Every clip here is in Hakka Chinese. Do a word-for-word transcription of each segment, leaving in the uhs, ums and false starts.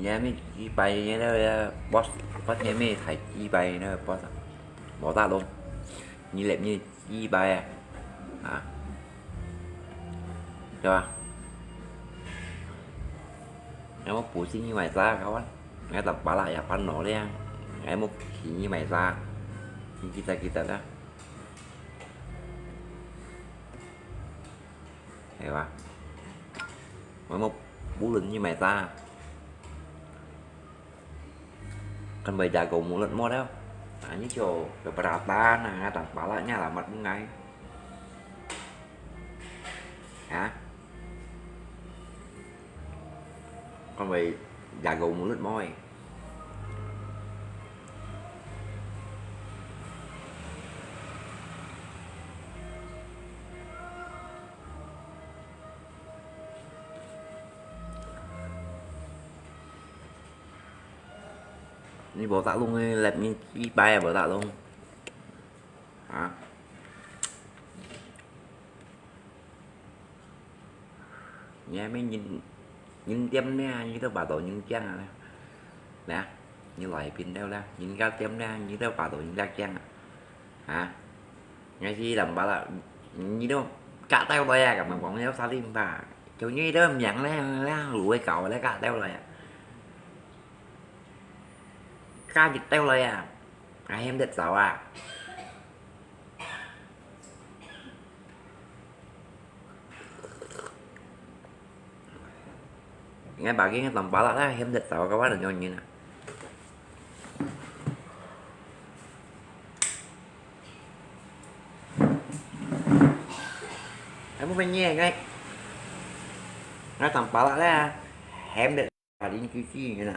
你還沒幾百年了呀，boss，boss你還沒才幾百年了，boss，無打攏，你來你幾百啊？啊？對吧？Ngai mau pusing ni mai sa kawan, ngai tampalak ya pano liang, ngai mau pusing ni mai sa, kita-kita dah. Hay ba? Ngai mau pusing ni mai sa. Kan bai jago mulut mo dah. Nah, ini cho keberatan, nah, tampalak nya alamat bungai. Hả? Con phải jago một lít môi. Ni bảo tao luôn, lep ni chi pai bảo tao luôn. Hả? Nè, mày nhìn, nhìn tiêm nè, nhìn tao bà tổ nhìn kiang à. Nè, nhìn lại pin đeo nè, nhìn cái tiêm nè, nhìn tao bà tổ nhìn ra kiang à. Hả? Ngay khi làm bà là, nhìn đâu, cả tao đây à, cả mà quảng cáo sao đi bà. Kiểu như đó miệng nè, nè, lũ cái cậu đấy cả tao đây à. Cả dịch tao đây à. Ai em đệt xấu à. Ngai bà kia ngai tòng bà lạ hiếm thịt tàu cái quá là ngon như nè. Em muốn phải nhẹ ngay. Ngai tòng bà lạ hiếm thịt bà đi chi chi như nè.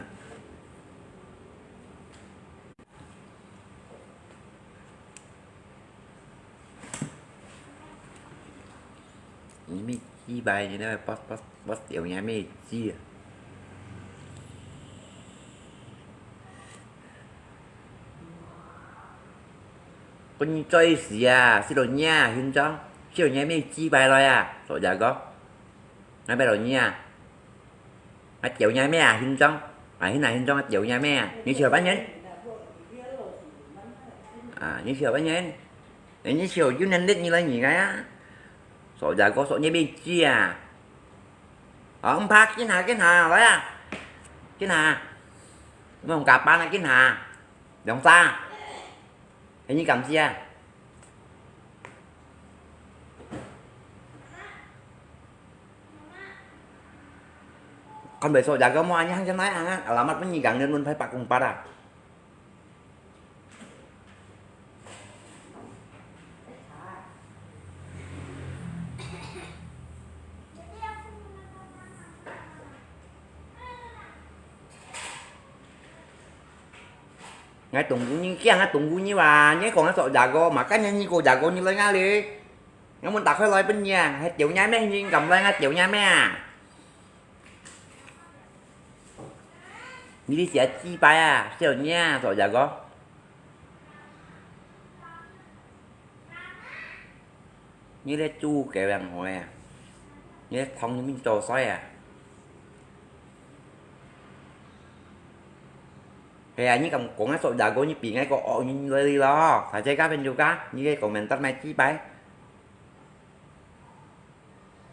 Ini mi chi bai ni dah, pas, pas, pas tiau nya mi chi. Kau ni choi sia, si lo nya, hin chong, si lo nya mi chi bai lo ya, so jago. Ngai bai lo nya. Ngai tiau nya mi à, hin chong. À, hin à, hin chong, ngai tiau nya mi à. Ni siapa nyen? À, ni siapa nyen? Nè, nyi siu yu nen det nyi lai nyi ngai a. Sok jago sok nyi bi chi a. Ơ, ong phak, kin hà, kin hà, lai a. Kin hà. Mong kapan a, kin hà. Dong sa. Ê, nyi kam sia. Kon bai sok jago mo, anyi hang chen lai ang a. Alamat mo nyi gang nen mun phai pak kung pat a. Ngai tunggu nyi kiang, ngai tunggu nyi wa, nyi kong ngai sok jago, ma kan nyi ko jago nyi loi ngai li. Ngai mun tak khoi loi pen nyi, hai tiau nyi me nyi kam loi ngai tiau nyi me a. Nyi li sia chi pai a, siu nyi a, sok jago. Nyi le chu ke wang hoi a. Nyi le thong nyi min cho soi a. He a, nyi kam kong a sok jago nyi pi ngai ko ok nyi loi li lo. Sa che ka pen ju ka, nyi le comment tat mai chi pai.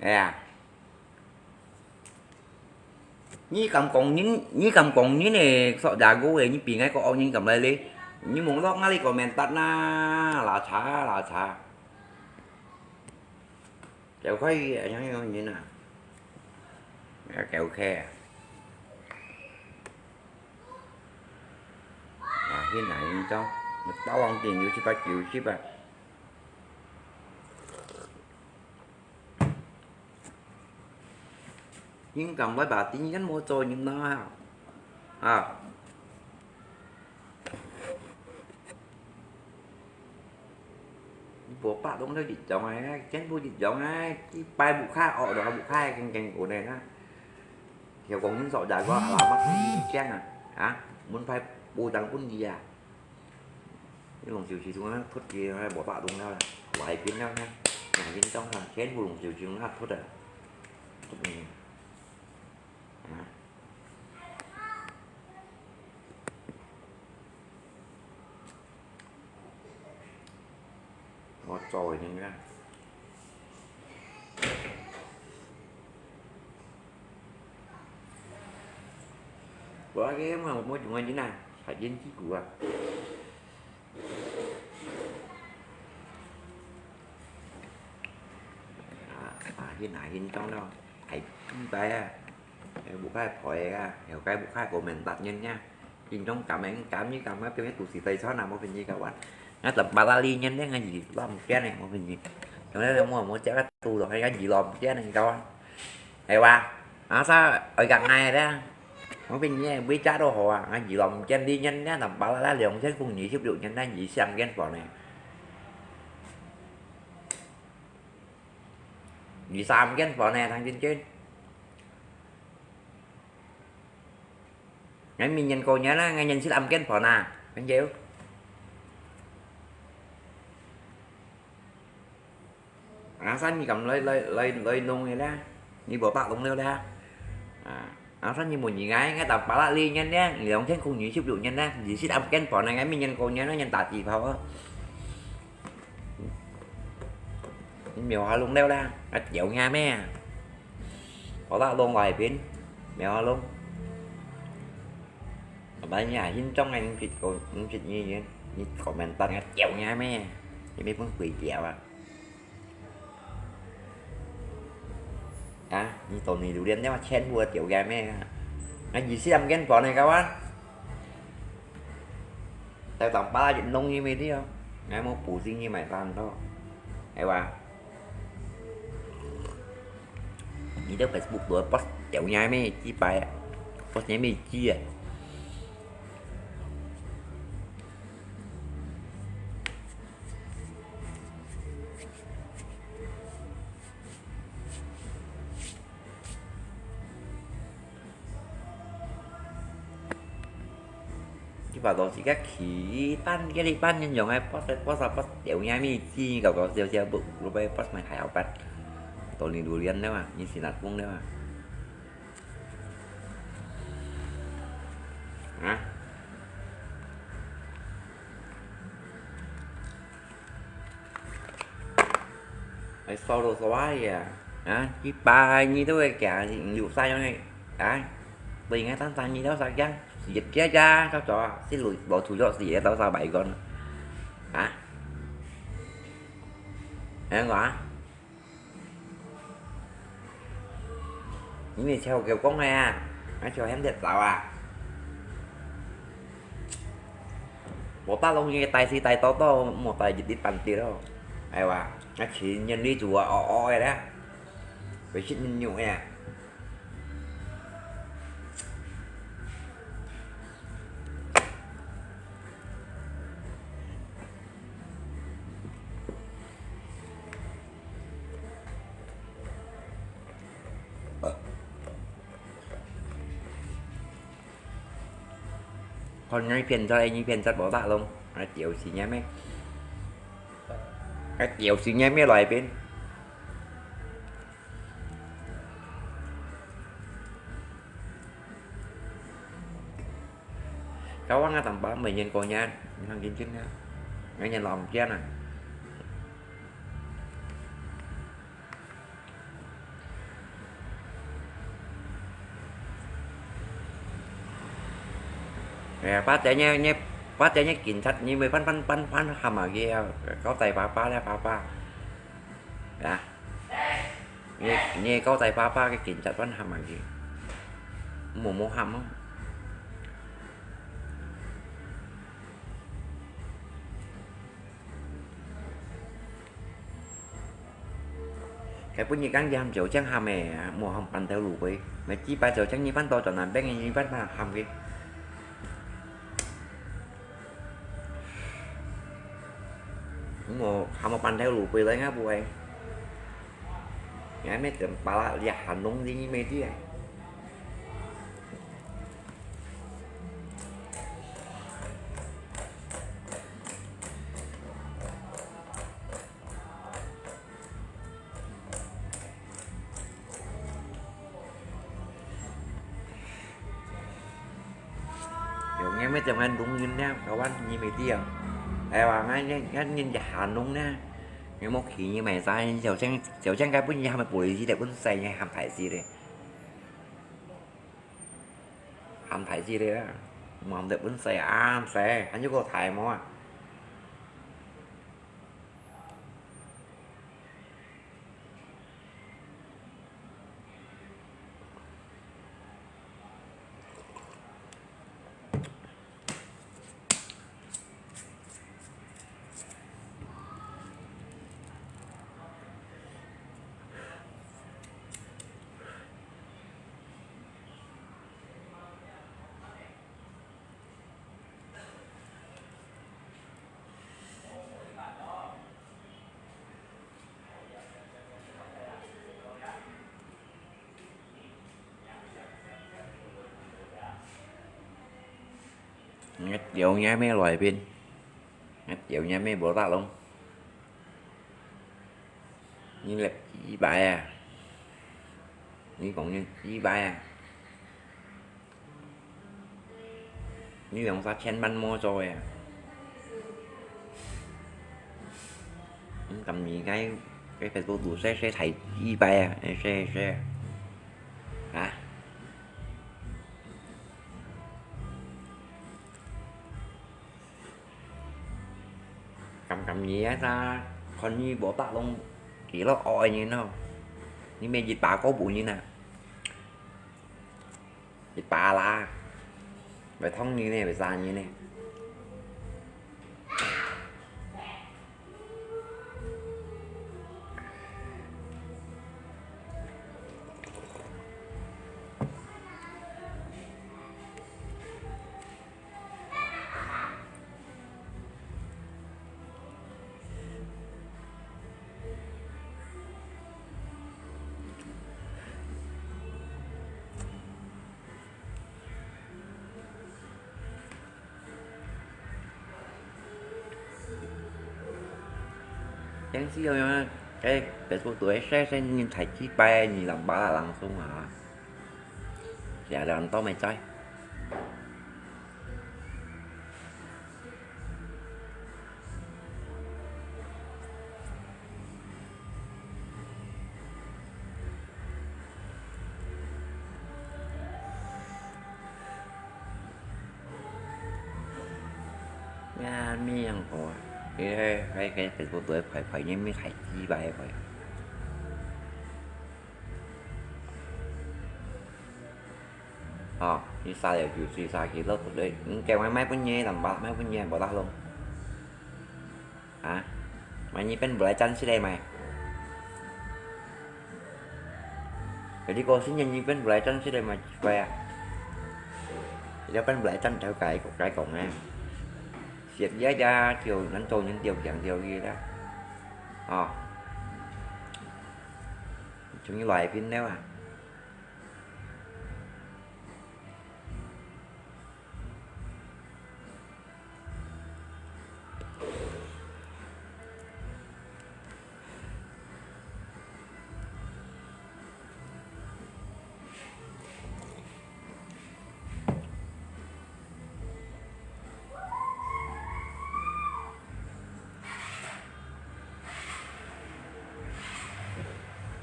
He a. Nyi kam kong nyi, nyi kam kong nyi ne sok jago e, nyi pi ngai ko ok nyi kam lai li. Nyi mong lok ngai li comment tat na, la cha, la cha. Kéo khe, anh em nhìn nè. Kéo khe. À, hiện nay mình cho. Một tao ăn tiền, nhiều chip bạc, nhiều chip bạc. Nhưng cầm với bà tin nhắn mua cho những nó. À. Bố pạ đông theo dịch giống này, chén bố dịch giống này, cái pai bố khai, ở đó bố khai, keng keng của này na. Hiểu còn những sọ dài quá, là mắt không chén à. Hả? Muốn phải bố tăng cũng gì à? Cái lòng chiều chiều xuống nó, thốt kia nó bố pạ đông theo là. Lại biến nhau nha. Nhà biến trong là chén bố lòng chiều chiều nó thốt à. Thốt này. Hả? 做个人啊。我个嘛，我中个人啊，还演几股啊。啊，啊，现啊，现中了，还几百啊。 Bukai phoi ka, yau kai bukai komentar nyan nya. Jing trong kam eng kam ni kam ka piang tu si tai chon na mo pin ni ka wan. Nga tam pala li nyan ne nga ji lom kian ne mo pin ni. Trong ne mo mo cha ka tu dong nga ji lom kian ne ka wan. Ai wa. Asa oi ka ngai da. Mo pin ni bui cha do ho a nga ji lom kian li nyan ne tam pala la liang chen kung ni sip liu nyan ne ji siam kian phoi ne. Ji sam kian phoi ne thang chin chin. Ngai mi nyan ko nyan na, ngai nyan sit am ken phò na, kan jeu. Ang san ni kam loi, loi, loi, loi nung ni la, ni bo pak lung leo la. À, ang san ni mo ni ngai, ngai tam pala li nyan la, ni long chen kung ni sip lu nyan la, ni sit am ken phò na, ngai mi nyan ko nyan na, nyan ta ti phao. Miêu Hà Lung leo la, ngai chiêu nha me. Có lạ luôn ngoài bên, Miêu Hà Lung. Ở đây nhà hin trong anh chịu cô, cũng chịu như vậy, như comment tăng ngắt chiêu nha me. Thì mấy phút quỷ chiêu à. À, như tổ này đủ điện nhưng mà chen bùa chiêu gà me. Ngai ji sit am ken phò ne ka wan. Tao tam pala ji nung ni me ti o. Ngai mo pu jing ni mai tan to. Ai wa. Ni tao Facebook tu post chiêu nha me chi pai. Post ni me chi à. Kiba to si ka khi tan ke li pan yin yong ai post post post chiêu nha me chi gao gao chiêu chiêu bu lu bai post mai khai ao pat. To ni du lian ne ma, ni si nat kung ne ma. Ha? Ai so lo so ai ya. Ha? Ki pa ni to ke kia ni lu sa yong ai. Ai. Bai ngai tan tan ni to sa kiang. Yet kia ja ka to. Si lu bo tu jo si to sa bai kon. Ha? Ai ngwa. Ni mi chèo kiêu kông ne a, a chèo hiam thiệt zào a. Bố ta lông ye tai si tai to to, mô tai jit dit pan ti lo. Ai wa, a chi nhân lý chủ a o o e da. Với sit nhân nhụ e. Kon ngai phiên chót, ai nyi phiên chót bó tak lông. Ai chiếu xí nhem mê. Ai chiếu xí nhem mê lòi pên. Kau wang nga tam pala mê nyen ko nyan, nang jin jin nyan. Ngai nyen lòm kian à. Nè, pá té nhe, nhe, pá té nhe kính chặt nhi mê pán, pán, pán, pán hàm à kì, kau tay pá, pá lé, pá, pá. Nè. Nhe, nhe kau tay pá, pá kì kính chặt pán hàm à kì. Mô, mô hàm á. Cái bún ni căng jam chiếu chang hàm mê, mô hàm pan theo lũ bơi. Mê chi pa chiếu chang ni pan to cho nàn beng ni pan hàm kì. Mô hàm mô pan theo lũ bơi lai ngã bơi. Ngã mê chấm pala lia hàn nông gì ni mê đi à. Yo, nghe mấy chồng anh đúng như nè, có bác nhìn mấy tiếng. Ai, và ngay, ngay, ngay nhìn chả hàn đúng nè. 你莫去，你買衫，小青，小青該本身還無玻璃咧，本身也還大隻咧，還大隻咧，無得本身啊，細，還有個大毛啊。 你有影咩來賓？你有影咩無得弄？你來幾擺啊？你講你幾擺啊？ 你兩三千萬無做呀？你敢你該，該Facebook都share share大幾擺啊？哎，share share。啊？敢敢你啊，看你無打攏幾多愛人哦？你每一把過分人啊？ 一把啦，會痛你呢，會殺你呢。 Yang si yang yang, eh, Facebook tu eh, share share你大幾擺，你兩把人送啊，這兩刀沒在。 呀，咩樣个啊？佢係，佢，佢Facebook都會排排，你咪太雞掰佢。哦，你殺了就追殺佢落去，你叫佢賣分你，兩百賣分你，無得咯。 啊？買你變不來戰士个買。Jadi kau sini你變不來戰士个買，奇怪啊！你變不來戰頭該該講呢？Siap dia dia，就能做人就強就佢啦。哦，終於來變了啊！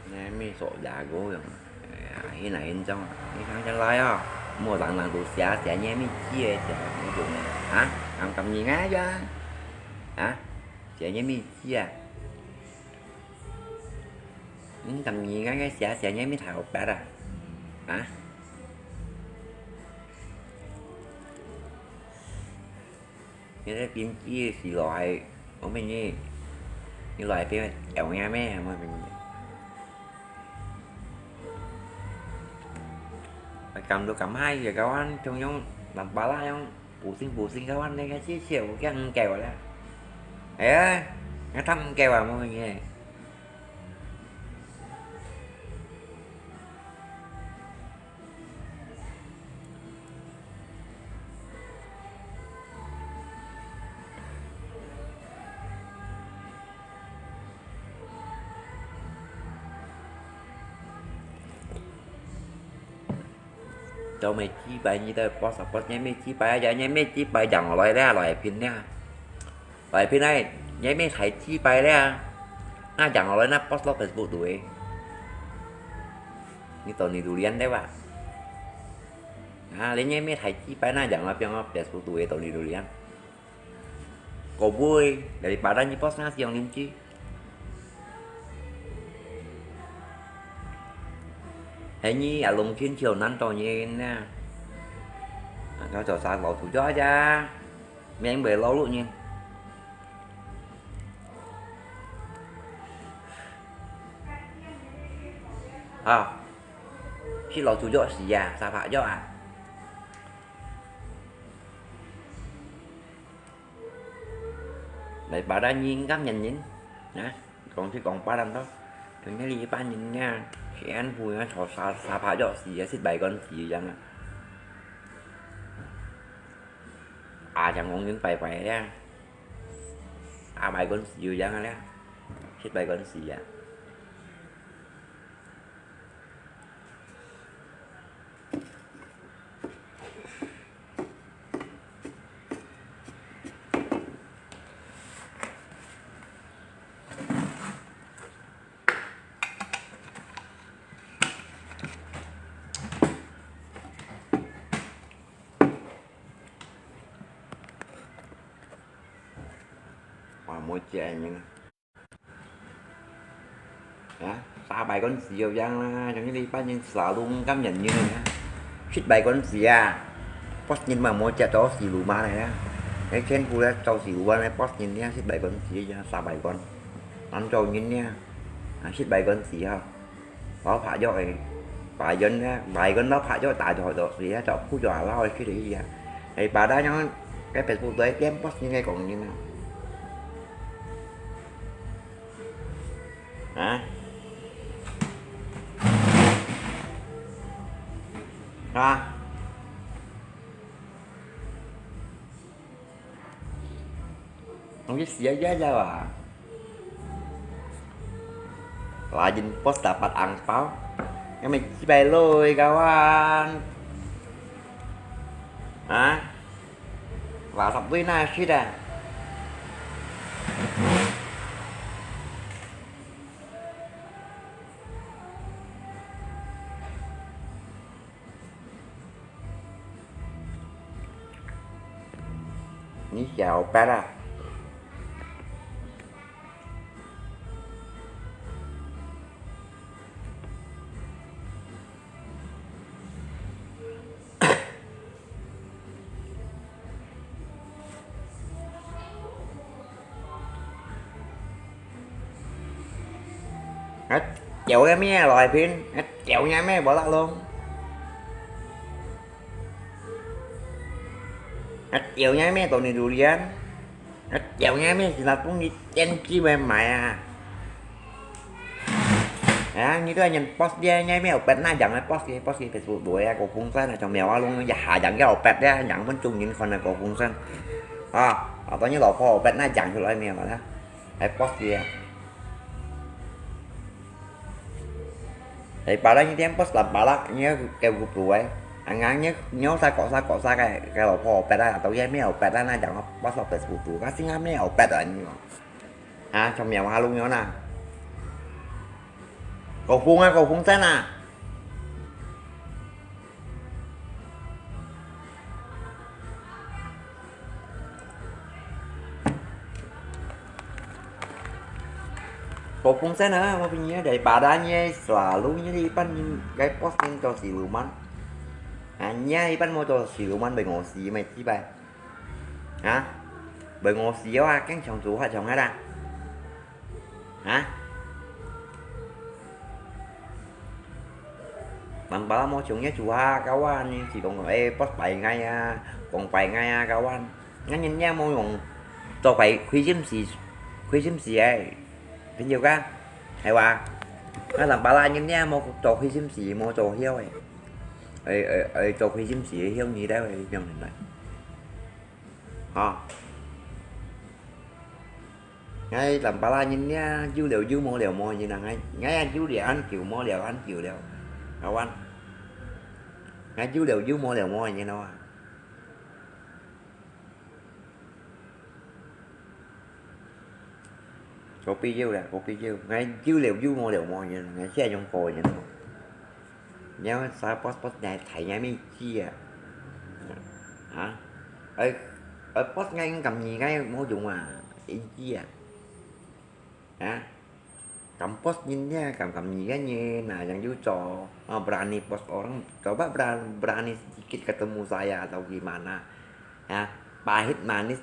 你係咩傻呀？嗰樣，哎呀，現在現狀啊，你看起來啊，莫冷冷都寫寫你係咩字个，寫麼个啊？啊，咁咁人啊呀？啊，寫你係咩字啊？你咁人啊，寫寫你係咩頭白啊？啊？ 你這邊機个時來，我問你，你來邊有影咩？我問你。我感到感覺也高安，中央南巴拉用，pusing pusing高安，那個謝謝我這樣給我了。哎呀，那他們給我，我問你。 做咩幾擺你都八十八，你咩幾擺啊？你咩幾擺讓我來咧，來拼咧？來拼咧，你咩才幾擺咧？那講好了，那post到Facebook度誒。你到你度連對吧？啊，人家沒太幾百，那講了，變到Facebook度誒，到你度連。Kau bui, daripada nyi post nasi yang linci. Hei nyi ya lông chín chiều nắng to nyi nè. Kau cho sa lou tu cho aja. Miếng bể lou lụ nyi. Ha. Si lou tu cho si ya, sa phạ cho à. Daripada nyi ngam nyan nyin, nah, kong si kong padan to. Tui nyi li pan nyin nya, si an pu nya so sa, sa phạ jo si ya, sit bai kon si yang a. A chang kong nyin pai pai ya. A bai kon si yang a ya. Sit bai kon si ya. Wow, môi trường. Ya, sa bai kon si yang la, yang ni pan yang selalu ngam nyan nyin ya. Sit bai kon si ya. Post nyin ma mo cha to si lu ma ya. Ai chen pu la to si lu ma post nyin ya, sit bai kon si ya, sa bai kon. Nan to nyin ya. Sit bai kon si ha. Lou phạ jo ai. Bai yon ya, bai kon lou phạ jo ta jo do si ya, to khu jo la ai sit ya. Ai pa da yang cái Facebook đấy, tiêm post nyin cái kong nyin na. Hả? Hả? Không biết xía giá sao à? Rajin post dapat angpau. Kami cipay lui kawan. Hả? Và sắp với na shit à. Ni chào pet à. Hả? Chịu cái mía loại pin, hả? Chịu nha mẹ bỏ lạ luôn. Hả? Chịu nha mẹ tụi này đủ điên. Hả? Chịu nha mẹ thì là cũng đi chen chi mẹ mày à. Hả? Như tôi nhận post đi nha mẹ ở bên na chẳng là post đi, post đi Facebook đuổi à, có phung xanh là trong mèo á luôn, giờ hạ chẳng cái ở bên đi, chẳng vẫn chung những con này có phung xanh. À, à, tôi như lọ phô ở bên na chẳng thì loại mèo mà đó. Hãy post gì à? Hãy bảo đó như thế post làm bảo đó, nhớ kêu group đuổi. Anh ngán nhớ, nhớ xa cỏ xa cỏ xa cái, cái lọ phô ở bên đó, tao dây mèo ở bên đó, na chẳng post ở Facebook đuổi, có xin ngắm mèo ở bên đó như. À, trong mèo ha luôn nhớ nè. Có phung à, có phung xanh à. Có phung xanh à, mà bây giờ đấy bà đã nhé, xóa luôn như đi, ipan cái post lên cho xí lù mắn. À, nhé, ipan mua cho xí lù mắn, bình ổn xí mày chi bài. Hả? Bình ổn xí à, kén chồng chủ hả chồng hả đà? Hả? Bạn bảo mua chúng nhé chủ ha, các bạn chỉ còn ê post bài ngay à, còn bài ngay à, các bạn. Ngắn nhìn nha mua dùng cho bài khuy sim xì, khuy sim xì ấy. Tin nhiều cái. Hay quá. Nó làm bà la nhìn nha mua cho khuy sim xì, mua cho hiếu ấy. Ê, ê, ê, cho khuy sim xì hiếu như đấy, ấy, dòng này. Hả? Ngay làm bà la nhìn nha, dữ liệu dữ mua liệu mua gì nè, ngay, ngay ăn dữ liệu ăn kiểu mua liệu ăn kiểu liệu. Các bạn. Ngay dữ liệu dữ mua liệu mua gì nè. 無必要啦，無必要。𠊎有了有，無了無人，𠊎先用個人。你愛啥boss，boss，你還睇人面子啊？啊？哎，哎，boss，𠊎應該你，𠊎無用啊，面子啊。啊？敢boss人呀，敢，敢你个人，哪樣有做？Oh, berani boss orang, coba berani, berani sedikit ketemu saya atau gimana? Ya, pahit manis,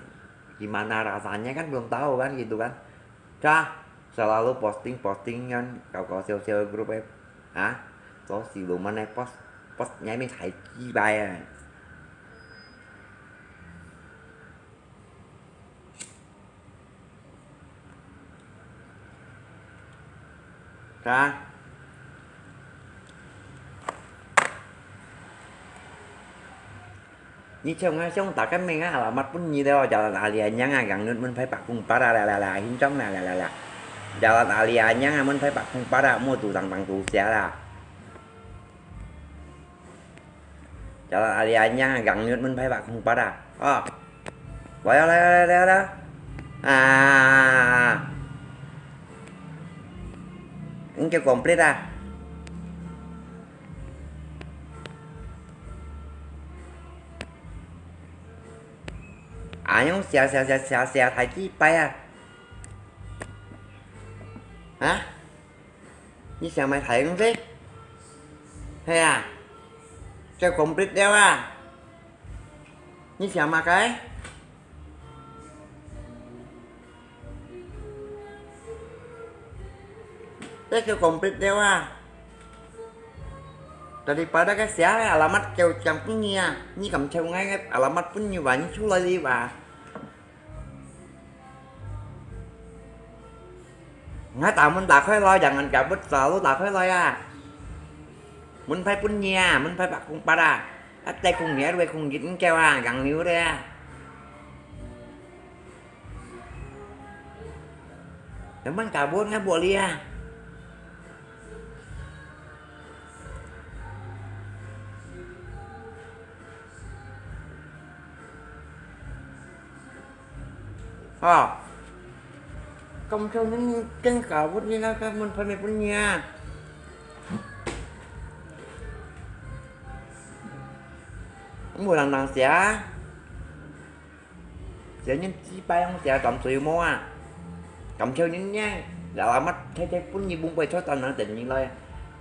gimana rasanya kan belum tahu kan gitu kan. Dah, selalu posting-postingan, kau-kau sel-sel grup eh. Ha? Kau siluman eh post, post nyai min hai kibai eh. Ka? Ni cheu nga siung ta kan meng ah, alamat pun ni deo, jalan Alianyang ah, gang nut mun phai pak kung para la la la, hincong la la la la. Jalan Alianyang ah, mun phai pak kung para, mu tu tang tang tu sia la. Jalan Alianyang, gang nut mun phai pak kung para. Oh. Wai, wai, wai, wai, wai. Ah. Ini kêu komplit ah. Ayong sia, sia, sia, sia, sia, thai chi pai ah. Hah? 你想买台东西？系啊，这complete了啊。你想买个？这个complete了啊。Daripada ka sia alamat kêu chang pun ni ah, ni kam chêu ngai alamat pun ni wa, ni chu lai li wa. Nga ta mun ta khoi loi, jangan kabut, selalu ta khoi loi ah. Mun phai pun ni ah, mun phai pak kung pat ah. Ate kung ni, rue kung git kêu ah, gang liu de ah. Teman kabut nga buat li ah. Ha. Kam chêu nin keng kabut ni na ka mun phai me pun ni ah. Mu lang lang sia. Sia nin chi pai ang sia kam sui mo ah. Kam chêu nin ni. Alamat thai thai pun ni bung pai choi tan nang ten ni lai.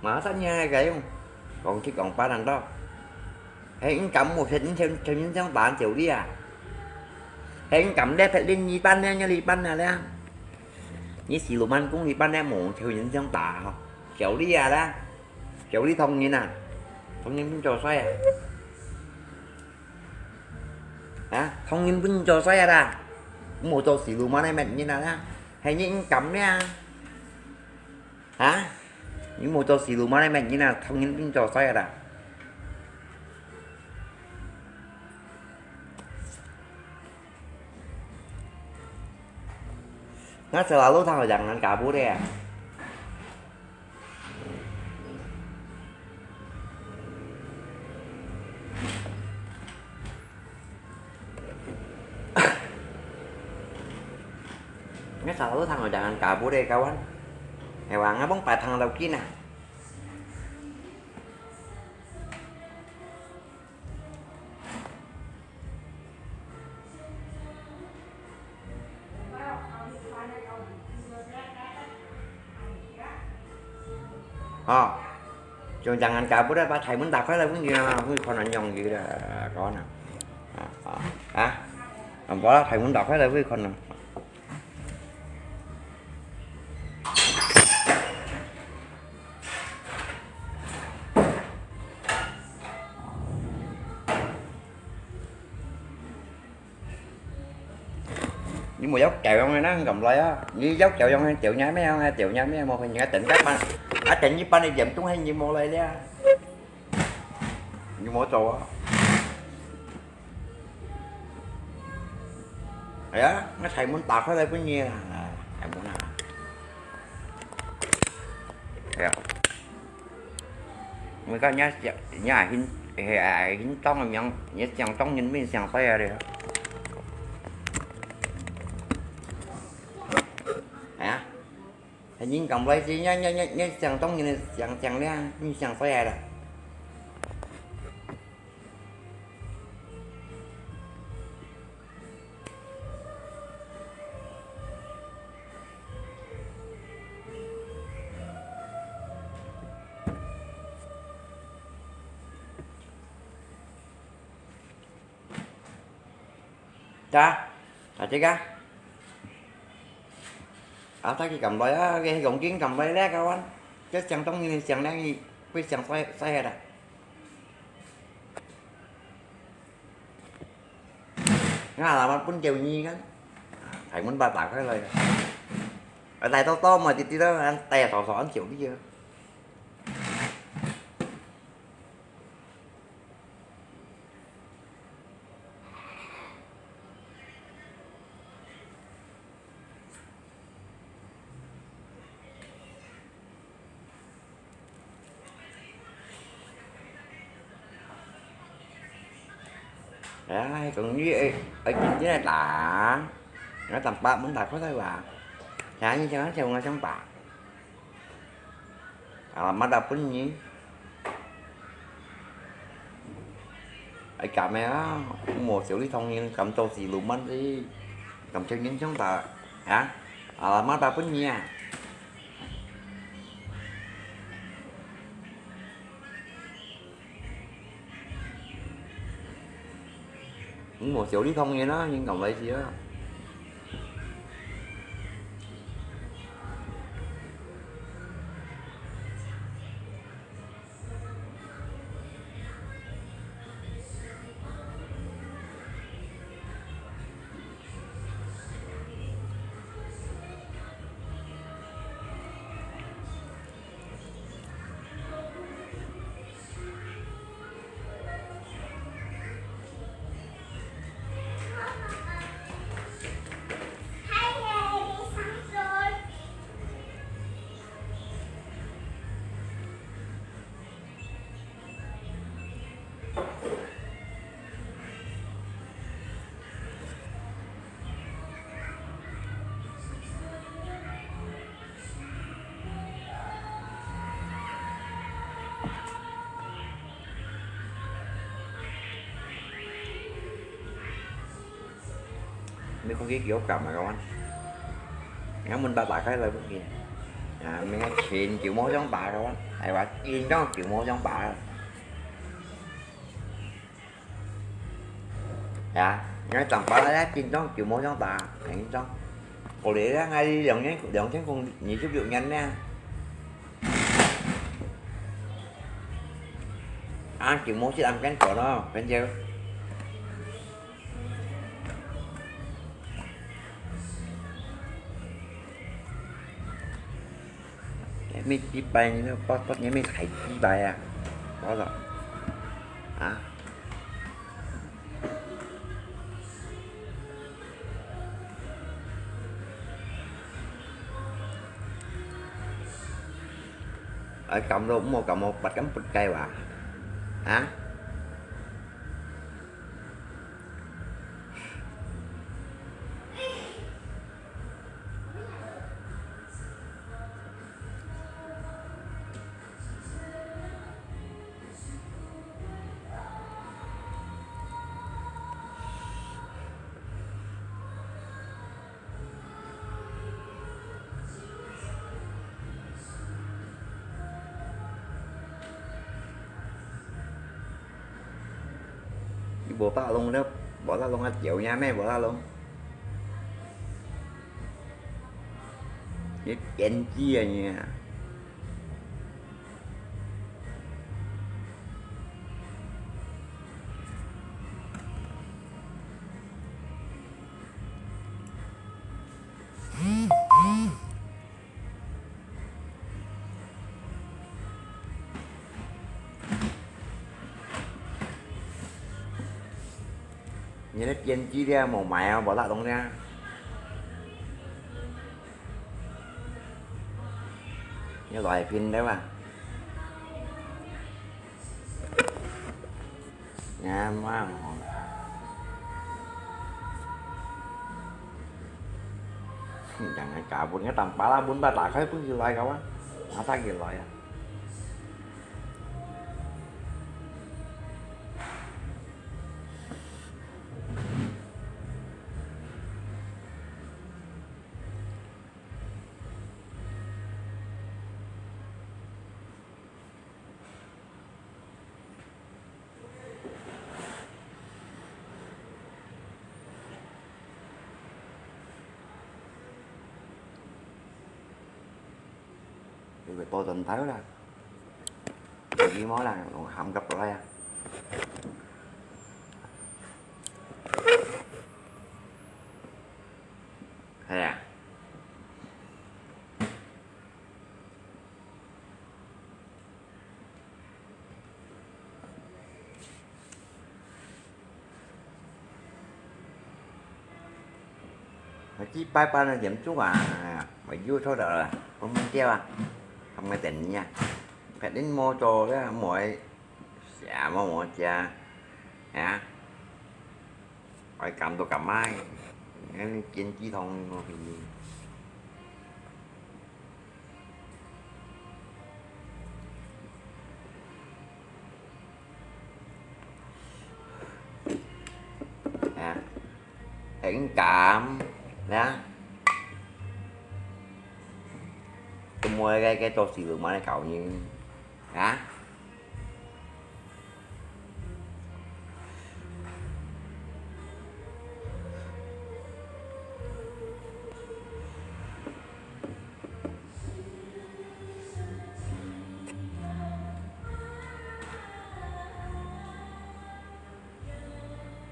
Ma sa ni ah ka yung. Kong chi kong pa nang to. Hei, ing kam mu phet nin chêu, chêu nin siang tan chêu li ah. Hei, ing kam le phet lin ni pan ne, ni li pan ne le. Ni siluman kung li pan ne mu chêu nin siang ta. Chêu li ah la. Chêu li thong nin ah. Thong nin pun cho sai ah. Ha, thong nin pun cho sai ah la. Mu cho siluman ne met nin ah la. Hei, ni ing kam ne ah. Ha? Ni mu cho siluman ne met nin ah, thong nin pun cho sai ah la. Nga selalu thang jangan kabut ya. Nga selalu thang jangan kabut ya, kawan. Ewa, nga bong patang lau kina. Ò, chúng chẳng ngăn cả bữa đó, ba thầy muốn đọc hết là cũng gì mà, cũng còn nói nhông gì đó, có nè. À, à, à. Bữa đó thầy muốn đọc hết là cũng còn nè. Ni mu yau kiau yong na, ngam lai ah. Ni yau kiau yong, kiau nia me yong, kiau nia me mo, ni ten ka pan. A ten ni pan ni yem tung hai ni mo lai lia. Ni mo cho ah. Aya, nga thai mun ta khoi lai pun ni. Thai mun ah. Aya. Mười cái nhá, nhá hin, hin trong nhá, nhá trong trong nhân viên sang phải à đấy. Hả? 人講來是，你你你你想當然想想了，你想衰害了。 Ka, ka cik ka. Ata ki kam loi a, ki gong king kam loi le kawan. Cek siang tong ni siang leng i, kui siang sai, sai heda. Nga la mat pun kieu ni kan. Thai mun ba ta khai loi. Ata to to ma ti ti lo, an tai to to an kieu li. Ai, kong ni, ai, ai, kin ni ta. Nga tam pa mun ta ko sai wa. Sa ni sa sa nga sang pa. Alamat apun ni. Ai, cảm ơn á, mua xíu đi thông niên, cảm ơn xí lù mắn đi. Cảm ơn nhân trong ta, hả? Alamat apun ni à? Mua xíu đi thông niên á, nhưng cảm ơn xí á. Mấy con kia kiểu cảm mà các bạn. Ngắm mình ba ba cái lời bút kìa. À, mình nói chuyện kiểu mô trong ba các bạn. Hay là in trong kiểu mô trong ba. Dạ, ngay tầm ba lá chín trong kiểu mô trong ba, thành trong. Ổ lễ ra ngay đi, 兩千, 兩千公, 二十六年呢. À, kiểu mô sẽ làm cái của nó, cái gì? Em mới tí bài nữa, có, có, em mới thấy tí bài à. Có rồi. Hả? Ai, cảm ơn, mua cảm ơn, bắt cắm bật cây vào. Hả? Ih, bò ta lông đó, bò ta lông á, chiều nha mẹ, bò ta lông. Cái chén chia nha. Nhớ đến chén chia đi, màu mè, bò ta lông đi. Nhớ loại pin đấy mà. Nha, má. 人家搞分个，等把啦，門把打開分佢來个哇，拿大佢來啊！有个多陣頭啦，有羽毛啦，用鹹汁落來啊。係啊。 佢擺擺个點鐘啊，哎呀，會有錯的啦，分分掉啊，他們等你啊，別人無做了，無愛寫，無無寫，啊，愛減都減埋，你見雞湯我給你。 啊，很鹹，呀。都無个个做事都莫來搞你，啊。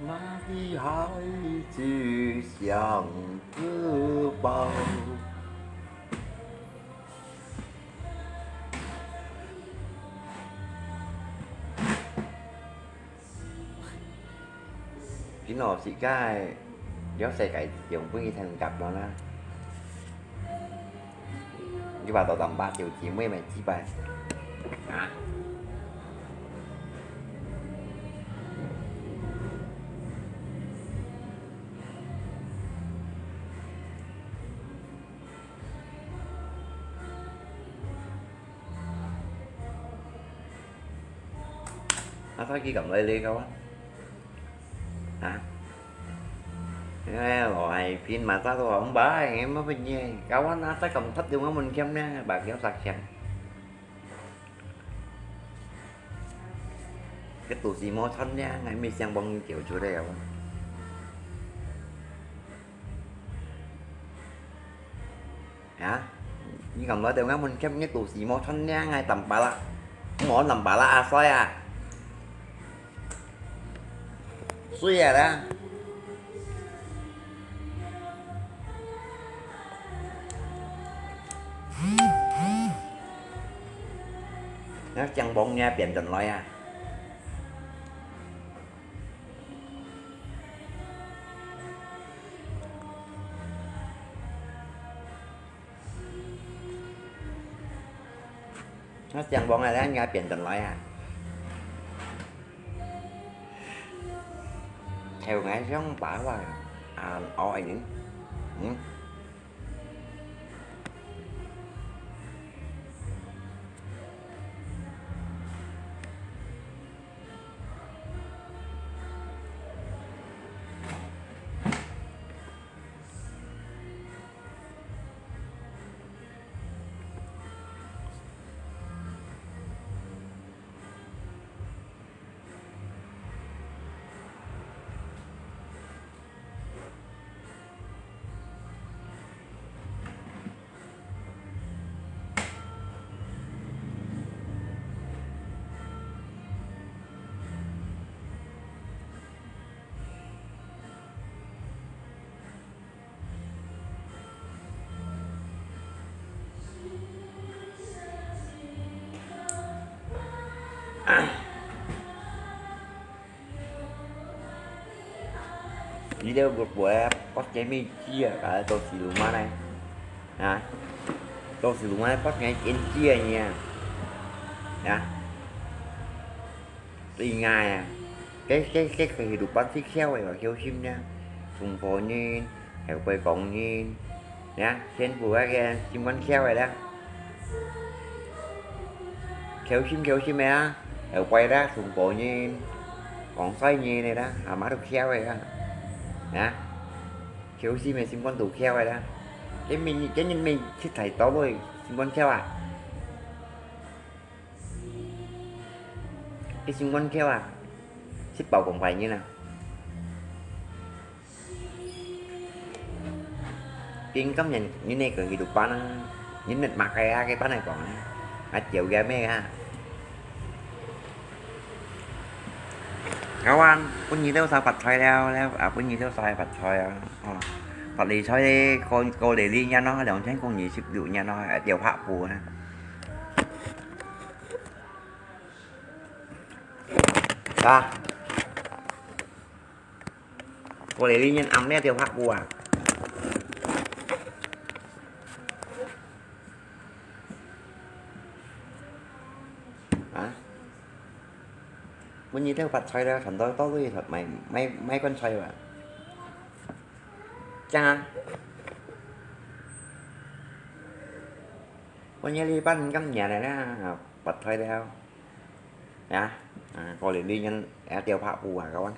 那个孩子像个宝。 今晡時間，這世界用分佢聽合了啦。你話到當巴就姊妹們幾擺，啊？ 啊，佢敢來這个啊？啊？哎，我還拼馬扎都唔擺，乜分你，kawan啊，再敢踢到我門前呢，把佢殺強。佢肚屎無穿呢，𠊎乜想幫你救出來哦。 啊？你敢來到𠊎門前，你肚屎無穿領，𠊎揹把啦，無揹把啦，阿衰啊！衰啊啦！𠊎想幫你變轉來啊！ 𠊎想幫𠊎咧，你變轉來啊！還有𠊎想把話啊，拗一點，嗯。 你兜會會發生咩事啊？做事路嘛呢？啊？做事路嘛呢發生件事啊你啊？啊？對𠊎啊，該該該係路邊食笑个，愛小心呢。中國人，後背講人，呀，全部該个心肝竅个啦，竅心竅心个啊，後背啦，中國人、廣西人个啦，阿媽都竅个啦，呀，竅心个心肝都竅个啦，今日今日面食太多了，心肝竅啊！ 佢心肝竅啊，食飽講白人啊。今今年人呢，佢去讀班啊，人乜makaya个班來講啊，啊，照个咩啊？Kawan，本日都晒發財了，了啊，本日都晒發財啊，哦，發利財个，過過利利年咯，兩千二十六年咯，一條白布啊。 啊！過來你人暗了條白布啊！啊！本日都發財了，賺到多多錢，買買買罐菜吧。正啊！本日你辦今年了啦，發財了。 呀，啊，過來你人一條白布啊，kawan。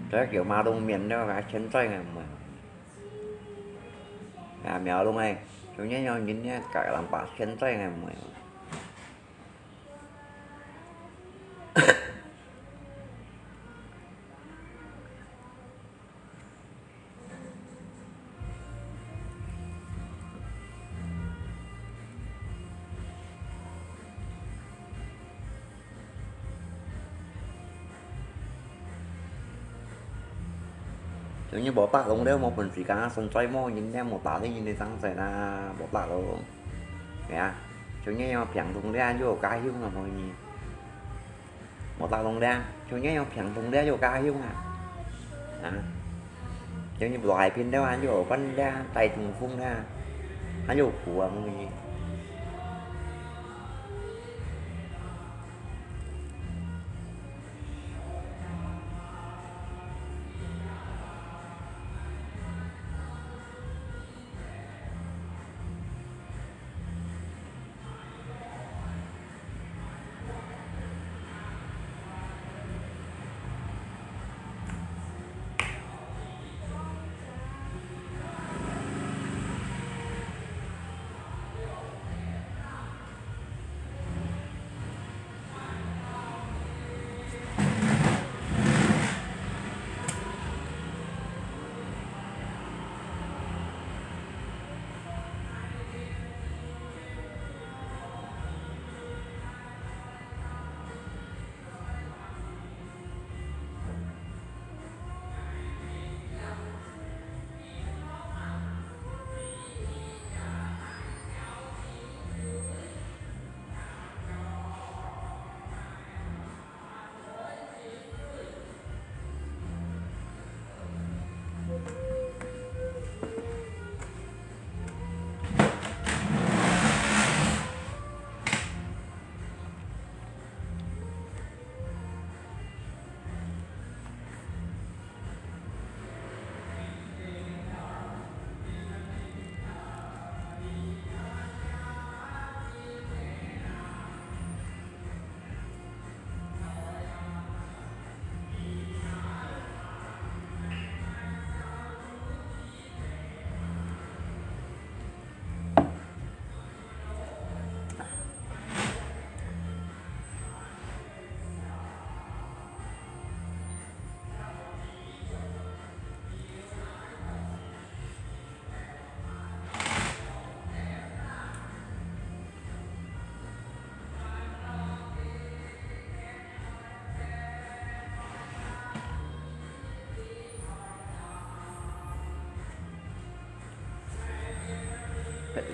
該叫馬桶面了，該千載个毋會。啊，馬桶欸，就恁樣人呢，該人把千載个毋會。 就你無打洞了，無本事，剛剛生在無人了，無打理人个生在啦，無打洞。係啊，就你有平洞了，就有家鄉啊，無人。 無打洞了，就恁樣平洞了有家鄉啊。啊，就你無大片了，還有分了，帶中風了，還有苦啊，無人。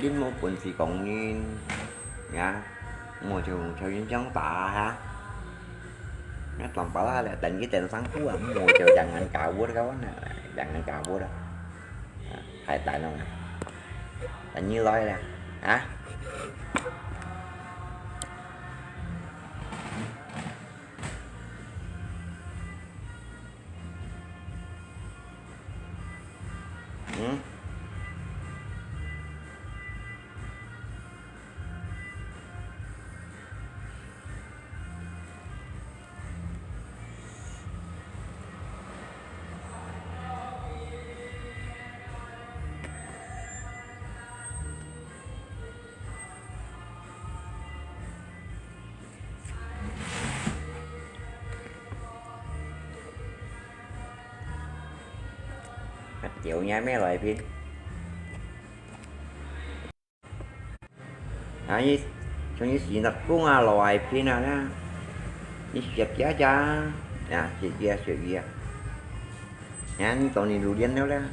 真無本事講人，呀，無就，就人這樣打哈。那長巴拉了，等佢等上步啊，無就兩人搞我个，兩人搞我了，啊，太難了，等你來了，啊。嗯。 啊，丟你妹來拼！啊，你，像你死那公啊，老愛拼啊，那，你學佢啊，啊，學佢啊，學佢啊。啊，你當你榴槤了啦，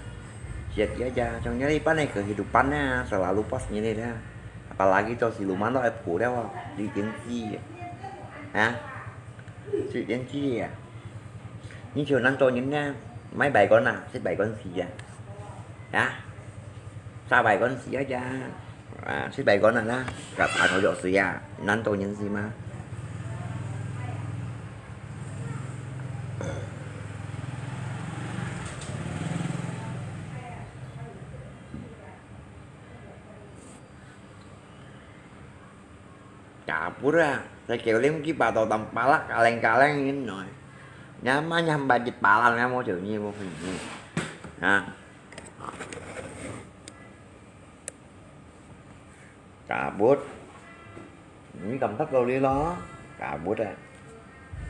學佢啊，像你一般个，可以摎班啊，selalu pas你个啦。 Apalagi做事路慢到會破了哦，你點知啊？啊？你點知啊？你像恁多人呢，買baygon啊，食baygon死啊？啊？殺baygon死啊呀？啊，食baygon啊啦，甲大口藥水啊，恁多人死嘛？ Kabur啊，在九零幾百度當巴拉，kaleng-kaleng你喏。Nyaman nyam bagi palang nyamu就你mu ni. Ha. Kabur. Ni kam tak kau li lo. Kabur ah.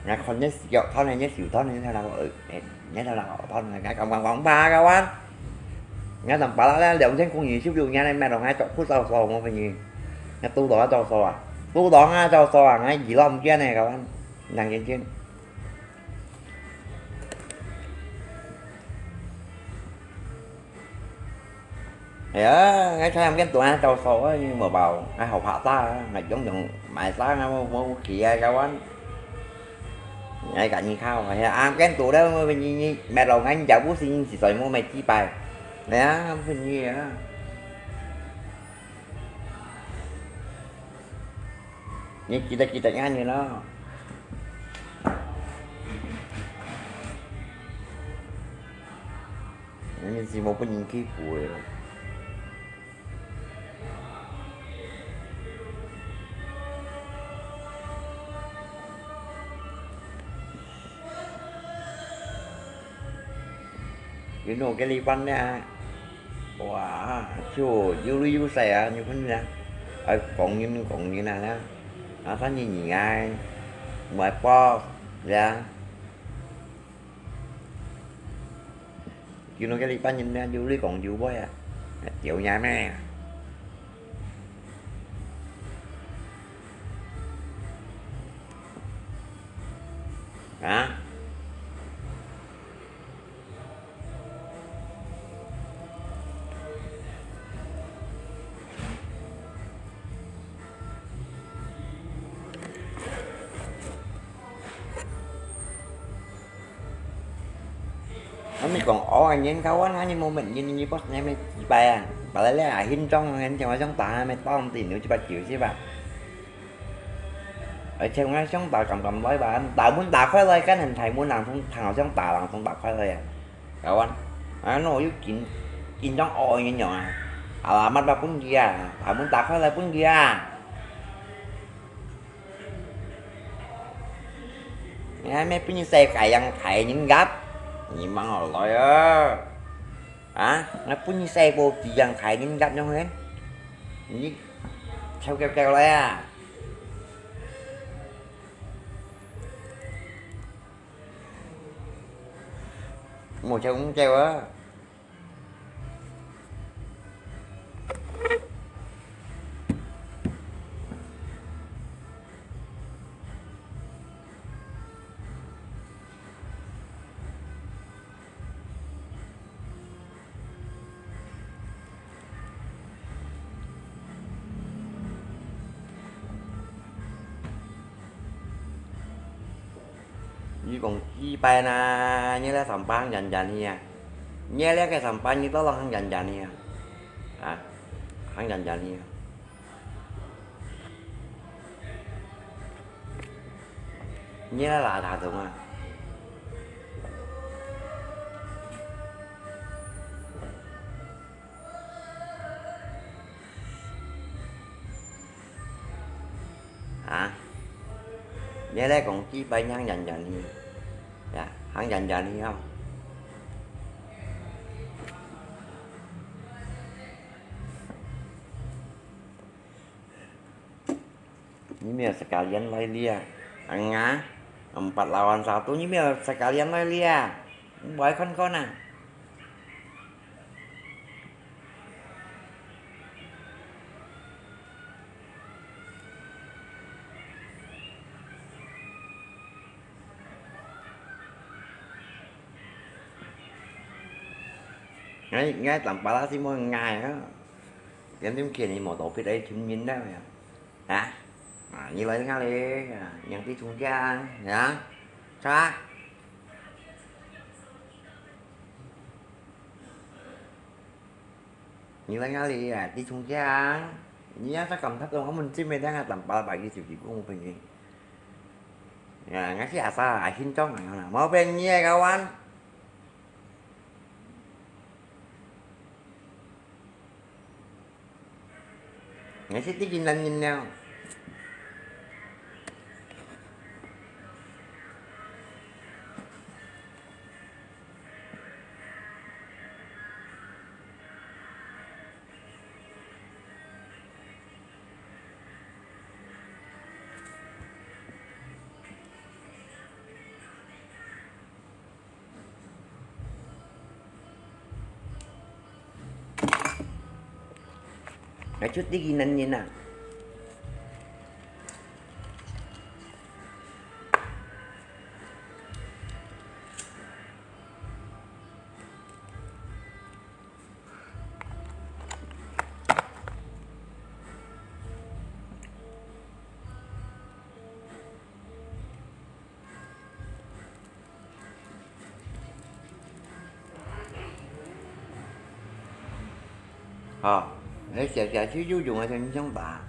Ngai khon ngai siok thon ngai siu thon ngai thon ngai, eh, ngai thon ngai thon ngai kam kam kam ba kawan. Ngai tam pala le, 兩千空二十六年 ngai met rong ngai tok khu tau so mo pe ni. Ngai tu dong ngai tau so ah. Tu dong ngai tau so ah, ngai yi lom kian ne kawan. Nang yen yen. Ya, ngai chai am ken tuan tau so, ai, mo bau, ngai hau pha ta, ngai jong jong mai ta, ngai mo, mo kia kawan. Ngai ka ni khau, ya, am ken tu da, mo ni ni, met lo ngai ni ja bu sin si soi mo mai ti pai. Ya, am ni ya. Ni kita kita ngai ni lo. Ini si mo pun nyingki kue. You know, cái lý văn nè. Wow, chú, you, you say à, you pun nè. Ai, công nhân, công nhân à nè. À, phát như nhỉ ai. Ngoài po, ya. Kiu no ke li pan yin ne, yu li kong yu boi a. Kiu nya me. Ha? Kami kong, oh, anyin kawan, anyin moment, anyin, anyin pos, anyin me, baya, bala le, ahin trong, anyin trong, trong ta, me tong tin, nu, chibat chiu, chibat. Ở trên ngay trong ta, cầm, cầm, lối ba, ta muốn ta khói lơi, cái hình thầy muốn làm thông, thằng trong ta làm thông ta khói lơi à. Kawan, ano, yu kin, kin trong, oh, anyin, anyin, ah. Alamat ba pun dia, ta muốn ta khói lơi pun dia. Ngai me pun sai kai yang kai nin gap. Ni mang hao loi a. Ha? Ngai pun sai bo ti yang kai nin gap nyong hen. Ni chau kêu kêu loi a. Mo chau kêu a. 你講幾擺啦，你這三擺行遠遠去啊？你這个三擺你到底行遠遠去啊？啊，行遠遠去啊？你這垃圾蟲啊！ 啊？你這講幾擺行遠遠去？呀，行遠遠去哦。你沒有sekalian來這啊？啊，empat lawan satu，你沒有sekalian來這啊？你來看看啊。 𠊎，𠊎當巴拉西莫𠊎啊，點點見你無到別个群人了呀？啊？啊，你來哪裡啊？Yang di Chungchang，啊？Sa？ 你來哪裡啊？Di Chungchang？你yang sa kam thap dong kamu cim dang ah tampal pagi suci kung pengi. Ya, ngasi asa ahin chong ang na. Mau pen ni kawan. Ngasi di kinan ni. Ngasi di kinan ni na. Hò, nè，小小就就用个像像吧。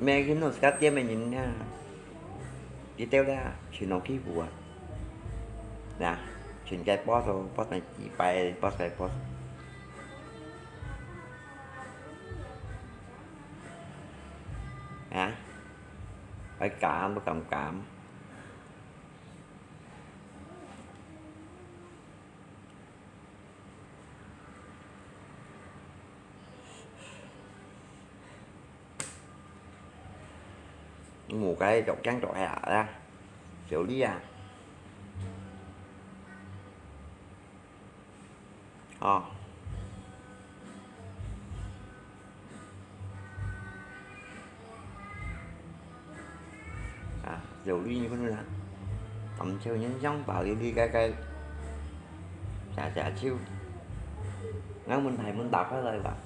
Mẹ cái nụ skat tiêm mẹ nhìn nha. Đi theo đó, chỉ nó cái bùa. Nè, chỉ cái post rồi, post này chỉ bài, post này post. Hả? Phải cảm, phải cảm cảm. Ngủ cái chọc chắn chọc hè ra. Kiểu đi à. Ờ. À, dầu ly như thế này. Tầm chiều nhấn nhấn vào ly ly cái cái. Chả chả chiêu. Ngắn mình thầy mình đọc hết rồi bạn.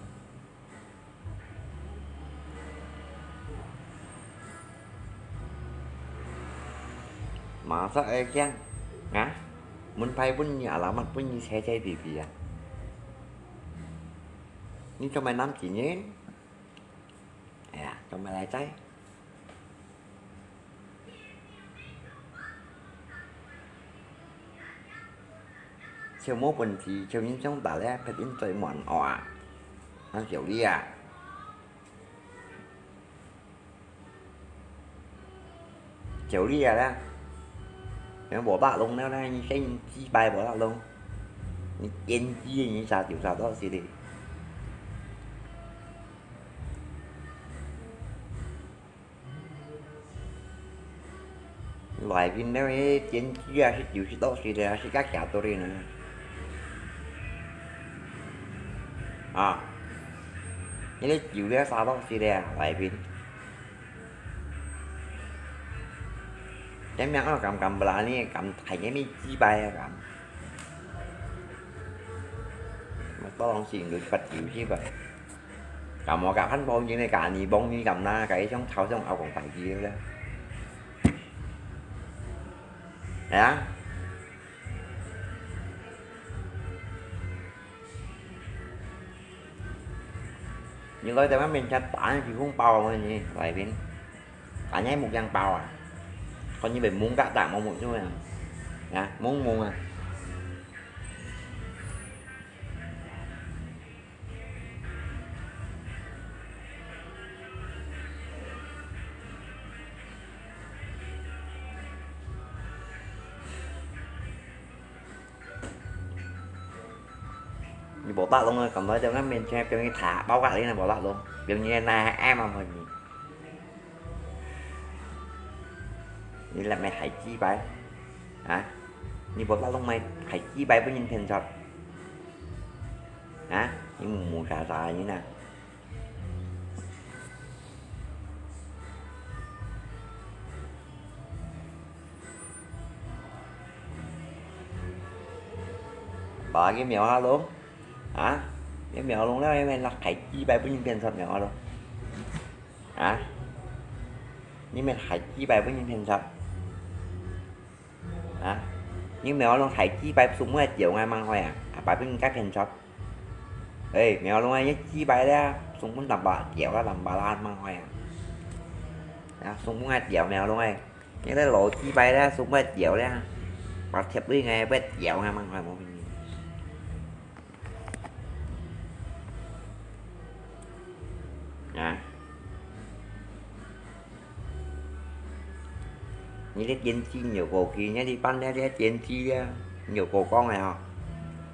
Mà sao ai chăng? Hả? Mình phải bún nhà là mặt bún như xe chạy bì bì à. Nhưng cho mày năm chỉ nhé. À, cho mày lại chạy. Chiêu mô bún chỉ chiêu nhân chống ta lẽ, phải in tội muộn ỏ. Nó chiêu đi à. Chiêu đi à đó. Nó bỏ bạ lông nó đây, như xe như chi bay bỏ bạ lông. Như chén chi, như sao chiêu sao đó xí đi. Loài Việt Nam ấy, chiến chia sẽ chịu sẽ tốt gì đó, sẽ các chả tôi đi nữa. À, 你个酒了，沙落去了，來賓。這名愛敢敢不啦？你敢大人个雞掰啊敢？乜多東西你就發酒雞掰。敢無敢看無人个，敢你幫你敢啦，該想吵想拗講大句了。哎呀！ 你來到𠊎面前打你鼻空包啊你，來賓，打你目鏡包啊，看你會蒙嘎打蒙蒙出啊，啊，蒙蒙啊。 你無打攏啊，敢來到𠊎面前，表演你打包甲你無打攏，表演你哪會愛嘛問你？你來賣大雞掰，啊？你無打攏賣大雞掰分人騙煞，啊？你無無啥啥个人啊？ 把佢瞄下咯，啊？你瞄攏了，你免落大雞掰分人騙煞，瞄下咯，啊？你免大雞掰分人騙煞，啊？你瞄攏大雞掰，送分條𠊎吂愛啊，啊，擺分人家騙煞。 哎，苗龍啊，你雞掰了，送分南巴條啊，南巴拉吂愛啊。啊，送分𠊎條苗龍哎，你个老雞掰了，送分條了，把貼對𠊎分條啊，吂愛無。啊。 你个電視你有過去，你這班个這電視啊，你有過講个吼？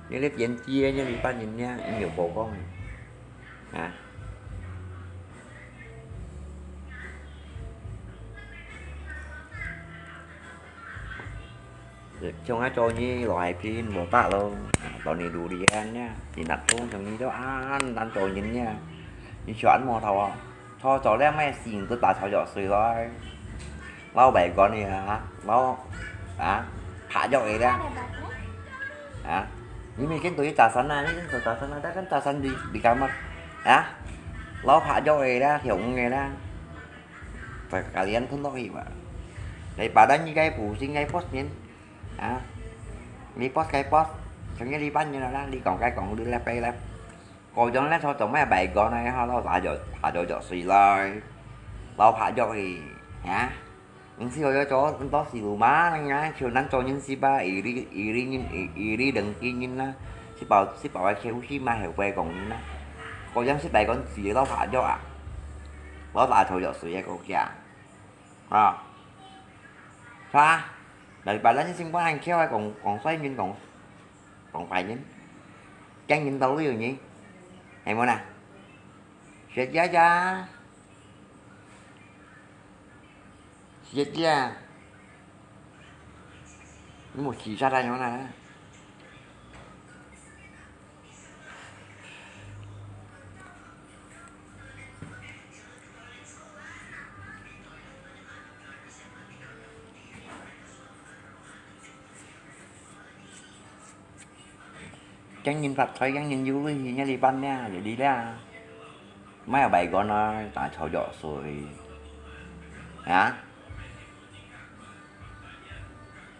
你个電視啊，你這班人啊，你有過講个，啊？像𠊎做你老害皮無得咯，啊，做你努力啊，你那種像你都恁難做人啊，你想無頭啊？ 坐坐了，麼个事情都打吵吵水來。老闆講你啊，老啊，拍藥个啦。啊，你每天都去打算啊，你都打算啊，但跟打算你，你幹嘛？啊，老拍藥个啦，凶个啦，在家裡吞落去吧。你把咱你該不行該不行，啊，你不該不，像你禮拜日啦，你講該講，你來背啦。 過種咧，坐做麼个拜講呢？哈，老打著，打著著水來，老拍著去，哈？毋係我要做，到時路嘛，人家就難做人事吧，一日，一日人，一，一日兩千人啦，食飽，食飽个休息嘛，後背講人啦。過種食飽講事，老拍著啊，老打著著水个國家，啊，是吧？禮拜咱先不能叫講，講衰人講 講壞人，驚人到底有呢，係無啦？學姐姐，學姐，你無氣煞啊，樣啦？ 驚人發財，驚人有鐳，你這禮拜咩？有理啦。莫有拜講啊，打吵吵水。啊？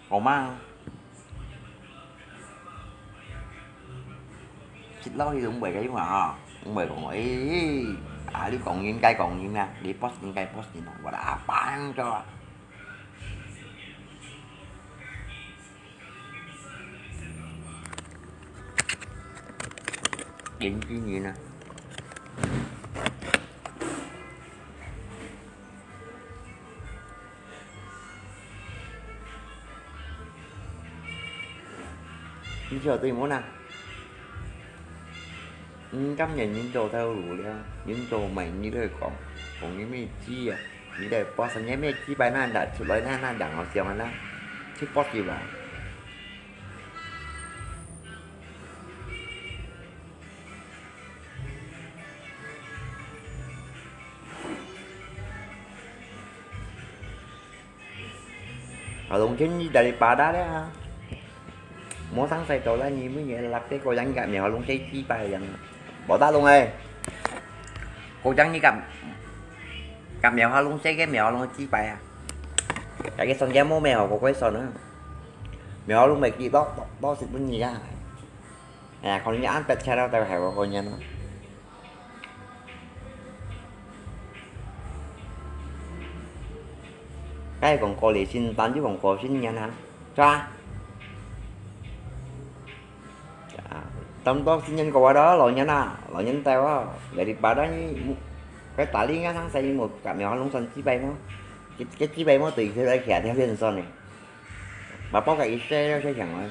好嘛？食老去都毋會个用啊，吼，毋會講，誒，啊，你講人該講人啊，你boss人該boss人啊，我的阿爸樣做啊。 年輕人啊。你曉得無啦？你今年人做頭路了，人做尾你來講，講你咩知啊？你來發生你咩知，擺哪哪出來哪哪樣好笑啊啦？去發去吧。Hâo lông千二dari pada咧。無生事做啦，你每日立在个人甲苗好弄細雞排樣。無打弄欸，个人你甲，甲苗好弄細个苗好弄雞排啊。該个算價無咩好，个个算啊。苗好弄袂幾多，多，多十分二啊。哎呀，可能你按八千了，大概還有个人咯。 該講過了先，單就講過新年啊，是吧？啊，當多新年過啊，老年啊，老年到啊，dari pada你，該打理啊，生事你無甲苗弄算雞排無？該，該雞排無對佢來徛條線算呢。 Bapa ka isa ya siya siya ngoy.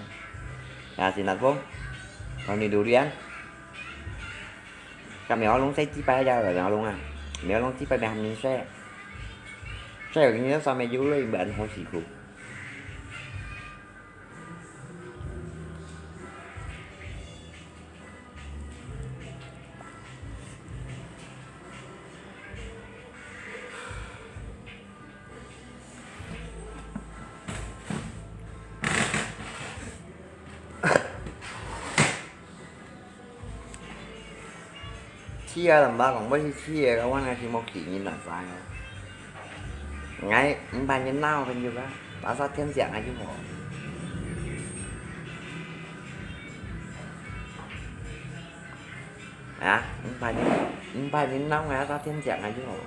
Ya, sinat po. Kami durian. Kami olong sa tipa ya, kami olong ah. Kami olong tipa may hamin sa. Sa yung niya sa may yulo yung ban ho siku. Chia lắm ba, còn bao nhiêu chia các bạn, ai thì một kỷ nghìn là sai. Ngay, em bàn nhân nào bên juga, ta sát thiên giảng ai chứ hổ. Hả? Em bàn nhân, em bàn nhân nào ngay ta thiên giảng ai chứ hổ.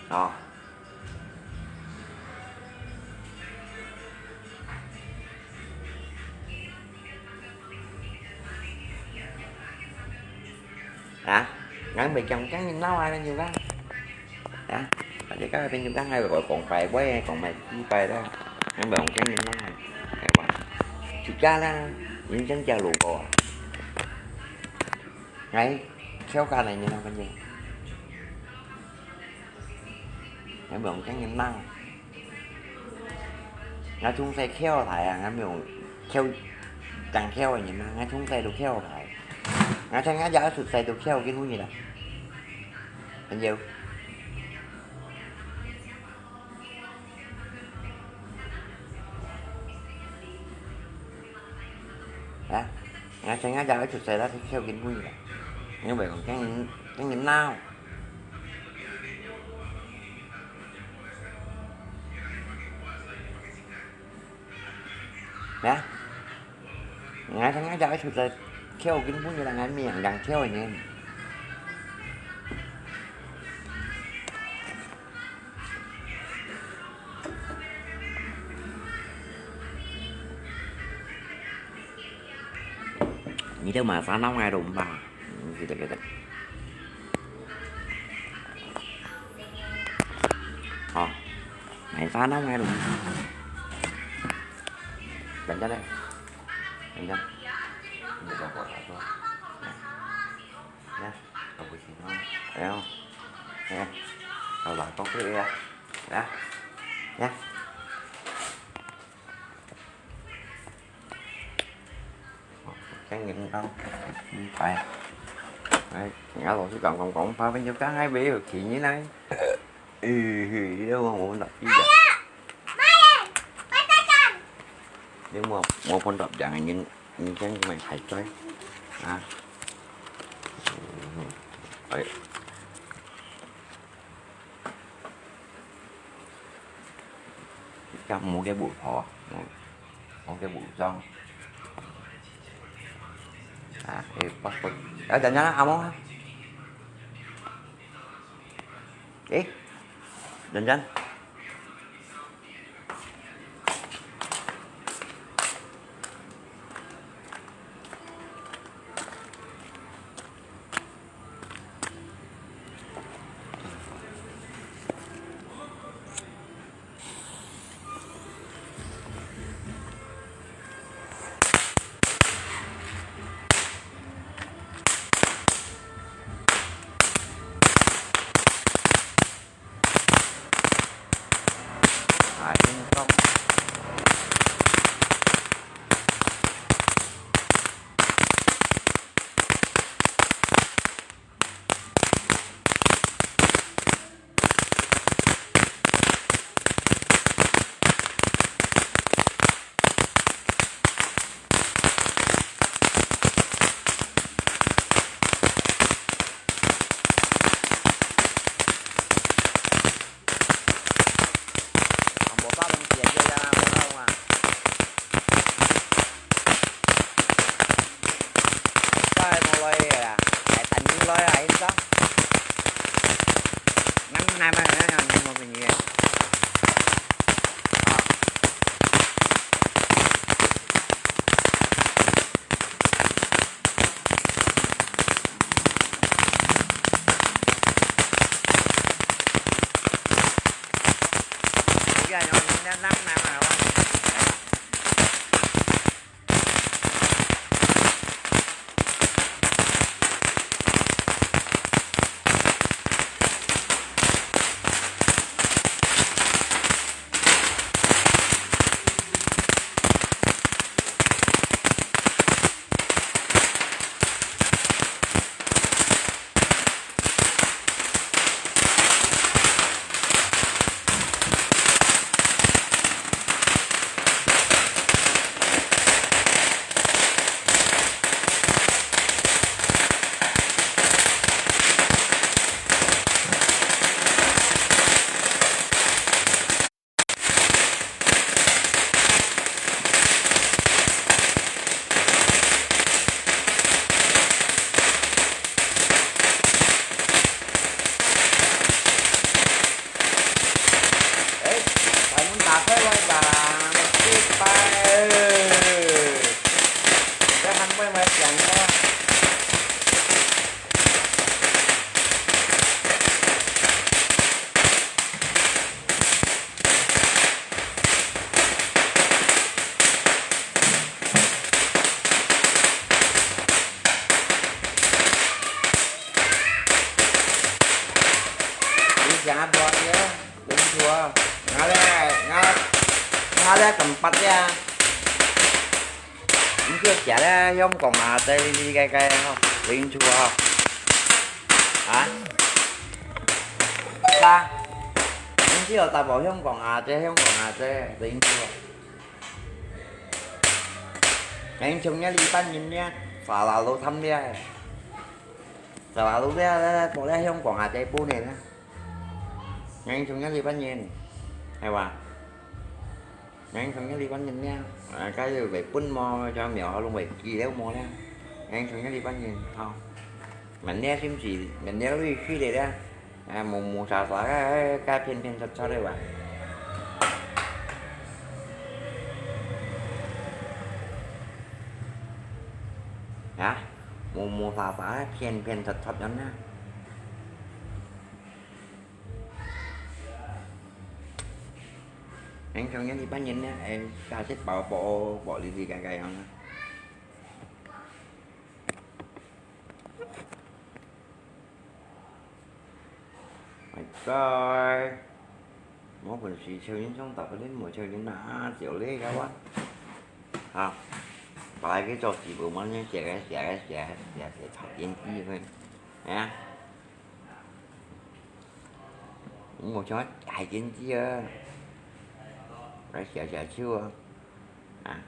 Ờ. Hả? Ngắn bị chồng cắn nhìn nấu ai bên nhiều đó. Hả? Tại vì có bên nhiều đó hay gọi còn phải quay, còn mày đi quay đó. Ngắn bị chồng cắn nhìn nấu ai. Hay quá. Thực ra là những chân cha lù bò. Ngay, khéo ca này nhìn nấu bên nhiều. Ngắn bị chồng cắn nhìn nấu. Ngài chúng sai khéo thái à, ngài miệng khéo, chẳng khéo à, nhìn ngài chúng sai đồ khéo thái. Ngài thấy ngài giáo sụt sai đồ khéo cái hú gì đó. Anh Diêu. Hả? Ngài thấy ngài giáo sụt sai đó, khéo cái hú gì đó. Như vậy còn cái, cái nhìn nào. Nè. Ngài thằng ngài giáo sụt sai khéo cái hú gì là ngài miệng đang khéo nhỉ. Ni teu ma sa nau ngai dum ba. Kita kita. Hả? Mày phá nóng ngay luôn. Đánh cho đây. Đánh cho. Mình cho khỏi lại thôi. Nhá. Không có gì nữa. Thấy không? Thấy không? Tao lại có cái đi ra. Nhá. Nhá. Cái gì cũng không. Không phải. Đấy, ngã lộn cái cọng cọng cọng pha với nhau cá hai bể rồi chị như này. Ừ, ừ, đâu mà muốn đọc chi vậy? Nhưng mà, mà muốn đọc chẳng là những, những cái mà phải chơi. À. Đấy. Chắc mua cái bụi phở, mua cái bụi rau. À, ê, bắt, bắt. Ê, dần dần, à, mua. Ê, dần dần. 講咯。你想啊，無啊，無錯啊。𠊎咧，𠊎，𠊎咧，咁八咧。你就寫咧香港啊，這裡裡該該吼，無錯啊。啊？啥？你就有打包香港啊，這香港啊，這無錯啊。 𠊎從這裡半年呢，沙拉都貪了。沙拉都了，了，了，放了香港啊，這半年呢。𠊎從這裡半年，係吧？𠊎從這裡半年呢，啊，該有為本麼，像苗好弄為幾了麼呢？𠊎從這裡半年，好。明年係毋係？明年都去了呢。 啊，無無沙沙个，該騙騙出出个哇。啊，無無沙沙个，騙騙出出樣啊。恁樣樣一般人呢，哎，價值包包包哩哩个个樣啊。 My God，無本事，超人上打个，你無超人啊，少你个哇。啊，本來佢做事務，滿天寫个寫个寫个寫个，討厭死佢。哎呀，我想還見之啊，來寫寫手啊，啊。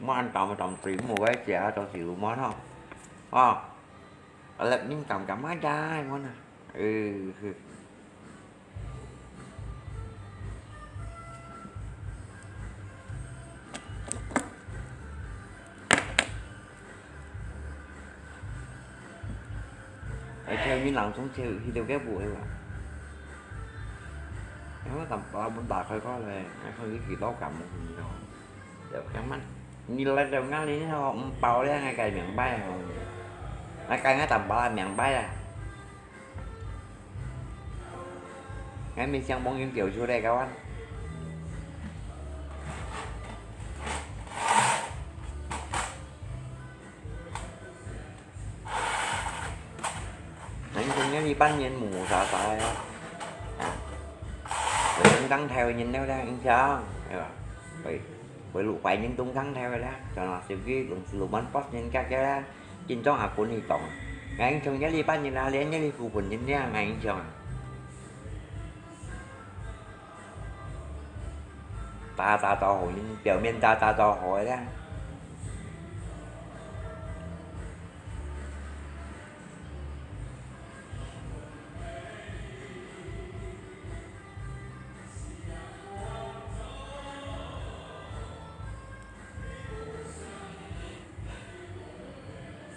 Muan tam tam tui mu wai sia to siu muan ho. Ho. Alep ning kam kam ma jai muan a. Ừ, ừ. Ai, theo như lòng sống theo thì đều cái buổi mà. Nó tầm ba bốn tạc hơi có này, nó không có gì đó cả một gì đâu. Đều cái mắt. Như là đâu ngắt đi nó không bao đấy, ngay cái miệng bay à. Ngay cái ngay tầm ba miệng bay à. Ngay mình xem bóng những kiểu chủ đề các bạn. Nắng chung nhớ đi bắn nhìn mù sợ sợ á. À. Rồi nắng trắng theo nhìn nếu đang yên sáng. Rồi. Rồi. Rồi lũ quái nhìn tung trắng theo đó. Cho nó siêu kí lũ, lũ bắn post nhìn các cái đó. Chính trong à cuốn đi tổng. Nắng chung nhớ đi bắn nhìn là liên nhớ đi khu vườn nhìn nha, nắng chung à. Tà tà tò hổ, 表面 tà tà tò hổ đấy.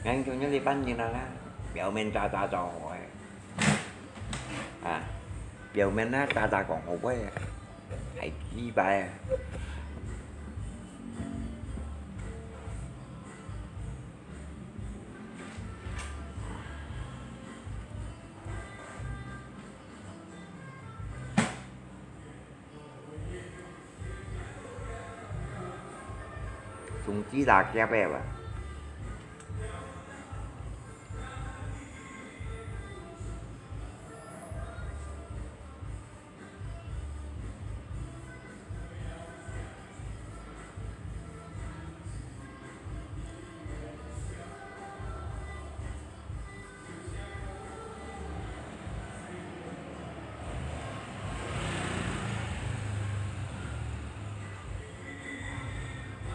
Ngang chung nhất đi bắn như nào đó. 表面 tà tà tò hổ ấy. À, 表面 á, tà tà kóng hổ quay à. Hãy ký bài à. Chúng chỉ là kia bé à.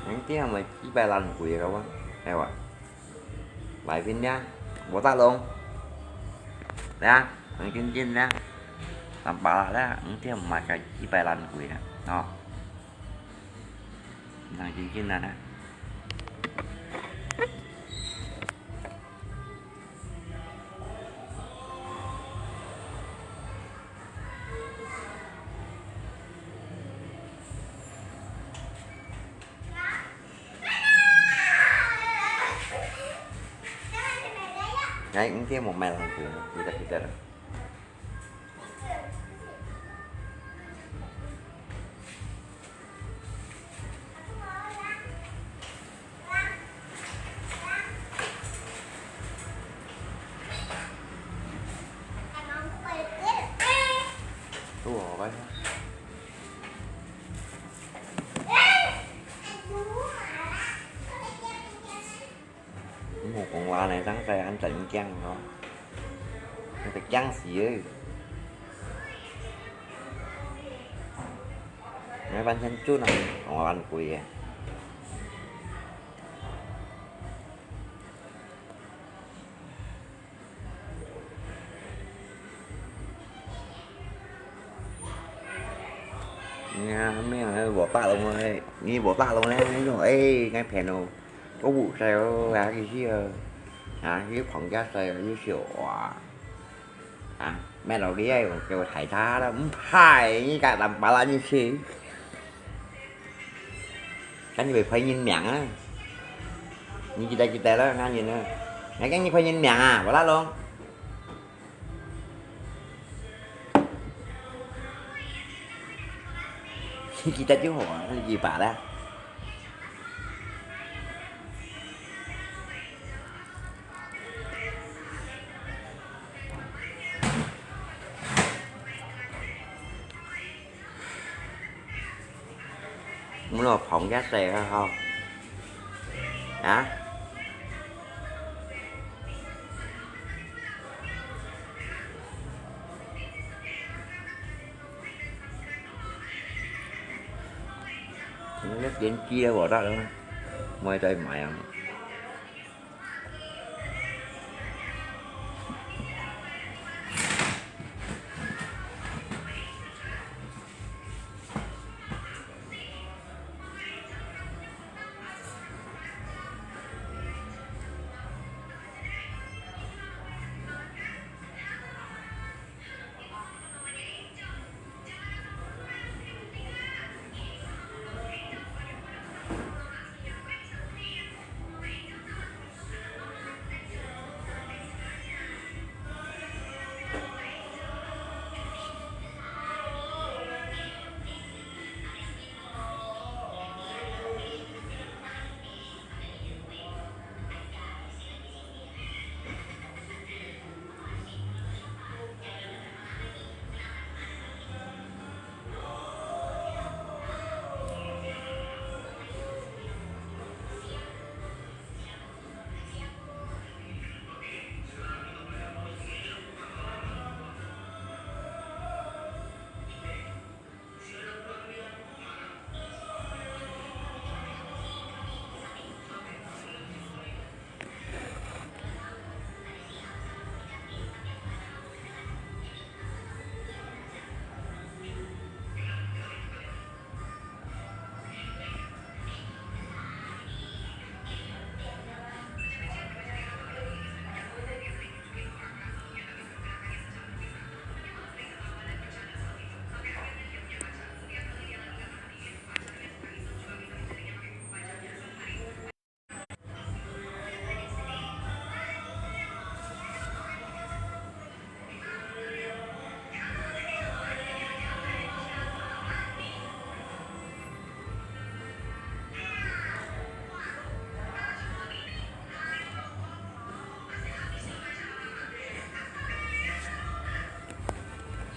Nang tiang mai chi bai lan kui ka wa, ai wa. Lai pin ya, bo ta long. Ya, nang kin kin ya. Tam pa la, nang tiang mai ka chi bai lan kui ya. No. Nang kin kin na na. 哎，你这没买上去，你再去再来。都好吧。 你無講話呢，正使恁真驚哦，你會驚死誒！你完全準啊，講話恁鬼誒！ 你看，後面那个我爸龙哎，你我爸龙呢？那种哎，该片哦，都五岁哦，还去去哦，啊，去旁家岁哦，去笑哇，啊，买落去哎，给我太差了，唔拍，你敢打巴拉进去？赶紧被拍人命啊！你记得记得了，俺人呢？俺讲你拍人命啊，我拉拢。 你記得就好啊，你記吧啦。我老婆也在啊哈，啊？ 你个点击了我大人，我也在买啊。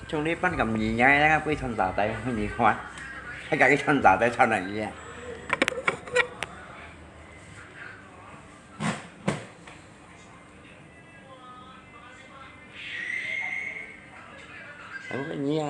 像你半个米伢，那个背穿炸弹，你看，还敢去穿炸弹，穿哪里啊？ 哎，我跟你讲，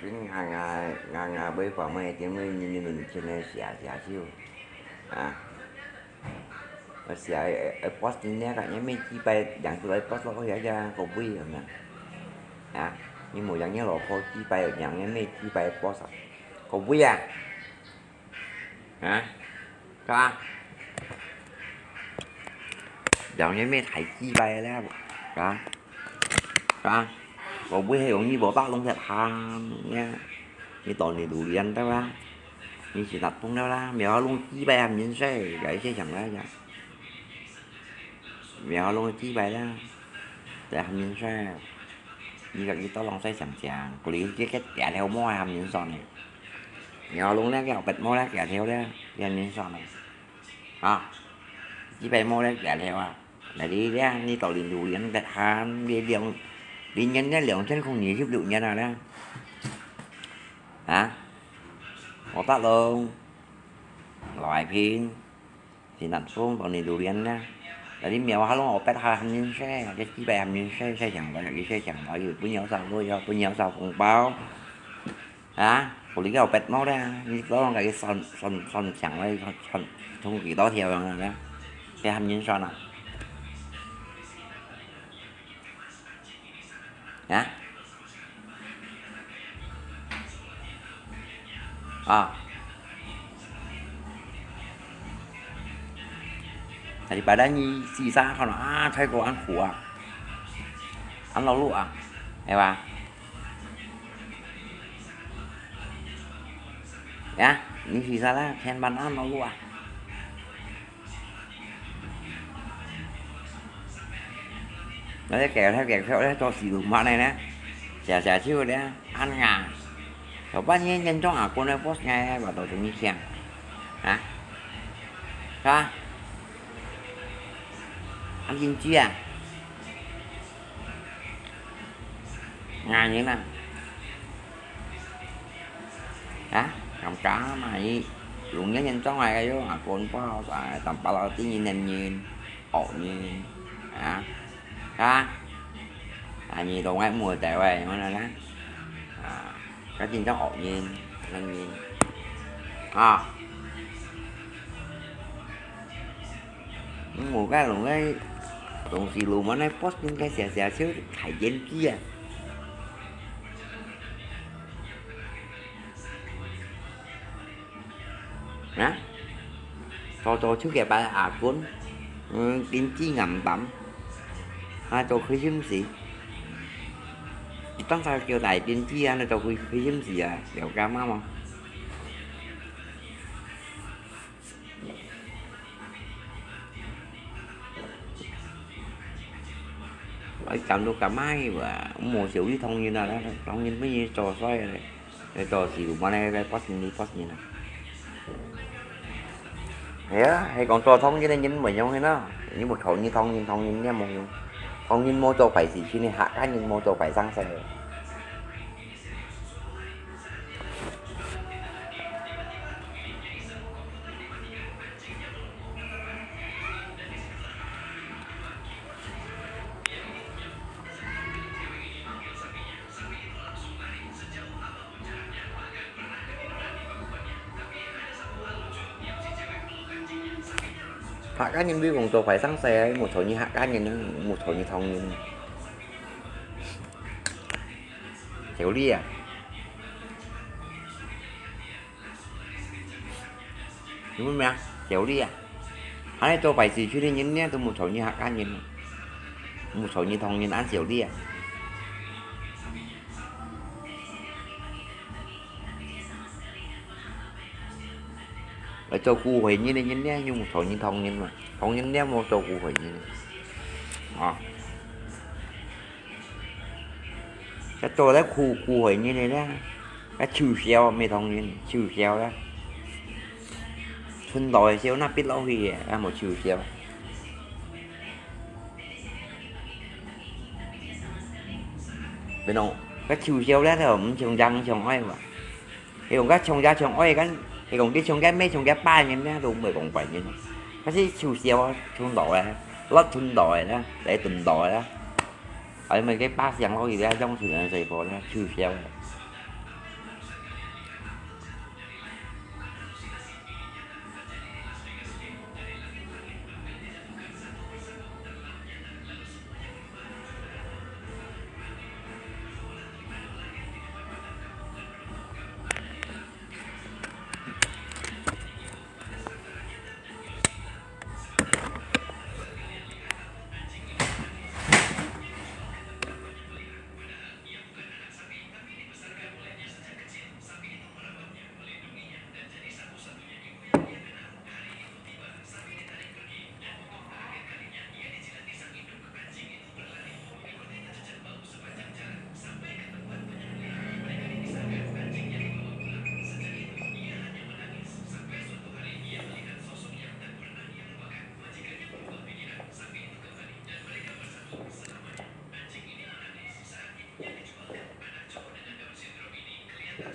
𠊎𠊎𠊎𠊎會發夢，點會日日攏天天寫寫手啊！𠊎寫誒誒，boss今日个，你乜幾擺贏出來boss落去啊？個位有無？啊！你無贏你老婆幾擺，贏你乜幾擺boss啊？個位啊！ 啊？啊？兩年沒抬幾擺了，啊？啊？我不會容易無法弄得han呀，你到你榴蓮的啦，你是哪懂的啦，沒有弄幾擺還人生，該些想來呀，沒有弄幾擺啦。 在含人說，你个你到浪費想想，古里这个点头毛还含人说呢。你要弄那个白毛那个头咧，也含人说呢。啊，几百毛那个头啊，那你咧，你到零六年个含，你两，零年那两千空二十六年了咧。啊，我大龙，老爱拼。 是南充到你榴莲呢？那你苗还弄我白还很人生，这几百很人生，谁想到，有谁想到，有不鸟少多，有不鸟少红包啊？我哩个白毛的，你不让给算算算抢了，算算充几多条人了呢？这很人算啊？ 啊？啊。Hari pada你自杀好了啊，泰国安苦啊，安劳碌啊，对吧？呀，你自杀了，千万安劳碌啊。 那个搞笑搞笑咧，做事路嘛呢呢，写寫手咧，按啊，有半夜严重啊，过来boss呢，我都同你讲，啊，是吧？啊，进去啊，啊，你呢？ 啊，感觉嘛，伊用个人种来个哟，啊，管不好啥，当巴拉丁人、人、恶人，啊，啊，啊，你都爱摸在外，我讲啦，啊，搿真正恶人、人人，啊。 嗯，我讲弄个东西，路门那boss应该写写就开眼界啊。啊？早早就给把阿公，嗯，经济暗淡，啊，做亏心事。你当初叫大经济啊，那做亏亏心事啊，了解吗？ 哎，赶都赶慢哇，無小你同人啊，同人乜做衰咧，你做事嘛咧，來發生你發生啊。係啊，係講做同人个人無用个啦，你無同人同人同人也無用，同人無做壞事，去你客家人無做壞生事。 客家人會講做壞生事，無同你客家人，無同你唐人。小李啊！ 你明白啊？小李啊，還係做壞事出个人呢，都無同你客家人，無同你唐人，恁小李啊。來做古回人个人呢，又無同你唐人嘛，唐人呢無做古回人。啊。 該做得苦苦回人个啦，該臭笑，無同人，臭笑啦。春到个笑，那必落去个，也無臭笑。變到，該臭笑咧，就毋像人像愛哇。 係講該像家像愛，該係講佢像該咩像該拜人咧，都毋會講拜人。該係臭笑啊，像到咧，落像到咧，來像到咧。哎，毋係該拜相落去咧，像出人水果咧，臭笑咧。Kau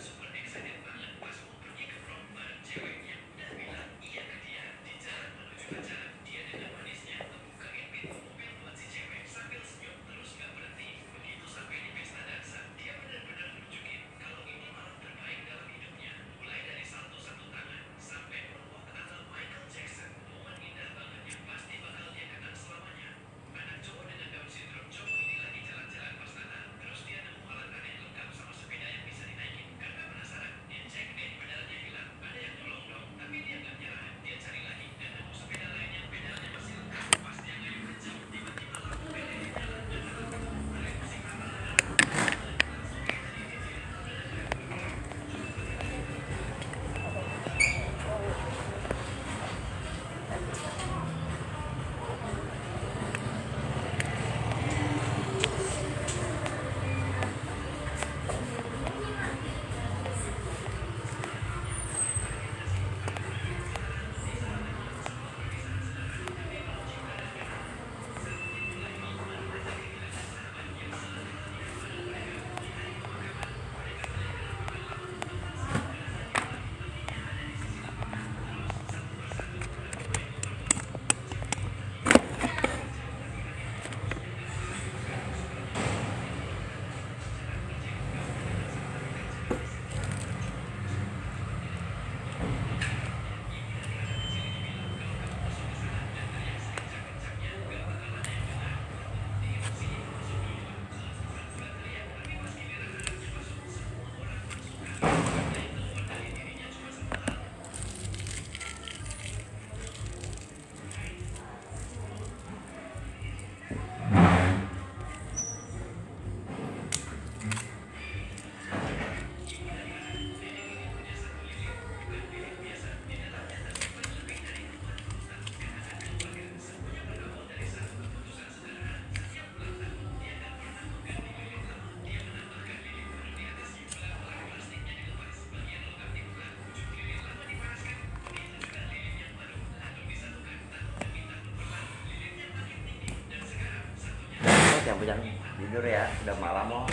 siang-siang tidur ya, udah malam loh.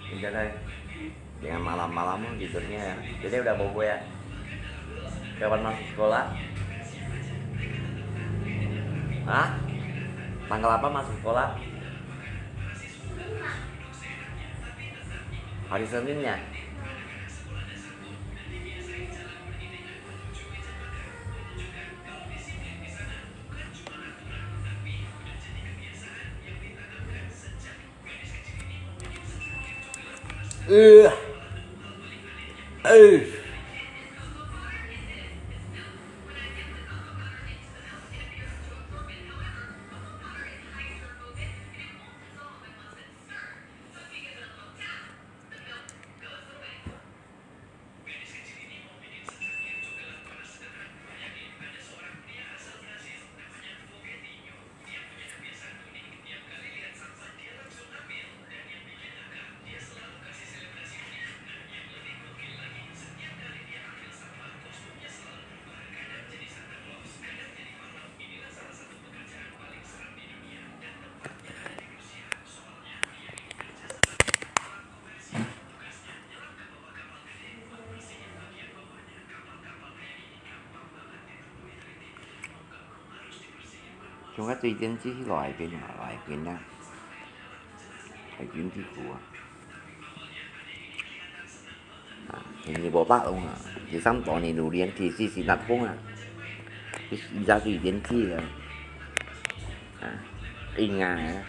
Udah deh. Jangan malam-malam tidurnya ya. Jadi udah bobo ya. Kapan masuk sekolah? Hah? Tanggal apa masuk sekolah? Hari Senin ya? Eh. Eh. Chúng ta tùy tiên tri lo ai pin mà, lo ai pin á. Ai pin thì khổ à. À, thì như bộ bác ông à, thì sắm tỏ này đủ điện thì xì xì nạp không à. Thì xì ra tùy tiên tri à. À, in ngài à.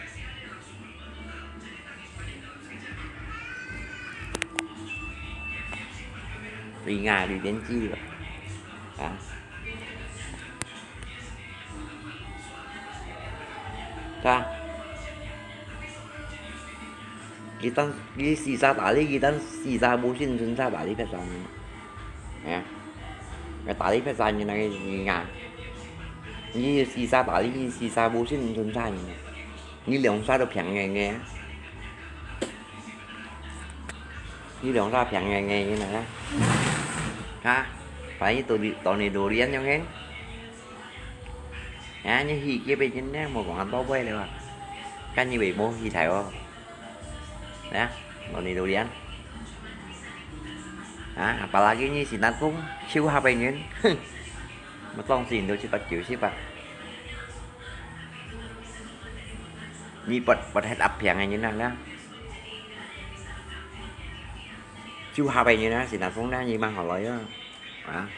Vì ngài đi đến chi rồi. Hả? Ka. Kita, di sisa tali, kita sisa busin sunsa tali pesan. Ya. Cái tali pesan như này, ngà. Như sisa tali, sisa busin sunsa như này. Như lòng sa đồ phiang nghe nghe. Như lòng sa phiang nghe nghe như này á. Ha? Phải như tụi đi, tụi này đồ điên nhau nghe. Ha, như hì kia bên trên nè, một quán ăn bao quayเลยว่ะ. Cái như vậy bố hì thải ô. Nè, tụi này đồ điên. 啊，apalagi你Sinatpung，手下个人，哼，乜當時人都七八九十啊。你發，發忒阿平个人啊，啦。手下个人啊，Sinatpung啦，你慢好來啊。啊。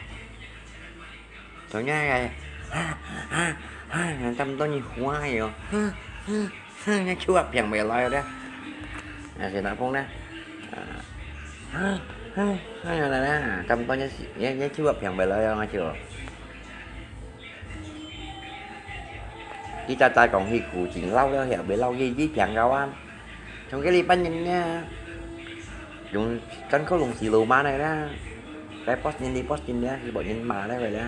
同樣个，啊，啊，啊，差不多你花个哦，啊，啊。 哼，你手啊平袂來了。啊，Sinatpung呢？啊，哼，哼，哼，來啦，差不多你，你，你手啊平袂來了，我就。佢早早講佢古井老了，也袂老，佢，佢平到啊。從該禮拜人呢，用，真可能是羅馬來啦。該八年的八年呢，佢把人罵了回來。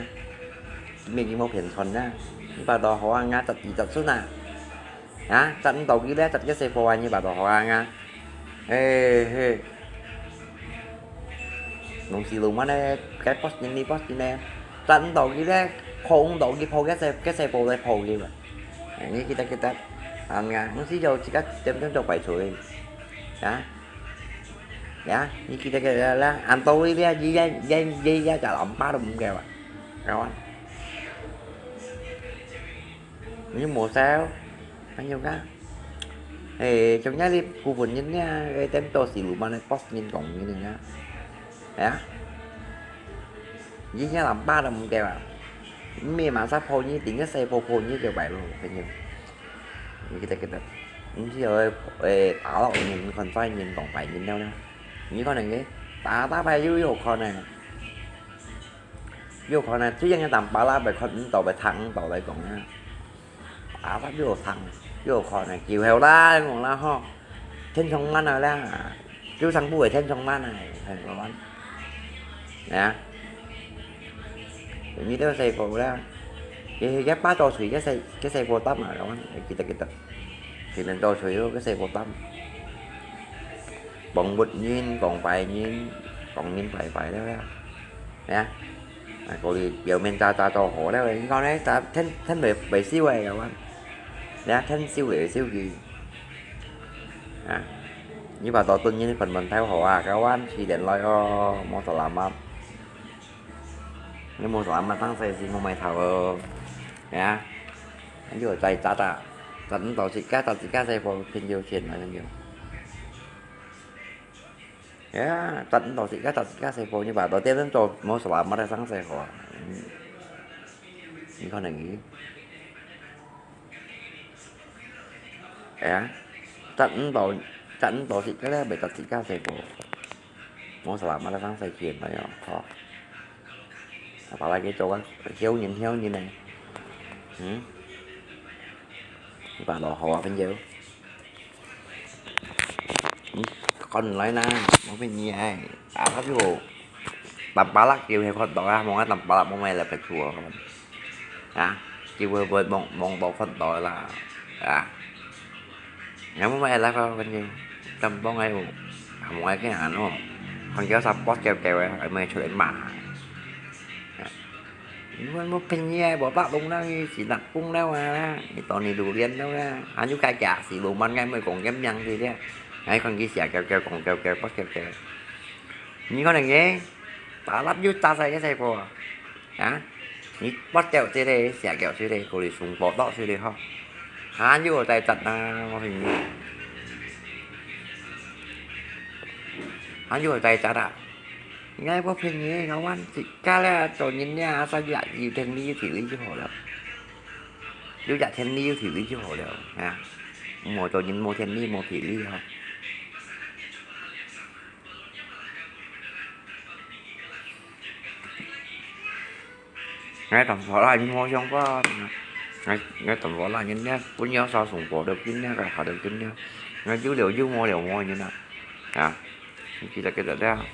沒，沒騙穿啦。你把到好啊，俺十二十歲啊。 啊，摘毋到佢咧，摘个細貨啊，你把到好啊啊。嘿，嘿。弄死路嘛呢，該八年呢，八年呢，摘毋到佢咧，抱毋到佢，抱个細，个細貨來抱佢嘛。哎，你記得，記得，啊，你啊，你是有自家點點做壞事个。啊？呀，你記得，記得啦，恁多位咧，一，一，一，一，一隻藍巴都毋夠啊。然後啊，你無笑，還有个？哎，從這裡部分人呢，哎，等到死路嘛呢，八年講你呢，哎呀，你這藍巴都毋夠啊，你嘛殺破你，頂个細破破你就壞咯，朋友。你記得，記得，毋係有，哎，打落人，看衰人，講壞人了呢。你可能个，打打敗又有可能。 有可能最近个Tampalak會看毋到，會聽毋到來講啊。啊，又有聽，又有可能，久後啦，講啦吼，天窗慢啊啦，就上不會天窗慢啊，很多慢。啊，你都細個啦，佢係一把刀錘，个細，个細個擔啊，講，記得，記得，佢能刀錘，个細個擔。講不人，講壞人，講人壞壞了啦。 呀，啊，過去表面詐詐做好了，你看呢，詐，天，天袂，袂收个，kawan。呀，天收袂收佢。啊，你把到dunyin分門頭好啊，kawan，四點來哦，無selamat。你無selamat，當時是無買頭哦。呀，你有在詐詐，賺到自家，賺自家細貨，騙有錢啊，朋友。 呀，賺到自家，賺自家細貨，你把到店做無selamat个上細貨啊。嗯，你可能佢，哎呀，賺毋到，賺毋到自家咧，袂賺自家細貨，無selamat个上細錢來哦，吼。Apalagi做个，少年，少年呢，嗯，你把落好啊，朋友。 你看來啦，無騙你哎，啊，佢就Tampalak就係看到啊，望啊Tampalak無買來別處哦，啊，就會會望望到看到啦，啊，有無買來个反正，Tampalak哎，無愛个啊喏，看佢啥post叫叫个，還無出來罵。 你莫騙你啊，無白弄啦，你死人崩了啊，你當你榴蓮了啊，還有該假死路蠻个，莫講个名字了，還講佢寫叫叫，講叫叫，不叫叫。你可能个，打蠟又打晒个細貨啊，啊？你不叫這個，寫叫這個，過來送報道這個吼，還有在摘啊，我跟你，還有在摘啊。 𠊎無騙你，𠊎自家咧做人咧，asal有，有田地有地利就好了。有隻田地有地利就好了，啊，無做人無田地無地利吼。 𠊎同婆啦，你無想過，𠊎，𠊎同婆啦，人家本有啥送過到今天，該下到今天，𠊎有了有，無了無人啊，啊，你記得記得了，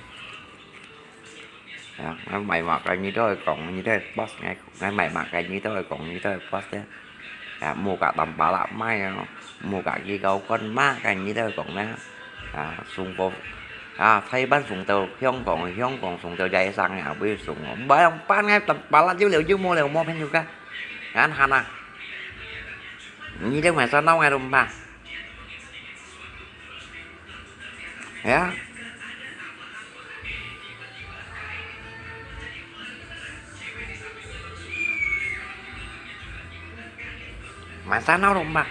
啊，𠊎買麼个你都會講，你都會post，𠊎，𠊎買麼个你都會講，你都會post个。 啊，無甲Tampalak買啊，無甲佢高官買，該你都講啦。啊，送過，啊，台灣送到香港，香港送到街上啊，會送哦。毋係用搬个，Tampalak有了有，無了無，朋友个。恁閒啊，你都買啥鬧个都毋怕。 係啊。啊，三闹钟吧。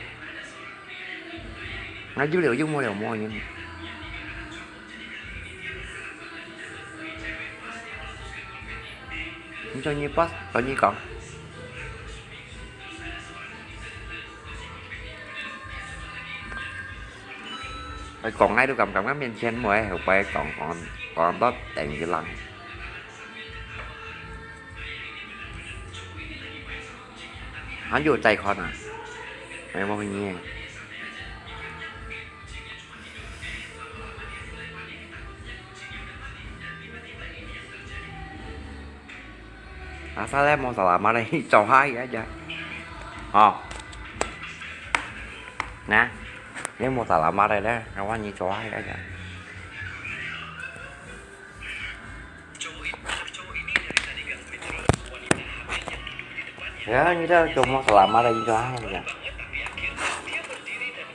那就了就没了，没人。你叫你爸，叫你讲。哎，讲，哎，都感觉面前没有，不会讲，讲，讲到等于人。 還有在看啊？哎，我問你。Asal leh mau salamat leh, coba aja. Oh. Nah, ini mau salamat leh, kawan ni coba aja. Ya, ini dah cuma selama dah itu aja.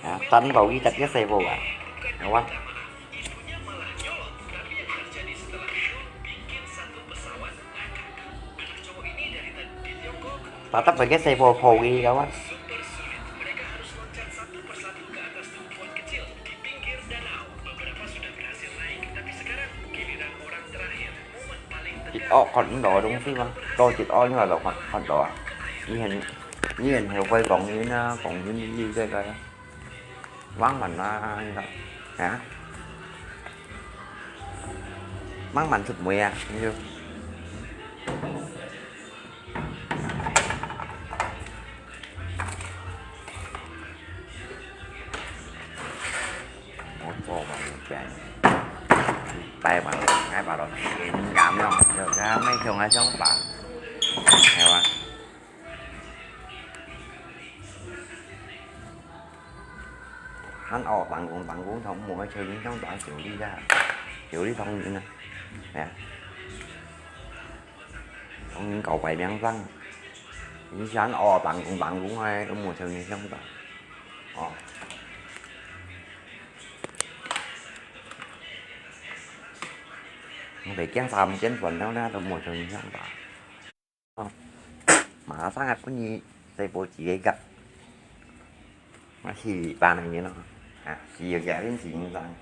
Ya, tan bau kita biasa bawa. Kawan. Tatap bagai saya bawa bawa kawan. Thịt ốc còn đó đúng không? Có thịt ốc nhưng mà đó còn, còn đó. Như hiện, như hiện hiểu quay còn như nó, còn như, như cái, cái. Vắng mình nó, hả? Vắng mình thịt muối à? Như. Ủa, cô mà một cái tay mà hai bà đó cảm nhau được ra mấy chồng hai sống bà. Hay quá. Hán ổ bằng cũng bằng cũng không mua chơi những trong đó chịu đi ra. Chịu đi thông những nè. Nè. Thông những cầu bảy miếng răng. Những sáng ổ bằng cũng bằng cũng hay, tôi mua chơi những trong đó. Ồ. Không phải kiêng sao mà kiêng phần đâu nè, tôi mua chơi những trong đó. Mà sáng ngày cũng như, tôi bố trí cái gặt. Mà xì bàn này như nó. À, xì cái đến xì như răng.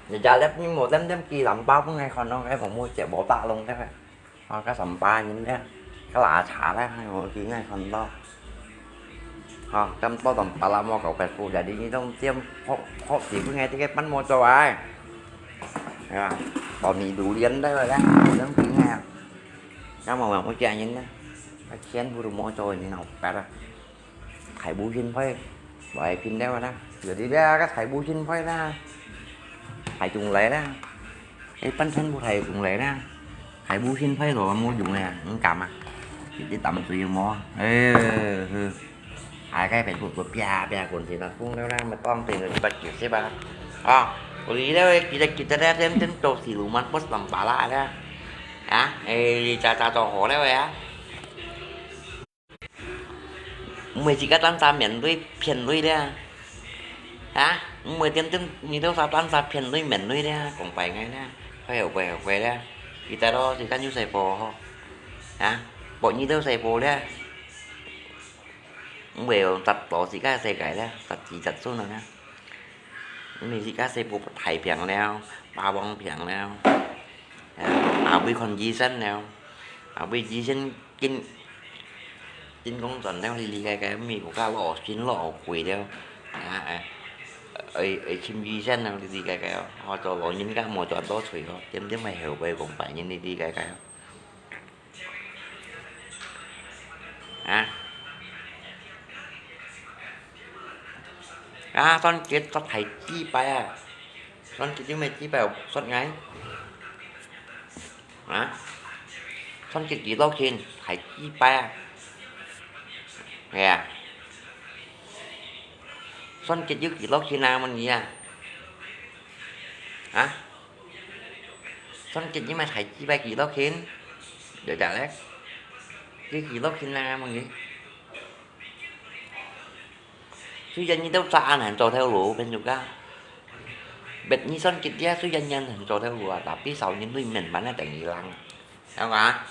Giờ giờ lép nhưng một lém lém kỳ lắm bao cũng ngày còn nó cái phòng mua chạy bộ tạ lông thế. Ho, ka samba nyin le, ka la cha le, ho, ki ngai khon to. Ho, chăm to tong pa la mo kau pet pu jadi ni dong tiêm, ho, ho, si pu ngai ti ke pan mo cho ai. Ya, to ni du liên đấy rồi đấy, mo dong ki ngai. Ka mo mo cha nyin le, ka chien pu mo cho ni nau pet a. Thải bù hin phơi, vài pin đeo ra. Giờ đi ra cái thải bù hin phơi ra. Thải chung lấy ra. Cái bánh thánh bù thải chung lấy ra. Thải bù hin phơi rồi mua dùng nè, những cảm à. Thì đi tắm tùy mua. Ê, hư. Hai cái phải thuộc của pia, pia cuốn thì nó cũng đeo ra, mà con thì nó bắt kiểu xếp ba. À, có lý đâu, kita, kita ra thêm, thêm trộn xì lù mắm, bớt tầm pá lạ ra. Hả? Ê, cha, cha, cho hổ đeo ra. Mười chỉ có tan xa miền núi, phiền núi đấy à? Hả? Mười tiên tiên, như đâu sao tan xa phiền núi, miền núi đấy à? Cũng phải ngay đấy à? Phải hiểu, phải hiểu, phải đấy à? Kita đó thì các như sai phô hả? Hả? Bọn như đâu sai phô đấy à? Mười tập đó chỉ có sai cái đấy à? Tập chỉ tập số nào đấy à? Mười chỉ có sai phô Thái phiền đấy à? Ba bóng phiền đấy à? À, à, với con dí sân đấy à? À, với dí sân kinh 真講真了，你理解个，美國家老新老貴了，啊，哎，哎，哎，尋醫生了，你理解个，我做老人家無賺到錢哦，點點會後悔講白人，你理解个，啊，啊，算結煞大幾擺啊，算結有咩幾擺，算𠊎。 Hả? Son kit kì lốc hin, thải chi pa. Hè. Son kit yuk kì lốc hin à, mần gì à? Hả? Son kit yuk mà thải chi pa kì lốc hin. Dở dở đấy. 佢幾多斤啊？問佢。雖然你都早恁難做頭路，朋友家。別你算幾多，雖然你難做頭路啊，tapi少人對面慢慢等你lang。 有啊？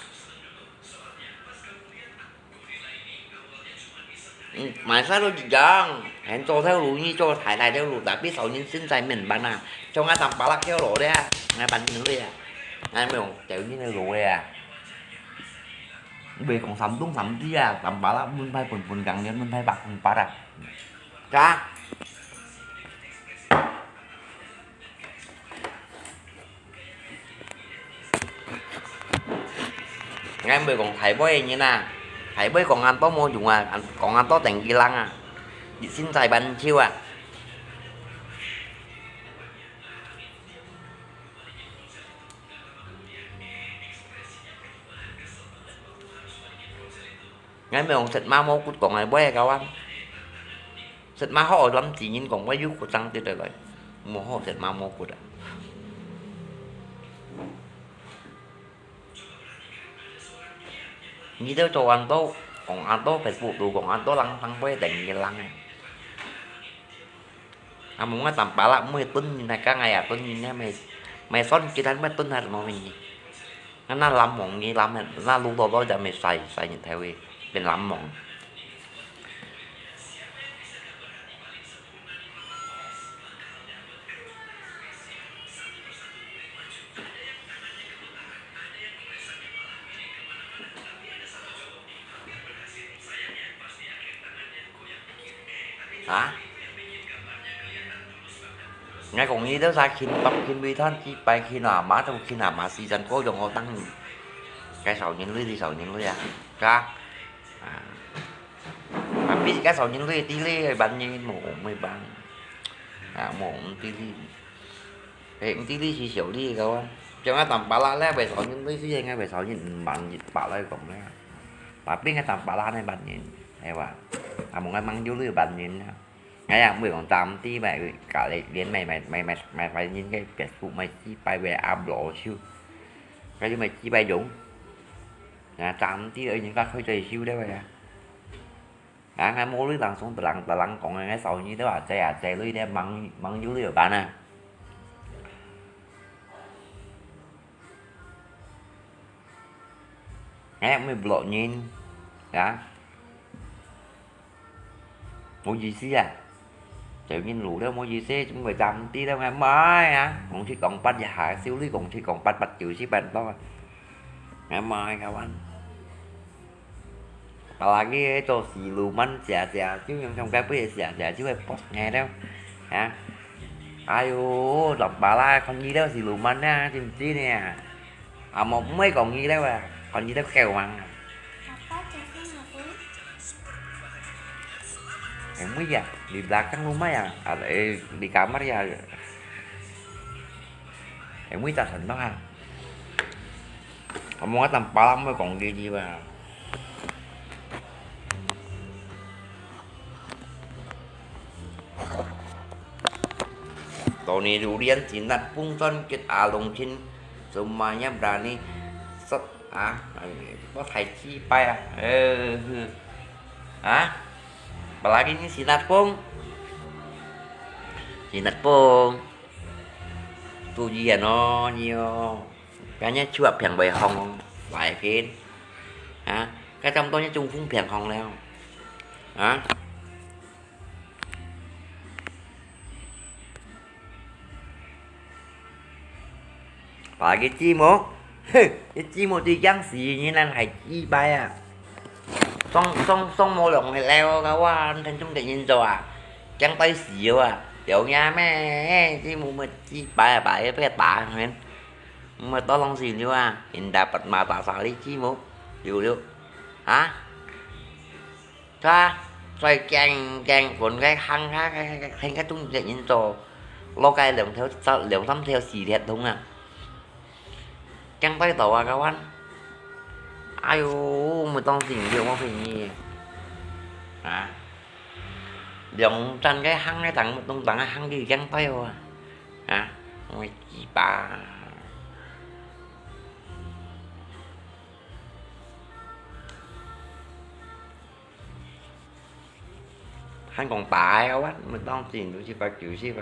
嗯，買啥都一樣，還做頭路，你做大大頭路，tapi少人身在面板啊，像𠊎當巴拉叫路的啊，𠊎辦人的啊，𠊎沒有叫人的路的啊。你袂講三東三西啊，當巴拉門牌本本港的，門牌白本白啊，是啊？ 𠊎毋會講大尾个人啊，大尾講恁多無用啊，講恁多等佢lang啊，一心在板手啊。𠊎毋會講食馬無骨講个尾个啊。 食馬好，摎自然講，𠊎有骨正跌落來，無好食馬無骨啊。你兜做恁多，講恁多，Facebook都講恁多人，人會等你人个。啊，無𠊎當巴拉，每頓人來講，哎呀，頓人家沒，沒算其他，每頓還無問題。 那那藍網你藍那擼到到就沒晒晒你頭位，變藍網。啊？ 𠊎講你兜儕勤，勤累趁幾百，勤阿媽都勤阿媽時間過用好當，該少人類，你少人類啊，嘎？啊，tapi該少人類，地理个班呢，無，無辦，啊，無地理，誒，地理是小理个哦，像𠊎當巴拉咧，為少人類，雖然𠊎為少人毋辦一百來講咧，tapi𠊎當巴拉呢，半年，係吧？啊，無𠊎忙就六半年啊。 哎呀，毋會講暫時買，隔離連買買買買買買人个別墅買幾百个阿羅樹，該就買幾百種。啊，暫時人家開始收了呀。啊，𠊎無鐳人送，別人別人講个，𠊎少年都話，這啊這類的忙忙有了辦啊。 哎，毋會block人，啊？無意思啊！就人路了無意思，毋會暫時了，𠊎買啊！講七講八一下，少女講七講八，八九十八多啊！𠊎買个完。 Apalagi做siluman，食食，就用用該杯食食，就會發硬了，啊！哎喲，當巴拉，看佢了siluman啊，真真个啊！啊，無，毋會講佢了啊，看佢了狗mang啊！Apa tuh, Bun? 哎，妹呀，你belakang rumah ya？啊，哎，di kamar ya？哎，妹咋成到啊？ Among tang palang mo kong di di ba. Tony Julian sinat pungson kit along chin, semuanya berani set, ah, có thầy chi pai à. Ừ. Hả? Apalagi ni sinat pung. Sinat pung. Tui yên nó nhiều. Cái nhá chuột phèn bày hòng vài phiên. Hả? Cái trong tôi nhá chung phung phèn hòng leo. Hả? Apalagi Cimo. Cái Cimo tuy chán xì như nên hay chi pai à. Song song song mô lòng hay leo cái wa thành chung tự nhiên rồi à. Chán tay xì rồi à. Kiểu nhà mẹ Cimo mà chi pai à, pai cái ta hả? Mà tao lòng xì liu à. Hiện tại bật mà ta sao đi Cimo. Liu liu. Hả? Sa, soi keng keng cuốn cái hăng ha, cái cái cái chung tự nhiên rồi. Lo cái lượng theo sa- lượng thăm theo xì thiệt đúng à. Keng tay tàu à các bạn. Ai u, mười tông tỉnh liu mà phải nhỉ. Hả? Lượng trần cái hăng cái thằng một tông tặng hăng đi keng tay à. Hả? Mười chi ba. 還講打个啊，乜當真都七八九十啊。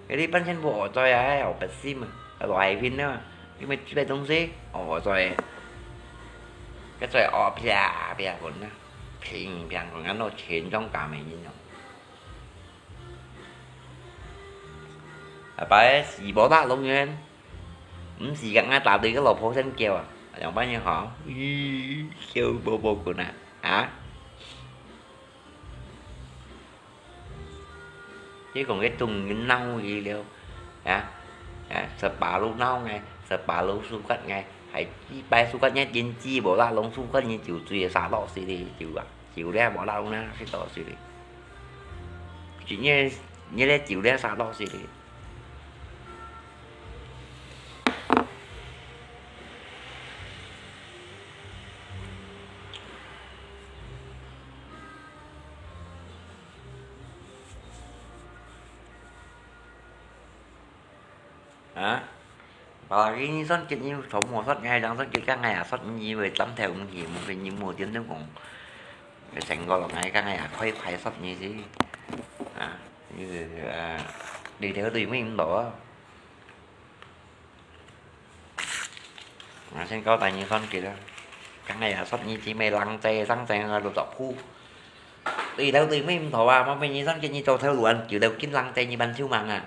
該你半仙無學在啊，學白心啊，落海拼啊，因為這个東西學在，該在學啪啪滾啊，乒乒滾，安到全中國人哦。啊，擺死無打龍眼，毋死个，𠊎打對个老婆先叫啊，兩百年好，咦，叫寶寶滾啊，啊？ 你講个中人鬧佢了，啊，啊，十八路鬧𠊎，十八路suka𠊎，還幾擺suka𠊎，真知無啦，攏suka你酒醉个啥東西哩，酒啊，酒咧無啦，攏那是東西哩。今日，你咧酒咧啥東西哩？ 啊？Apalagi你算今日頭毛算，你還想算今日𠊎也算，你以為針頭毋去，無分你無點點講，成個落來，今日也快快算你去。啊，你，啊，你條對面毋到啊。 啊，先交代你算計啦。今日也算你姊妹人濟，生濟啊，六十戶。對頭對尾毋妥啊，莫分你算計你做頭路啊，就到緊人濟你辦手忙啊。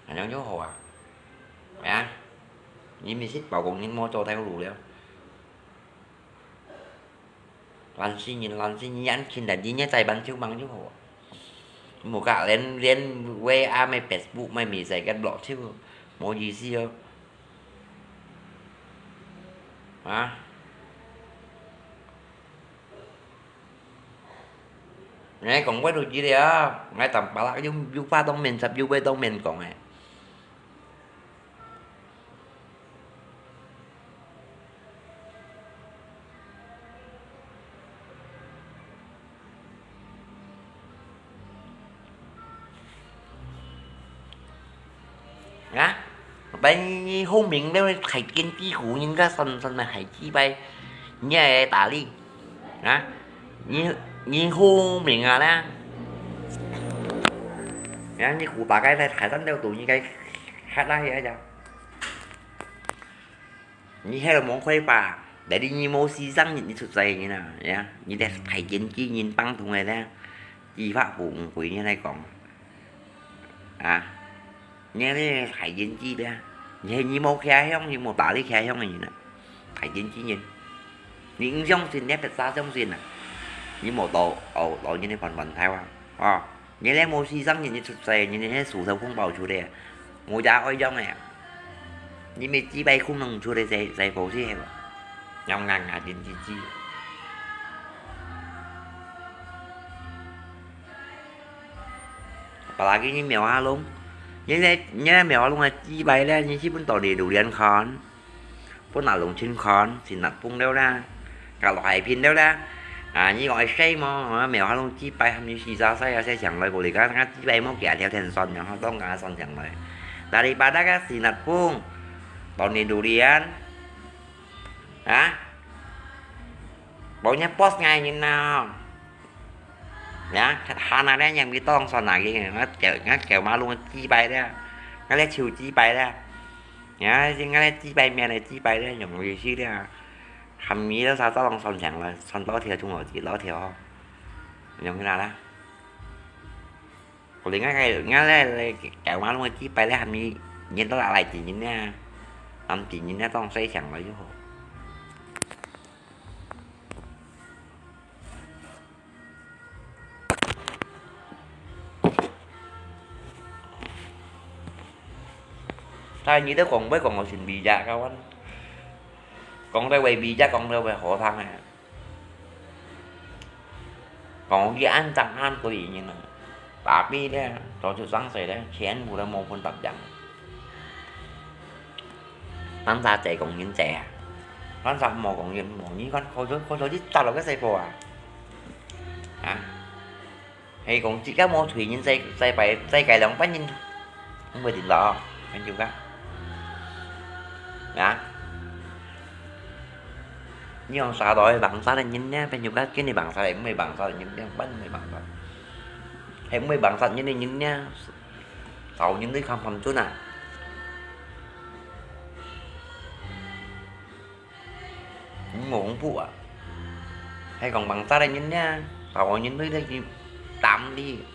恁樣就好啊。啊，你毋係包工人無做頭路了。 懶尸人，懶尸人，恁勤力，你也再辦手忙就好啊。無个連，連WA、乜Facebook、乜message个block就無意思哦。啊？𠊎講話就知了，𠊎淡薄仔有，有話當面插，有話當面講誒。 啊？Apalagi你好命了，大堅持，人家算，算乜還幾擺，你也打理。啊？你，你好命啊啦！啊，你古巴該在台山了，都應該還那些呀。 你係無開吧？但係你無四十日你出世个人啊，呀，你這大堅持人，放通个咧，計畫毋歸你來講。啊，你這大堅持咧，你係你無徛向，你無打理徛向个人啊，大堅持人。你毋相信，你別儕相信啊！你無到，哦，到人个飯碗頭啊，哦。 你這無四十日你出世，你這係數數紅包出來，無也愛樣个。你乜幾擺可能出來在，在報紙係無？要硬硬真真真。Apalagi你廟下弄，你這，你這廟下弄个幾擺咧，你去分到你榴槤看。 分阿龍親看，先拿分了啦，甲落海片了啦。啊，你講會使無？啊，廟下弄幾擺，喊你死煞使啊，使上來，無你講，啊，幾擺無幾條天算了，吼，當甲算上來。Daripada个先拿分，到你榴槤，啊，無人post ngai人啊。 呀，下下咧，人會當算啊，𠊎叫，𠊎叫馬路幾擺咧，𠊎咧手幾擺咧，呀，𠊎咧幾擺面咧幾擺咧，用意思咧，含義都啥都能算上來，算多條中好幾多條吼，用去哪啦？我另外个，𠊎咧，咧叫馬路幾擺咧，含義人都拿來幾人咧，含幾人咧，當算上來就好。 但係你都講，會講到神祕學个，講到會祕學，講到會好聽个。講佢恁正恁對人啊，tapi咧，做出生事咧，全部都無分別樣。 Pangsa濟講人濟啊，pangsa無講人無，你看，好彩，好彩你打落个細波啊！啊，係講自家無推人再，再拜，再改兩百人，毋會定咯，朋友家。啊？你用啥來pangsa个人呢？朋友家，今日pangsa个，毋係pangsa个人，兩百毋係pangsa。係毋會幫殺人个人呢，仇人都看毋準啊！你無恐怖啊！係講幫殺个人呢，仇人都得去擔你。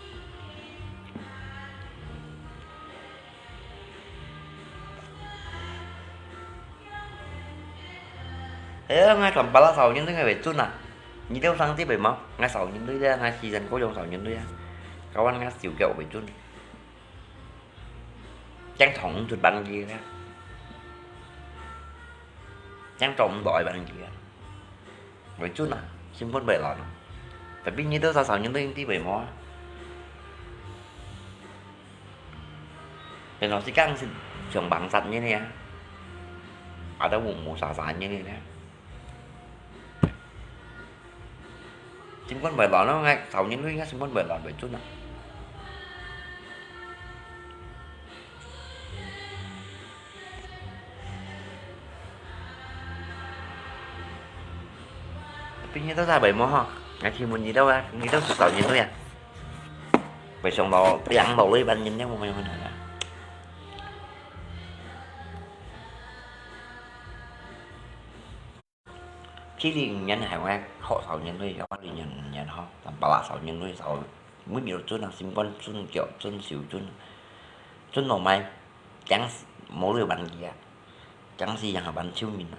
哎呀，𠊎全部啦仇人都𠊎會準啊！你兜生知袂無？𠊎仇人都咧，𠊎時辰過用仇人都啊！𠊎玩𠊎手腳會準，驚撞毋出板機咧，驚撞毋到个板機啊！ 會準啊，心肝會亂啊。Tapi你兜殺仇人都應知會無啊？Bên đó是講是想幫殺人个啊，啊，都無無殺殺人个啊。心肝會亂咯，𠊎仇人都應該心肝會亂，會準啊。 Tapi你兜在北無吼？𠊎請問你兜啊，你兜係仇人對啊？北上到兩路裡班人了，我們有可能啊。七零五年係𠊎學仇人對，一零五年吼，但八六仇人對仇，每秒準啊，心肝準，腳準，手準，準到買，驚死，無了班機啊，驚死人還班手面啊。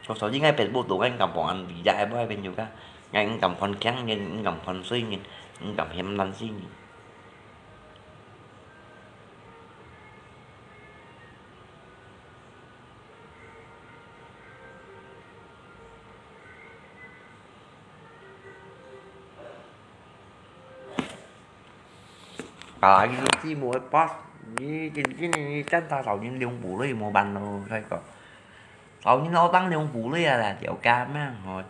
Có sao chứ ngai Facebook tu ngai ngam phong ăn ví dạy ai boy bên juga. Ngai ngam phong kiang ngin, ngam phong sui ngin, ngam hiam lan sui ngin. Apalagi si Cimo pas, ni cincin ni chan ta sau nyin liung pului mo ban lo sai ko. Sau nyin lo tang liung pului a la, tiao ka ma, ho,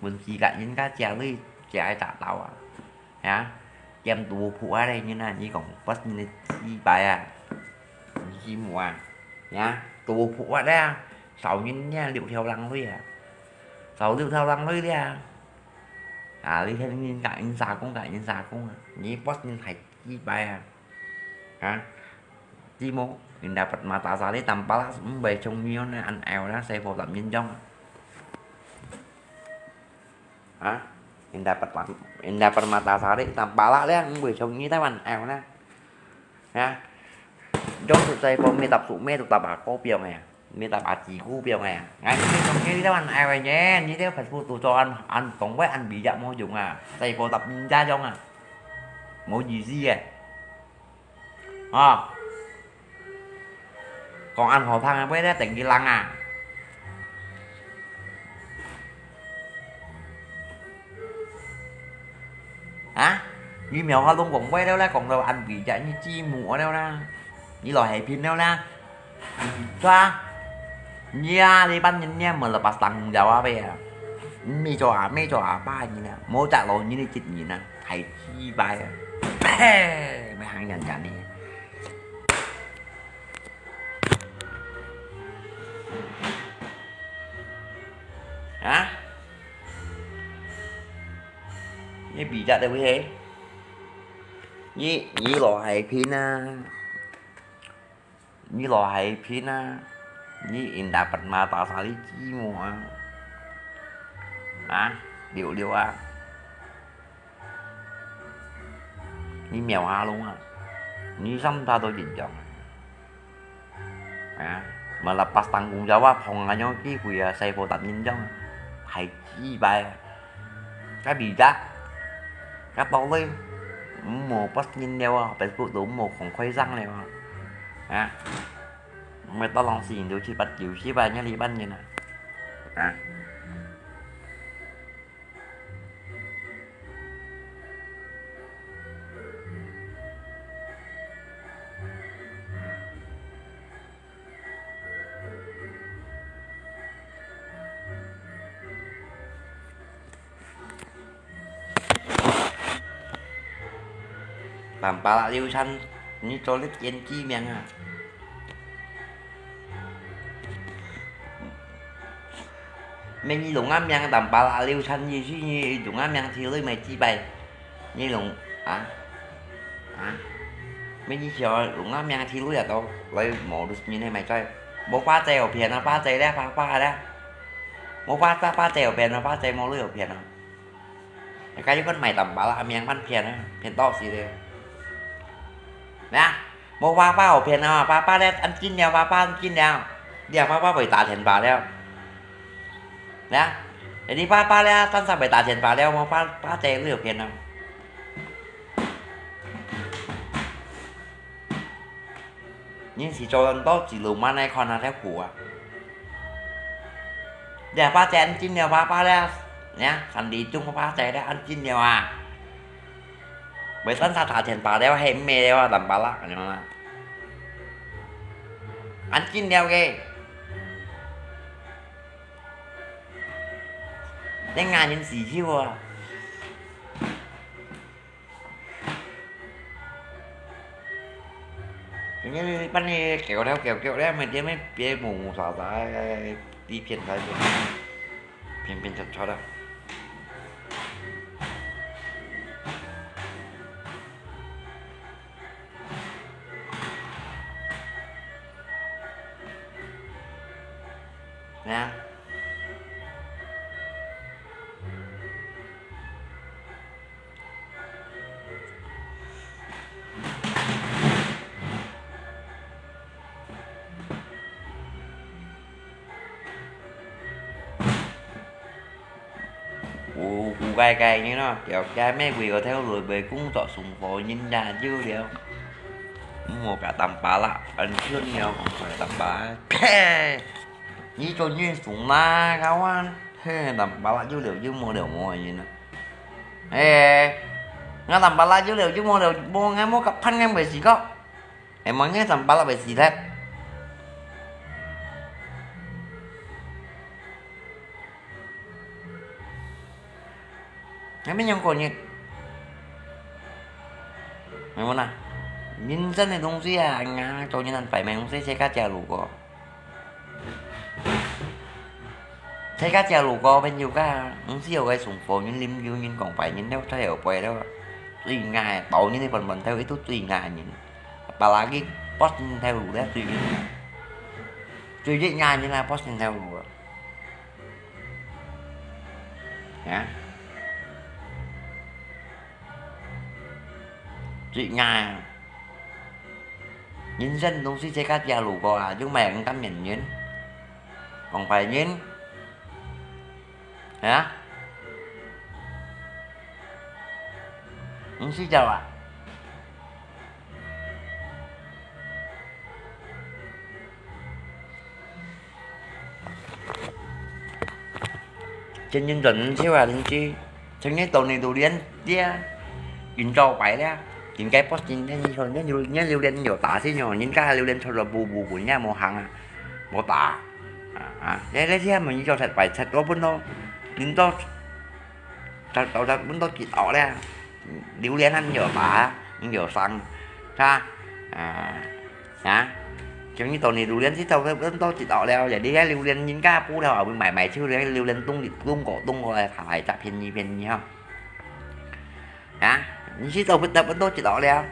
mun si ka nyin ka chia lui, chia ai ta tau a. Ya, kiam tu phu a le nyin a, ni kong pas nyin chi bai a. Ni Cimo a. Ya, tu phu a le, sau nyin nia liu thiao lang lui a. Sau liu thiao lang lui le a. A, li thiao nyin ka nyin sa kong, ka nyin sa kong a. Ni pas nyin hai chi bai a. Ha? Cimo, inda pat mata sari tampala, mbai chong nyo na an eo na, sai po tam nyin jong. Ha? Inda pat, inda pat mata sari tampala le, mbai chong nyi ta an eo na. Ha? Jong su sai po mi tap su mi tu tap a ko piao ngai. Mi tap a chi ku piao ngai. Ngai mi chong nyi ta an eo nyen, ni te Facebook tu cho an, an tong wai an bi jak mo jong a. Sai po tap nyin ja jong a. Mo ji si e. Ò. Kông an hò phang a, bue te teng ki lăng a. Hả? Nyi miao ha lung kông bue leo la, kông leo an bi ja nyi chi mu leo la. Nyi lo hei phin leo la. Chua. Nyi a, li ban nyi nyi, mơ lo pas tang yao a be a. Mi cho a, mi cho a, ba nyi na. Mo cha lo nyi ni chit nyi na. Hai chi bai a. Phe, me hang yan yan ni. Hả? Nyi bi ja te wi he? Nyi, nyi lo hai phin a. Nyi lo hai phin a. Nyi inda pat ma ta sa li chi mo a. Hả? Liu liu a. Nyi miao ha lung a. Nyi sam ta to jin jong. Ha, mơ la pas tang kông yao a, phong a nyo ki kui a, sai po tap nyin jong. Hai chi bai a. Ka bi ja. Ka to lui. Mo pas nyin leo a, Facebook tu mo khong khoi sang leo a. Ha. Mơ ta long si ndu chi pat kiu si bai nyi li ban nyin a. Ha. Pam pala liu chan, ni cho lip yen chi miang a. Meni lùng ngắm miang tăm pá lạ liu chăn yi suy nhi lùng ngắm miang thi lui mày chi bày. Nhi lùng, hả? Hả? Meni chiều lùng ngắm miang thi lui à đâu. Lấy mổ được như này mày coi. Bố pá tè ở phiền à, pá tè đấy, pá pá đấy. Bố pá pá pá tè ở phiền à, pá tè mổ lui ở phiền à. Cái con mày tăm pá lạ miang bắn phiền à, phiền to gì đấy. Nè. 無爸爸有騙啊，爸爸咧，恁緊了，爸爸恁緊了，你啊，爸爸袂打電話了。呀，你爸爸咧，當時袂打電話了，無爸爸在你有騙啊。你是做人到一路慢來看啊，條股啊。你啊，爸爸恁緊了，爸爸咧，呀，三點鐘，爸爸咧，恁緊了啊。袂當時打電話了，係咩了啊，淡薄仔，你看啊。 恁緊了个。你眼睛死手啊！今日班里叫了叫叫了，每天乜別無無啥啥，一片開片，片片出出啊。 Nè. Ú, ú gai gai như nó, kéo gai mẹ quỷ có theo lối với cũng tỏ súng phố nhìn ra dữ liao. Mua cả tăm pá lạ, ăn trước nhiều còn phải tăm pá. Phe! Ní cho nhìn súng mà, các bạn. He, tăm pá lạ dữ liao, dữ mua liao mua như nó. Ê, ngã tăm pá lạ dữ liao, dữ mua liao, mua ngay mua cặp phăn ngay mười xí có. Em mua ngay tăm pá lạ mười xí thép. Ngã mới nhung cổ nhiệt. Mày muốn à? Nhân dân này đúng gì à? Anh ngã cho nhân dân phải mày không sẽ xe cá chèo lũ có. Xe cá chèo lũ có bên dù cá, không sẽ có cái súng phố nhân lim dù nhân còn phải nhân đâu thay ở quầy đâu. Tùy ngại, tàu nhân này phần phần theo ý túc tùy ngại nhân. Apalagi pos nhân theo lũ đấy, tùy nhân. Tùy dễ ngại nhân là pos nhân theo lũ. Hả? Tùy ngại. Nhân dân đúng sĩ chế cá chia lũ có à, chúng mày cũng cắm nhận nhân. Còn phải nhân. Hả? Đúng sĩ chào à? Trên nhân dân siêu à linh chi. Trên cái tổ này tụ điển, tia. Yên châu phải đấy. Chính cái post chính cái như thôi, nhớ lưu, nhớ lưu điển nhiều tá xí nhiều, những cái lưu điển thôi là bù bù của nhà mua hàng à. Mua tá. À, à. Thế, thế thế mà như châu thật phải thật đó bún đó. Những đó. Thật, thật, thật bún đó chỉ tỏ đấy. Liu lian han nhiều tá, nhiều sang. Ha. À. Hả? Kiểu như tổ này liu lian xí tàu bún đó chỉ tỏ leo, vậy đi cái liu lian nhìn cá pú đâu, ở bên mày mày chứ đấy, liu lian tung đi, tung cổ, tung cổ là thả lại chặt phiền nhi, phiền nhi không? Hả? Như xí tàu bún đó, bún đó chỉ tỏ leo.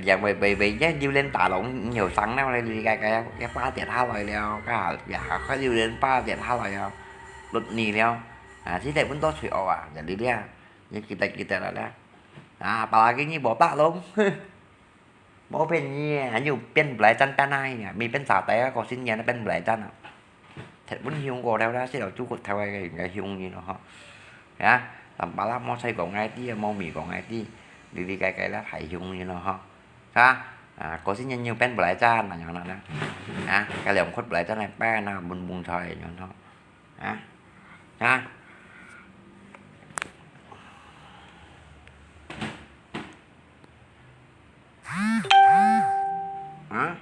Giờ mày, mày, mày nhá, liu lian tá lỏng nhiều sang nào, này đi cái, cái, cái pha tiệt hao lại leo, cái hả, giờ khói liu lian pha tiệt hao lại leo. Luật nì leo. À, xí tàu bún đó thủy ổ à, giờ đi đi à. Như kita, kita là đó. À, apalagi như bỏ tát lông. Bố phiền nhi, anh dù phiền blæ chân ta này nè, mi phiền xả tay á, có xin nhé, nó phiền blæ chân à. Thật muốn hiung cô theo đó, sẽ đầu chú cột theo cái, cái hiung như nó hả. Hả? Tăm pá lạ mua xây có ngay tí, mua mì có ngay tí. Đi đi cái, cái là phải hiung như nó hả. Hả? À, có xin nhé, như phiền blæ chân mà nhỏ nó đó. Hả? Cái lòng khuất blæ chân này, pa nó bùng bùng thời nhỏ nó. Hả? Hả? Hả?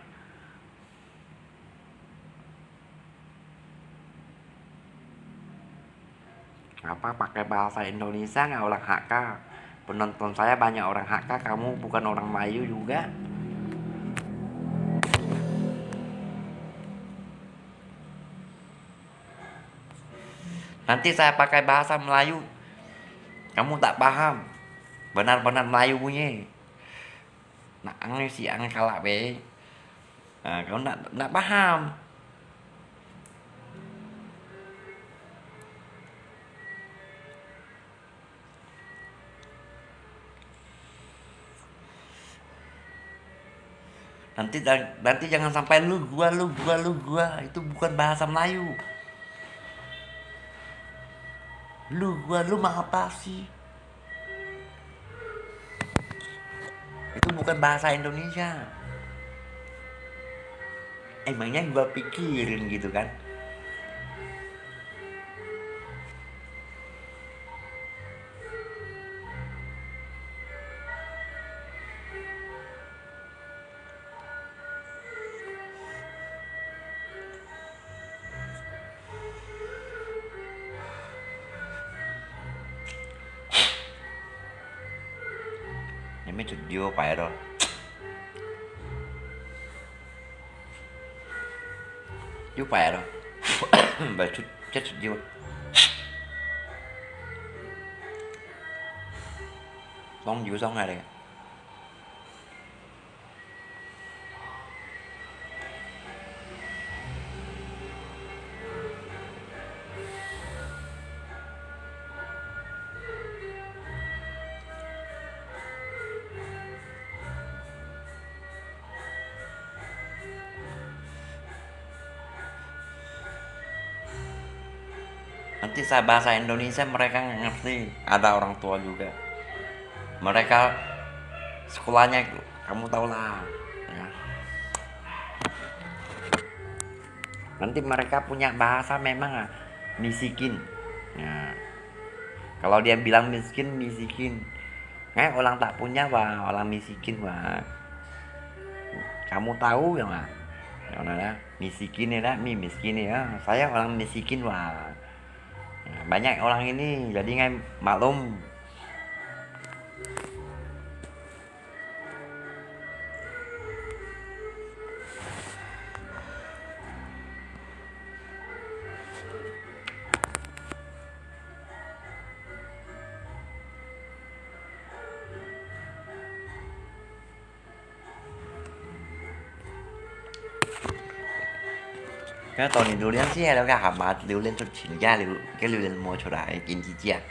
Apa pakai bahasa Indonesia nggak orang Hakka? Penonton saya banyak orang Hakka, kamu bukan orang Melayu juga. Nanti saya pakai bahasa Melayu, kamu tak paham. Benar-benar Melayu punya. Nak ang si ang kalap eh. Ah, kamu nak, nak paham. Nanti, nanti jangan sampai lu gua, lu gua, lu gua. Itu bukan bahasa Melayu. Lu gua, lu mau apa sih? Itu bukan bahasa Indonesia. Emangnya gua pikirin gitu kan? Ini cut dio pai ro. Dio pai ro. Bai cut, cut cut dio. Song dio song ai le. Nanti saya bahasa Indonesia, mereka nggak ngerti. Ada orang tua juga. Mereka sekolahnya, kamu tahulah. Ya. Nanti mereka punya bahasa memang, ah, misikin. Ya. Kalau dia bilang miskin, misikin. Ngai orang tak punya, wa, orang misikin, wa. Kamu tahu ya, wa? Yang mana? Misikin ya, mi miskin ya. Saya orang misikin, wa. Nah, banyak orang ini, jadi ngai maklum.該當年榴槤節，該下嘛榴槤出全家榴，該榴槤無出來，緊急啊！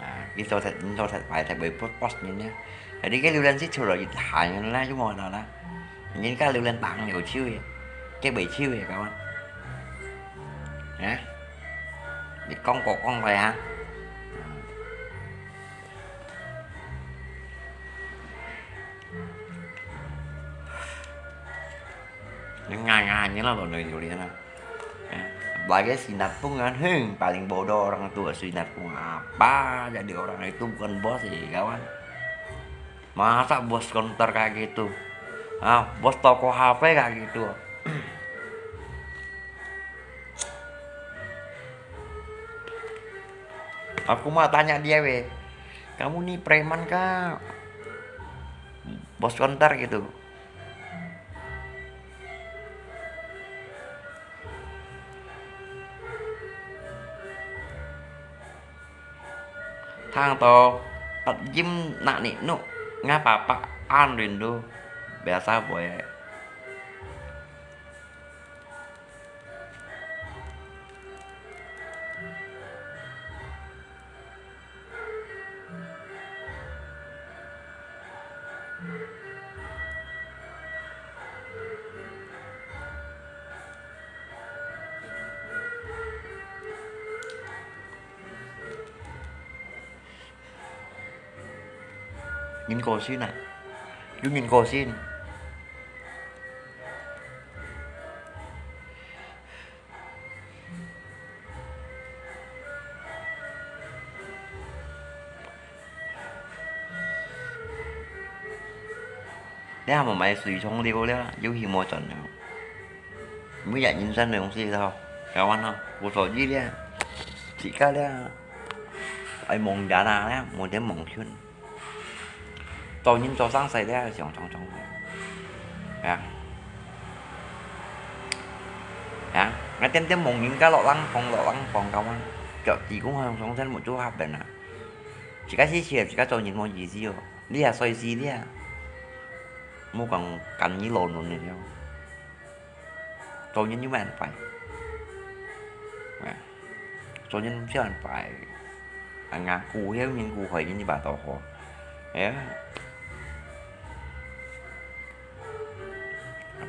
啊，佢做食，做食擺在微波post面呢，jadi該榴槤節出來一下人啦，就無了啦。人家榴槤打有手个，該袂手个，搞啊？啊？你講過講過啊？ Ngan-ngan ni lah lono Julian ah. Eh, apalagi Singapura kan, heng, paling bodoh orang tuh Singapura. Apa jadi orang itu bukan bos sih, kawan. Masa bos konter kayak gitu? Ah, bos toko H P kayak gitu. Aku mau tanya dia, weh. Kamu ni preman kah? Bos konter gitu. Thang to, tat jim nak ni nuk, nga papa an rindu. Biasa boy. Ngin ko sin ah. Yung ngin ko sin. Nè, mò mài sùi chóng liu lià, yû hí mò chón liu. Mì yà yin san liu si tao, kà wan hao, kù sò yi lià, chỉ kà lià, ai mòng yà nà lià, mò tiêm mòng chun. Tàu yin tàu sang sai lià, siòng chóng chóng. Yà. Yà, ngài tiêm tiêm mòng yin kà lọ lăng phong, lọ lăng phong kà wan. 腳底公項上身無做下本啊。自家死死，自家做人無意思哦。你也衰死了，莫講跟你老嫩了，做人有蠻快，哎，做人非常快。啊，𠊎顧後人顧後人，你把到好，哎呀，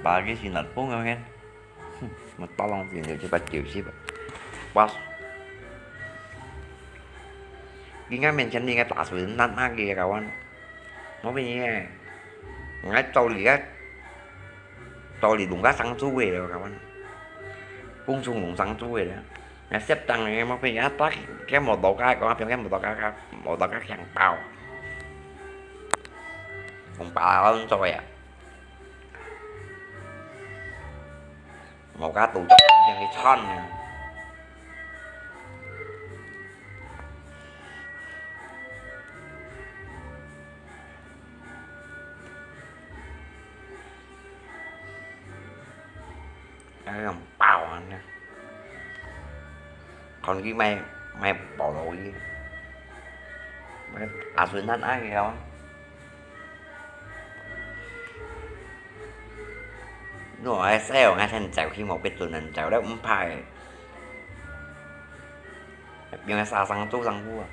把个心难崩了，嘿。 哼，麼大浪子就就把九十吧。哇，人家面前你个大水难拿个个完，我跟你讲，人家找你个，找你弄个生猪个了个完，公众弄生猪个了。人家septang个，我跟你讲，他个摩托车，讲平个摩托车，摩托车强爆，红包做呀。 我个肚肚像个穿呢。哎呀，爆啊呢！看佢賣賣保罗个，賣阿孙他那个哦。 喏，𠊎細个，𠊎先走去，無必做人走了，毋怕个。變个殺生做生物啊！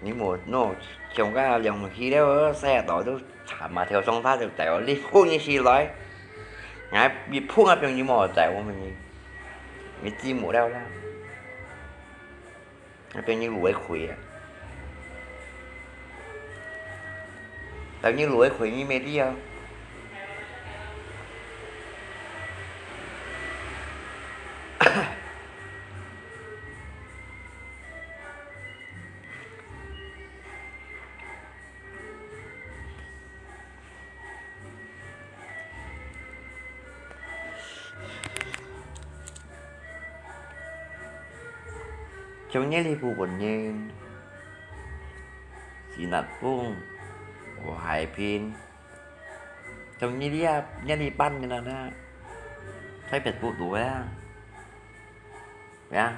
你無，喏，像个兩去了，細个到都慘啊，跳上他就走，你混一起來，𠊎一碰啊，變你無走，我問你，你寂寞了啦。 那邊有蘆葦啊。但有蘆葦，你沒地啊。像你這部分人，是哪種？我海平，像你這，你這班人啊，在別部隊啊。 呀，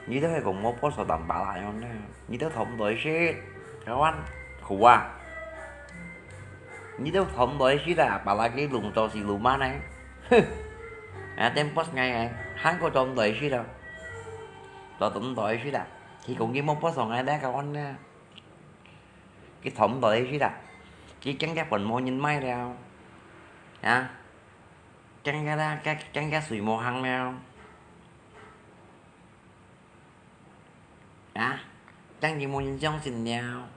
你兜係講無pasal tambah啦樣呢？你兜討毋到食，kawan，苦啊！你兜討毋到食啦，apalagi弄到siluman呢？哼！啊，等boss𠊎呢，還過做毋到食咯，做毋到食啦。佢講佢無pasal𠊎咧，kawan呢？佢討毋到食啦，佢驚佢分無人買了，啊！ 驚个啦，驚，驚个水無行了。啊，驚佢無人相信了。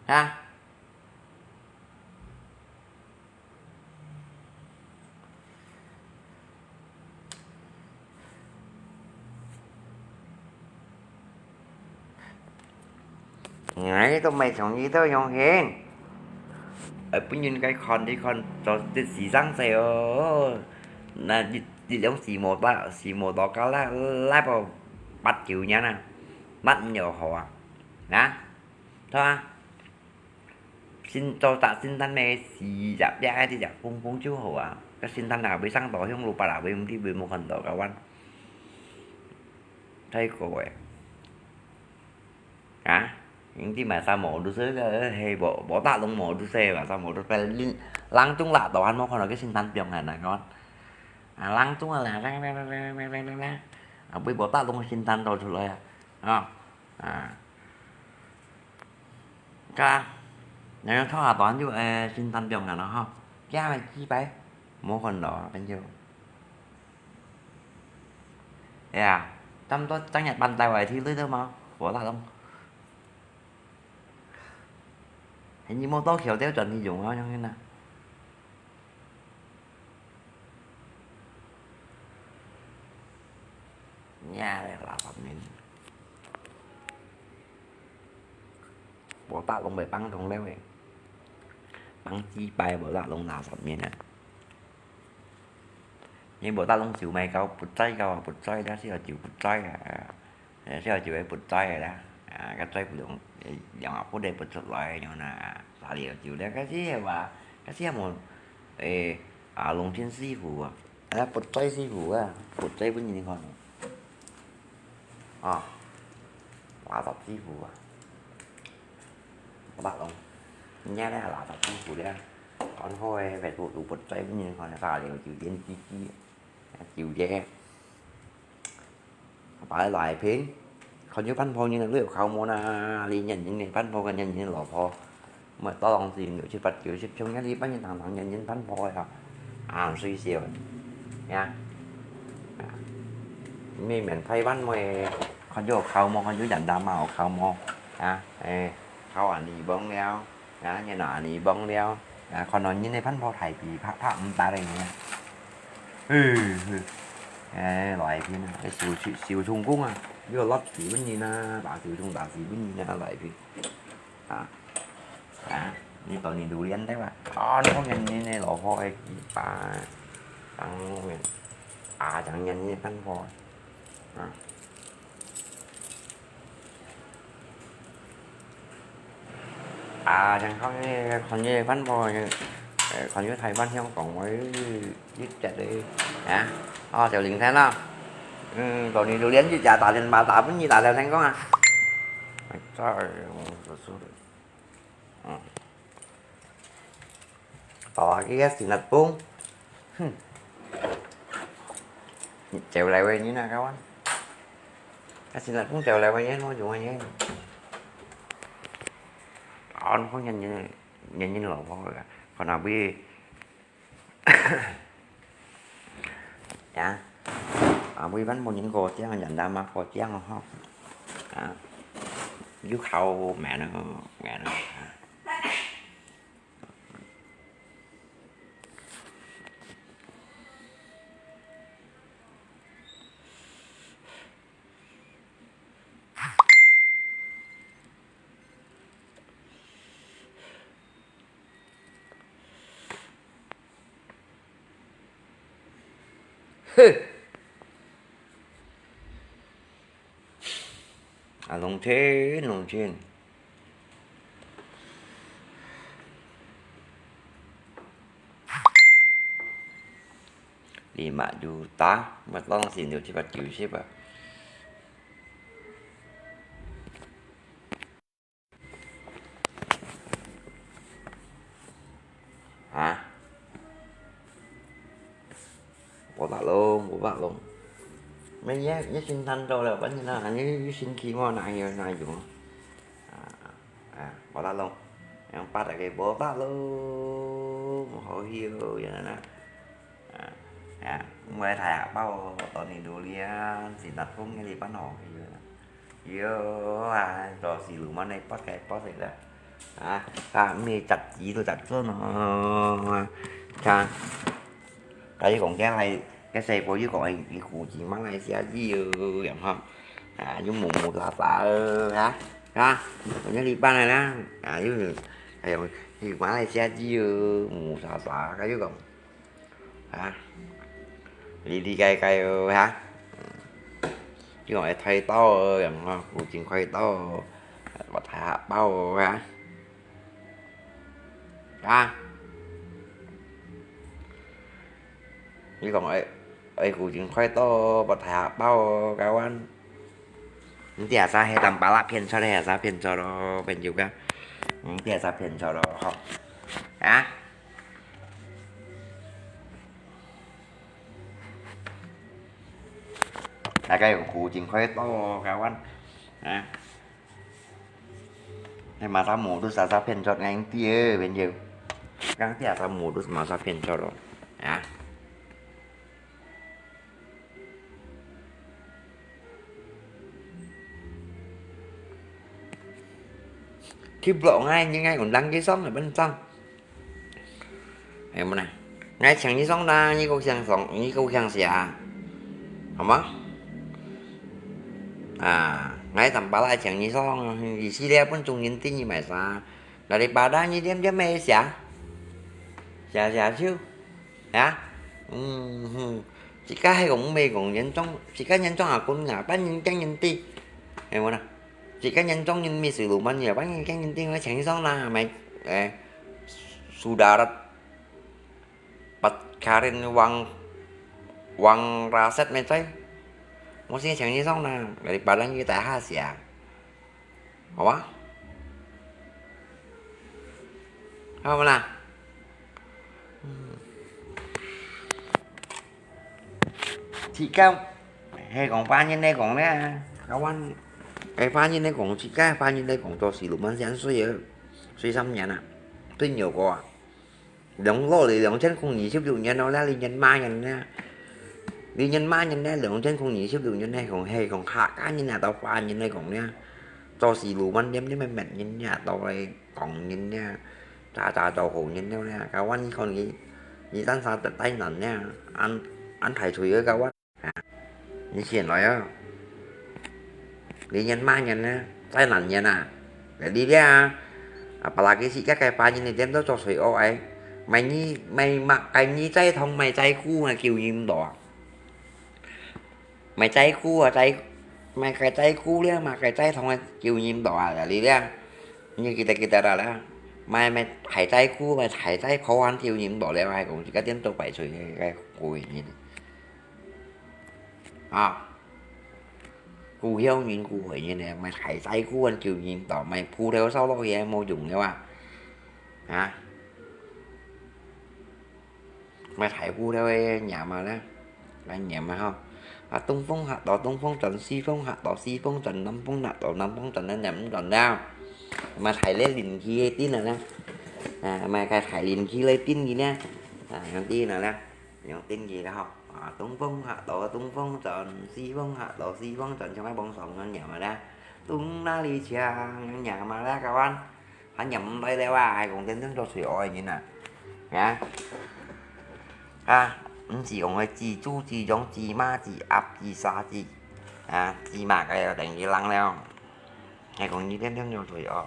啊。 𠊎都無像你兜樣形。愛分人家看，你看，做得死生死哦。那一，一輛死摩托，死摩托車啦，拉到八九年啊，八五又好啊，啊，對啊。 聖，做隻聖誕咩，四隻、八隻，隻隻蹦蹦就好啊。該聖誕啊，會生到香爐八啊，會毋知會無看到个完。太過誒。啊？你知麼儕modus个，係無，無打攏modus个，麼儕modus个，人，人中啦，都還無看到个聖誕放下來看。啊，人中啊啦，啊，會無打攏聖誕到出來啊，啊，啊。 Ka, nyo nyo thok ha tuan ju, eh, sintan piong ngano ho. Kia mai chi pai, mo kon lo, pen ju. Ya, tam to chang nhật bàn tay vào thì lưới đâu mà, của ta không. Hình như mô tô kiểu tiêu chuẩn thì dùng nó như thế nào. Nha, là sập miệng. Bộ tao cũng bị bắn thùng leo vậy. Bắn chi bay bộ tao cũng là sập miệng à. Nhưng bộ tao cũng chịu mày kau, bụt cháy kau, bụt cháy đó, xí là chịu bụt cháy à. Xí là chịu bụt cháy rồi đó. 啊，該嘴巴兩，兩下不得不出來，然後呢，啥了就了，該時係話，該時係無，誒，啊，龍天師傅啊，啊，不嘴師傅啊，不嘴分人看，啊，垃圾師傅啊，我白龍，人家咧垃圾師傅咧，講好誒，別個都不嘴分人看，啥了就演雞雞，就這。 擺來片，看有辦法人都有考無啦，你人人个辦法个人人老婆，毋係多浪子六七八九十，像一哩班人堂堂人人辦法个哈，啊，水少，呀，啊，你免台灣咩，看有考無，看有人大嘛有考無，啊，誒，考啊你忘了。 啊，你拿你忘了，啊，看到人个飯泡大皮，拍，拍毋打个呢。嘿，嘿，誒，來片啊，誒，小，小，小充公啊，這個落子分人啊，打小充打死分人啊，來片。啊，啊，你到你榴蓮對吧？啊，你看見你个老婆个雞巴，當面，啊，當面你个飯泡，啊。 啊，像看這，看這番婆，呃，看這台灣香港，我一，一隻个，啊，哦，小林山啊，嗯，到你榴槤一隻打電話打分你，打條成功啊。哎，這，我，我說的，嗯。 到啊，佢个新力風，哼，走來喂，你那個玩，啊，新力風走來喂，你我就喂你。啊，你看人人，人人老婆个，看那位，呀，啊，位班無人過江，人家嘛過江哦，吼，啊，有口面哦，面哦，啊。 哼！啊，龍天，龍天。你嘛有打，嘛當時就七八九十啊。 啊？無法咯，無法咯。乜也，也先談到了，反正啊，你，你先去嘛，哪有，哪有。啊，啊，無法咯。Yang pada ke無法咯，無好笑，ya na. 啊，啊，我來睇下包哦，到你榴槤，是哪風个地方哦，有啊。 喲，啊，到時路滿个發个發个啦。啊，啊，毋係雜誌都雜誌喏。啊，佢講个係，个細波又講係，佢估計馬來西亞字哦，然後，啊，又木木沙沙哦，哈，啊，講个一般个啦，啊，又，哎喲，佢馬來西亞字哦，木木沙沙，佢又講， 啊，哩哩該該哦，哈。你講愛開刀哦，然後古今開刀哦，我睇下包哦，哈。啊。你講愛，愛古今開刀哦，我睇下包哦，kawan。 你這下係當巴拉騙出來，還係騙出咯，朋友个？你這下騙出咯，吼。啊？大家用古今開刀，kawan。啊？你馬上無都啥啥騙出，恁樣个，朋友。講這下無都馬上騙出咯，啊？ Di blok ngai, ngai undang kisong, bentrang. Ayo mana? Ngai chang kisong na, ni kau chang song, ni kau chang sia. Hả? À, ngai tầm bá lại chang kisong, di si lia pun chung yin tin ni mai sa. Daripada ni diam-diam mai sia. Sia, sia siu. Ya? Hmm, hmm. Jika hai kong mei kong yin zong, jika yin zong akun nga, pan yin jang yin ti. Ayo mana? 自家人中人mi siluman ya, bang人kan人定个清爽啦，买，诶，sudah pacarin wang wang raset mai cai. Mesti清爽啦，daripada kita hasia. 好吧？好不啦？嗯。自家，係講華人來講咧，台灣，係華人來講，自家華人來講，做siluman先水个，水三年啊，真有過啊。兩，落來兩千空二十六年咯，這裡年嘛年咧，裡年嘛年咧，兩千空二十六年咧，講係講客家人啊，到華人來講咧，做siluman點點乜乜人啊，到來講人咧，查查做好人了咧，教阮你看你，你單啥得大難咧，安安大罪个教阮。 啊，你先來啊！你年嘛年呢？再難年啊！來你咧啊！啊，apalagi自家个華人你點都做水惡哎！買你，買，買，買你再痛，買再苦啊，救你毋到啊！買再苦啊，再，買个再苦咧，買个再痛啊，救你毋到啊！來你咧啊！你記得，記得啦啦！買，買，買再苦，買，買再苦還救你毋到咧，還講自家點都白水个，个鬼人。 啊，古曉人古會人呢，買大細股个救人到，買葡萄燒落去無用个哇。啊，買大葡萄个娘嘛咧，來娘嘛吼。啊，東風嚇到東風轉，西風嚇到西風轉，南風嚇到南風轉，咱娘毋轉了。買大咧靈氣个燈啊咧，啊，買个大靈氣个燈个咧，啊，用燈啊咧。 用燈个啦吼。啊，東風嚇到東風轉，西風嚇到西風轉，像該網上恁樣嘛啦。東哪裡強恁樣嘛啦，教阮。還念毋來了啊，還講真正做水惡个人啊。啊，啊，毋是講个蜘蛛、蜘蚻、蜘蛛、蜘蛛、蜘蛛，啊，蜘蛛个等於人了。還講你真正做水惡。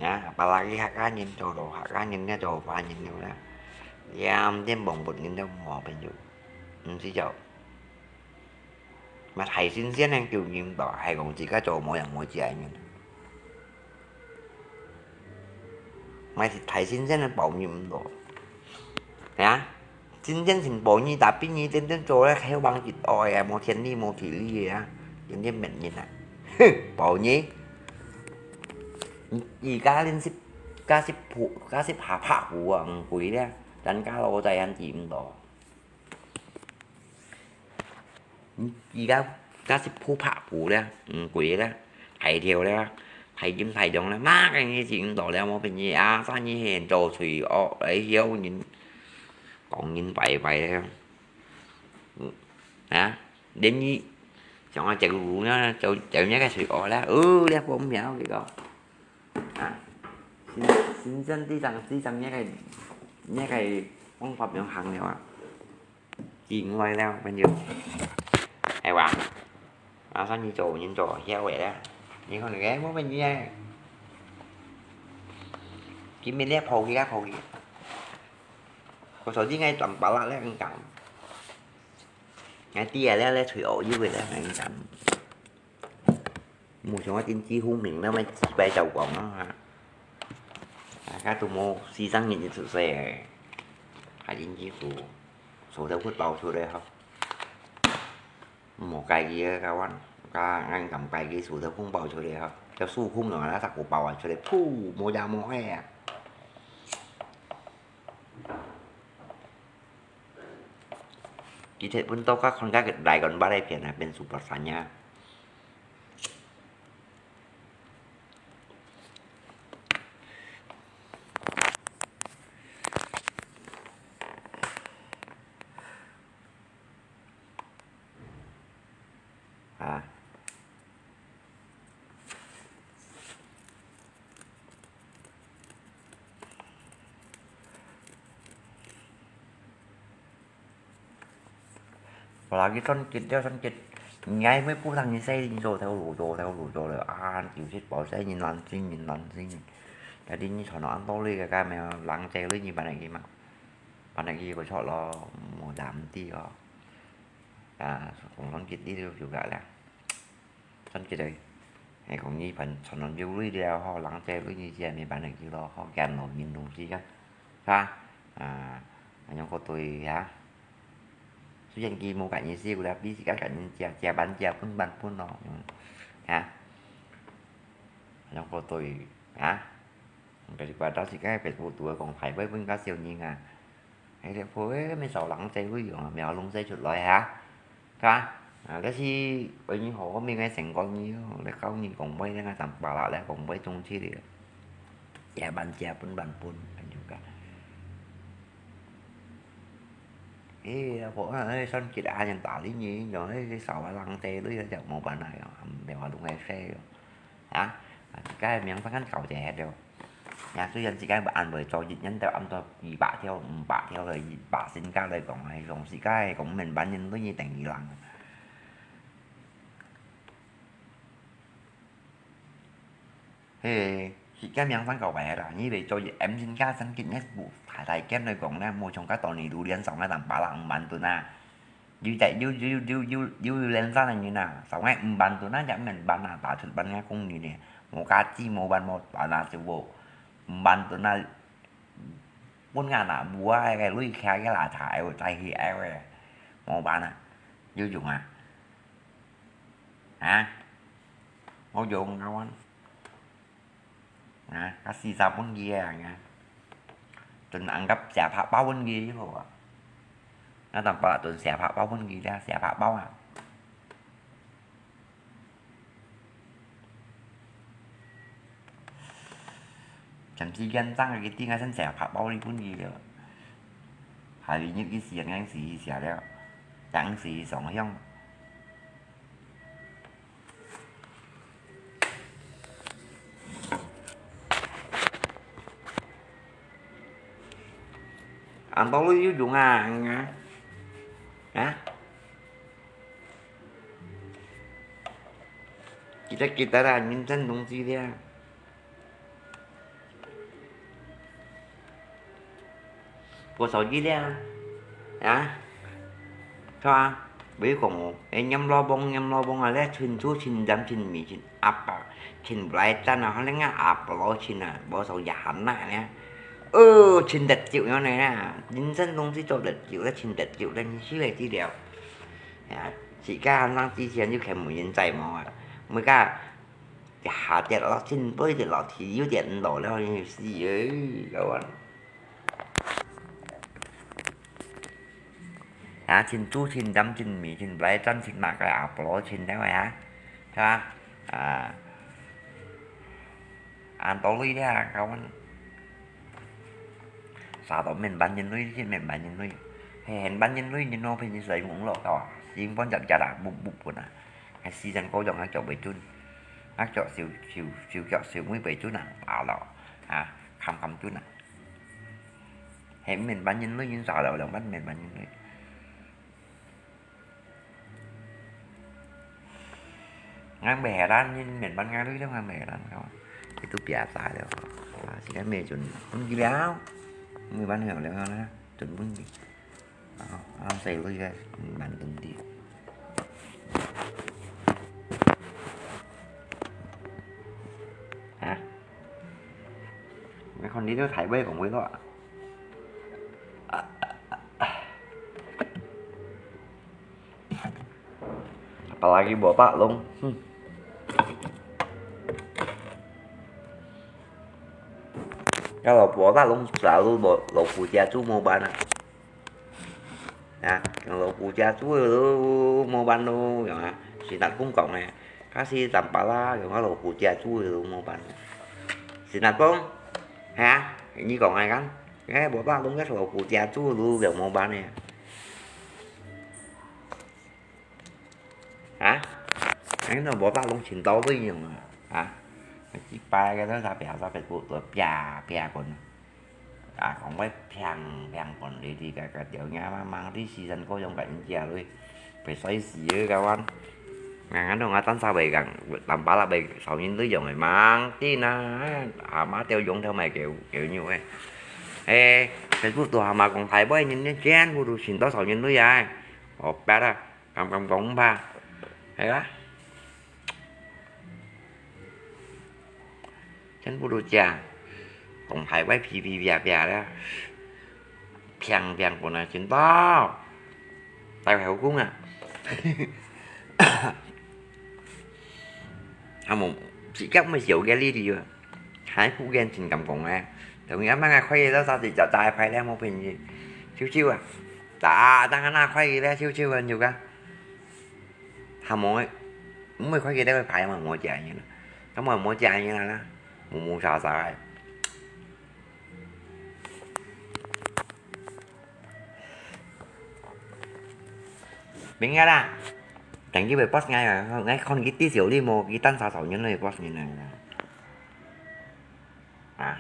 啊，apalagi客家人做到客家人个做華人了啦，也毋知望不人都無朋友，毋知就，嘛大新鮮个救人到，還講自家做無樣無食个人。 嘛係大新鮮个保你毋到。係啊，新鮮性保你，tapi你真正做咧，係橫直愛啊，無天理無地理个啊，真正騙人啊！哼，保你！你而家連十，加十步，加十下拍步啊，毋會咧，人家老在還知毋到。 你而家假使鋪白布咧，毋貴咧，大條咧，大金大洋咧，麼个你食毋到咧，無便宜啊！啥你現做罪惡來僥人，講人拜拜咧。嗯，啊，連你像我食牛呢，就就那個罪惡咧，哦，你講毋曉，結果。 啊，新，新鮮地上，地上那個，那個方法用行了啊，進來了，朋友，係吧？啊，算你做，你做，曉得了。你看你个，我問你啊，今日你跑去啊，跑去。我手機愛轉巴拉了，你講。 𠊎知啊，這這喙惡有个咧，𠊎講。無像𠊎真知聰明，那麼幾擺就講啊。啊，佢都無四十年就出世个，還真知好，手都不包出來吼。無該个个玩，該俺敢該个手都空包出來吼，叫手空了，那啥个包啊出來，噗，無呀無哎啊。 其實本到該看該個來個巴拉片啊，變Super Saiyan。啊。 Apalagi算計了，算計，你還會不當你細人做頭路做頭路做了啊，九七寶細人難信人難信人，jadi你傳到恁多你个該咩人仔你你辦得去嘛？反正佢个錯咯，無làm gì哦。啊，講算結呢度就解了，算結了。係講你反正賺到有鐳了吼，人借鐳你借，沒辦法去咯，吼，見老人同時間，係吧？啊，恁樣个對啊。雖然佢無甲你食，有啦，比自家甲人借，借半借，分半分咯，啊，恁樣个對啊。 Daripada自家Facebook肚講壞話分該少年啊，係咧，會咩少人借鐳用啊，苗弄借出來哈，係吧？啊，但是為你好命个成功你哦，來教你講話，那个長巴拉來講話中去了，借半借分半分，恁樣个。誒，我啊，誒，算結啊，人打理你，用誒，少啊人借鐳就無辦法哦，苗弄个事哦。 啊，自家个名分人搞一下了。呀，雖然自家暗晡做一日都暗到二百條、五百條了，一百身家來講，係講自家个講面板人對你等於人。嘿，自家名分搞壞啦，你為做一M身家，真今日無大大間來講呢，無像該當年榴槤上个人八百五萬噸啊。 有隻，有，有，有，有，有榴槤山个人啊，上个五萬噸啊，也毋免辦啊，打出半个工人呢，無價值，無辦，無辦啊，就無，五萬噸啊，分人啊，無啊，个鐳徛个垃圾，愛再去愛个，無辦啊，有用啊？啊？無用啊，我。 啊，該四十分佢啊，啊，ton恁甲四百包分佢好啊。該當八ton四百包分佢啦，四百包啊。暫時現在佢頂下先四百包你分佢了。下二日佢時間時去寫了，當時上香。 恁多鐳有用啊，啊？啊？Kita-kita啦，人生東西了。 Bố sầu gì lé? Hả? Sao à? Bố講, ê, nhắm lo bông, nhắm lo bông à, lé chun chú chun dăm chun mì chun áp à, chun bláy chăn à, hó lé ngã áp lo chun à, bố sầu giả hẳn nè, nè. Ơ, chun đặt chịu nó này nè, nhân dân công ty cho đặt chịu, lé chun đặt chịu, lé như xíu này tí đèo. Hả? Chỉ có năng chi tiền chứ khen một nhân tài mà. Mới cả, 下跌落，真飛跌落，跌又跌毋落了，死欸，各位。啊，真豬，真針，真米，真白針，真麼个啊，不羅，真了啊，係吧？啊，恁多鐳了，各位。啥都免辦人類，真免辦人類。嘿，免辦人類，人老婆你使用落到啊，用半隻隻啦，不不不啦。 係時間過長，啊，腳會準，啊，腳小小小腳小妹會準啊，啊咯，啊，坎坎準啊。係毋免辦人類，人啥了，兩萬免辦人類。𠊎袂爛，人免辦𠊎類了，𠊎袂爛，佢都別晒了。啊，時間未準，分佢了，沒辦法了，了，準分佢。 啊，啊，細鐳个，嗯，慢等啲。啊？你看你這大尾講幾多啊？Apalagi botak dong. Hmm. Kalau botak dong selalu lo-, lo kucing tu mau bana. 啊，老古家做咯，無辦咯，樣啊，是哪公講呢？假使三八啦，樣啊，老古家做咯，無辦。是哪公？哈？你講來看，哎，無辦，講个老古家做咯，樣無辦呢。啊？哎，那無辦，講尋到對樣啊，啊？一擺个，那啥，別啥，別不，別，別講。 啊，講話平平講哩哩个个條，若嘛忙哩時間過用个人家咯，會衰死个，kawan。啊，𠊎同阿丹儕會講，南巴拉會少人都用个，忙啲啦，阿媽都用到買狗狗肉个。誒， Facebook都還吂講大話人呢，全部都尋到少人類啊！哦，別啊，敢敢講吧？係啊，全部都假，講大話皮皮啪啪啦，平平本來尋到，大口供啊！他們自家毋係小个哩哩啊！ 還福建真敢講誒，同樣嘛，𠊎開个到啥子就大牌咧，無便宜，少少啊，打打下那開个咧，少少啊，有个，還無誒，毋會開个咧，牌嘛無食人啦，根本無食人啦，無無沙沙誒。 明个啦，等佢會post𠊎啊，𠊎看佢至少你無，佢單少少人來post人啊。啊，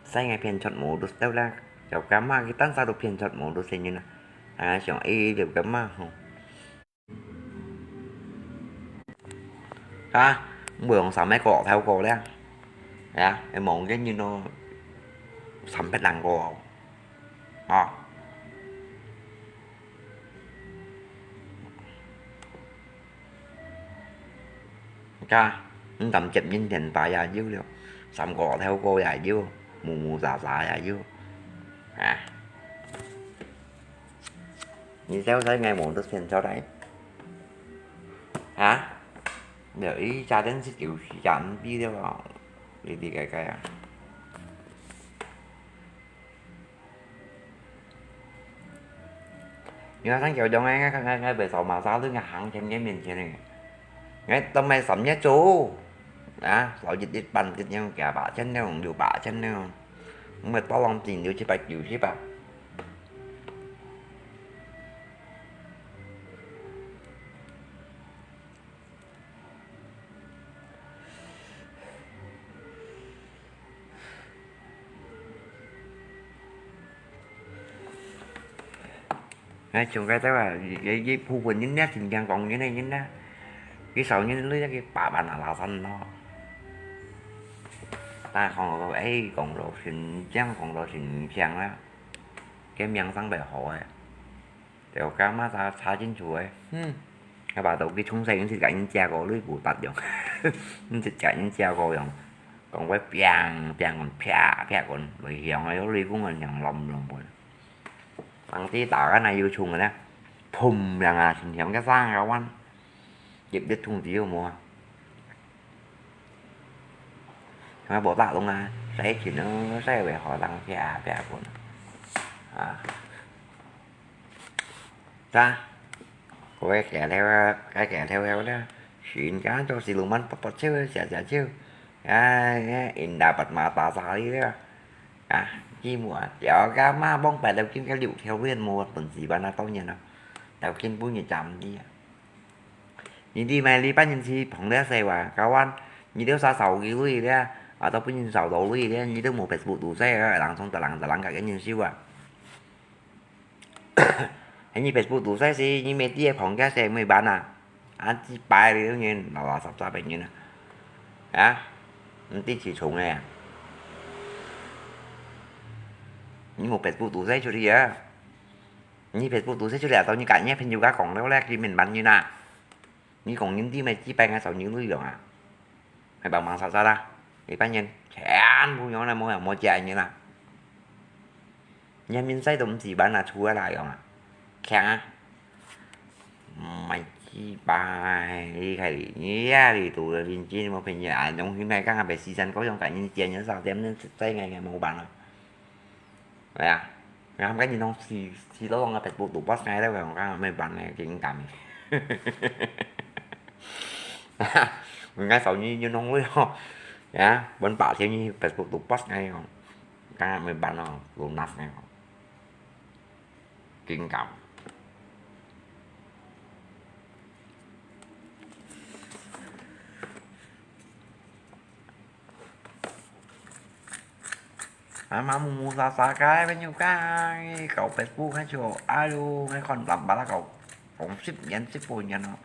使𠊎騙出無都得啦，就咁啊，佢單少都騙出無都先人啊。啊，想誒，就咁啊吼。 哈，毋會用三个角頭過咧，呀，會望見人咯，三百零個哦，啊，家，你敢接人電話也有了，三個頭過也有，木木沙沙也有，啊。 你笑死𠊎無得選出來。啊？了，一家電視九十加M B了哦，哩哩个个啊。你看像這種个，𠊎𠊎𠊎會掃碼掃到𠊎行前个面前个，𠊎都賣三月租，啊，掃一一半一樣，幾百千了，六百千了。 毋係多浪費，六七百九十啊。哎，像該兜啊，一一部分人咧，真正講人个人咧，佢少人類，佢百萬啊，拉山咯。但係講到，哎，講到新疆，講到新疆啦，該名聲會好誒。 就感覺差差真處誒，嗯，該把刀佢從細用自家人借過，類似打樣，用自家人借過樣，講會砰砰講，啪啪講，類似樣个，有類似講樣亂亂講。當時打个那有衝个呢，砰砰啊，像像个生个彎，一一衝之後無啊。 啊，無打動啊，使錢咯，使會好人，啪啪滾。啊，咋？該个頭啊，該个頭啊，人家做事路蠻不不笑，笑笑笑。啊，indah bat mata sekali了。啊，寂寞啊，掉个嘛，幫白頭巾个六條鏈，無本事辦啊，當然啦，頭巾本日站啲啊。 你知無？你班人去旁邊說話，kawan，你兜啥少个鐳咧，啊，都分人少到鐳咧，你兜無Facebook讀冊啊，人從別人別人个人笑啊。你Facebook讀冊時，你乜知个旁邊說麼辦啊？啊，幾百个人，垃垃圾圾个人啊，啊，毋知幾重个啊？你無Facebook讀冊出去啊？ 你Facebook讀冊出來，到你家人朋友家講了咧，佢明白你啦。你講人知咩？幾百个少人類樣啊，還幫忙殺殺啦，一般人全部樣啦，無人無家人啦。你面世都毋知辦啊，出來啦樣啊，強啊！毋係幾百，你看你，你呀，你讀了認真，無朋友啊，用心來講啊，別時間過用家人錢，人少點，人實在个个無辦啊。 係啊，你看該人講死死到講个Facebook都post𠊎咧，講該麼辦呢？緊感。人家少人用用了吼，呀，分百千人Facebook都post𠊎講，該麼辦咯？都拿𠊎講，緊感。 啊，嘛木木沙沙个，朋友講，搞Facebook還就，哎喲，還看藍白啦，搞，講十年、十五年咯，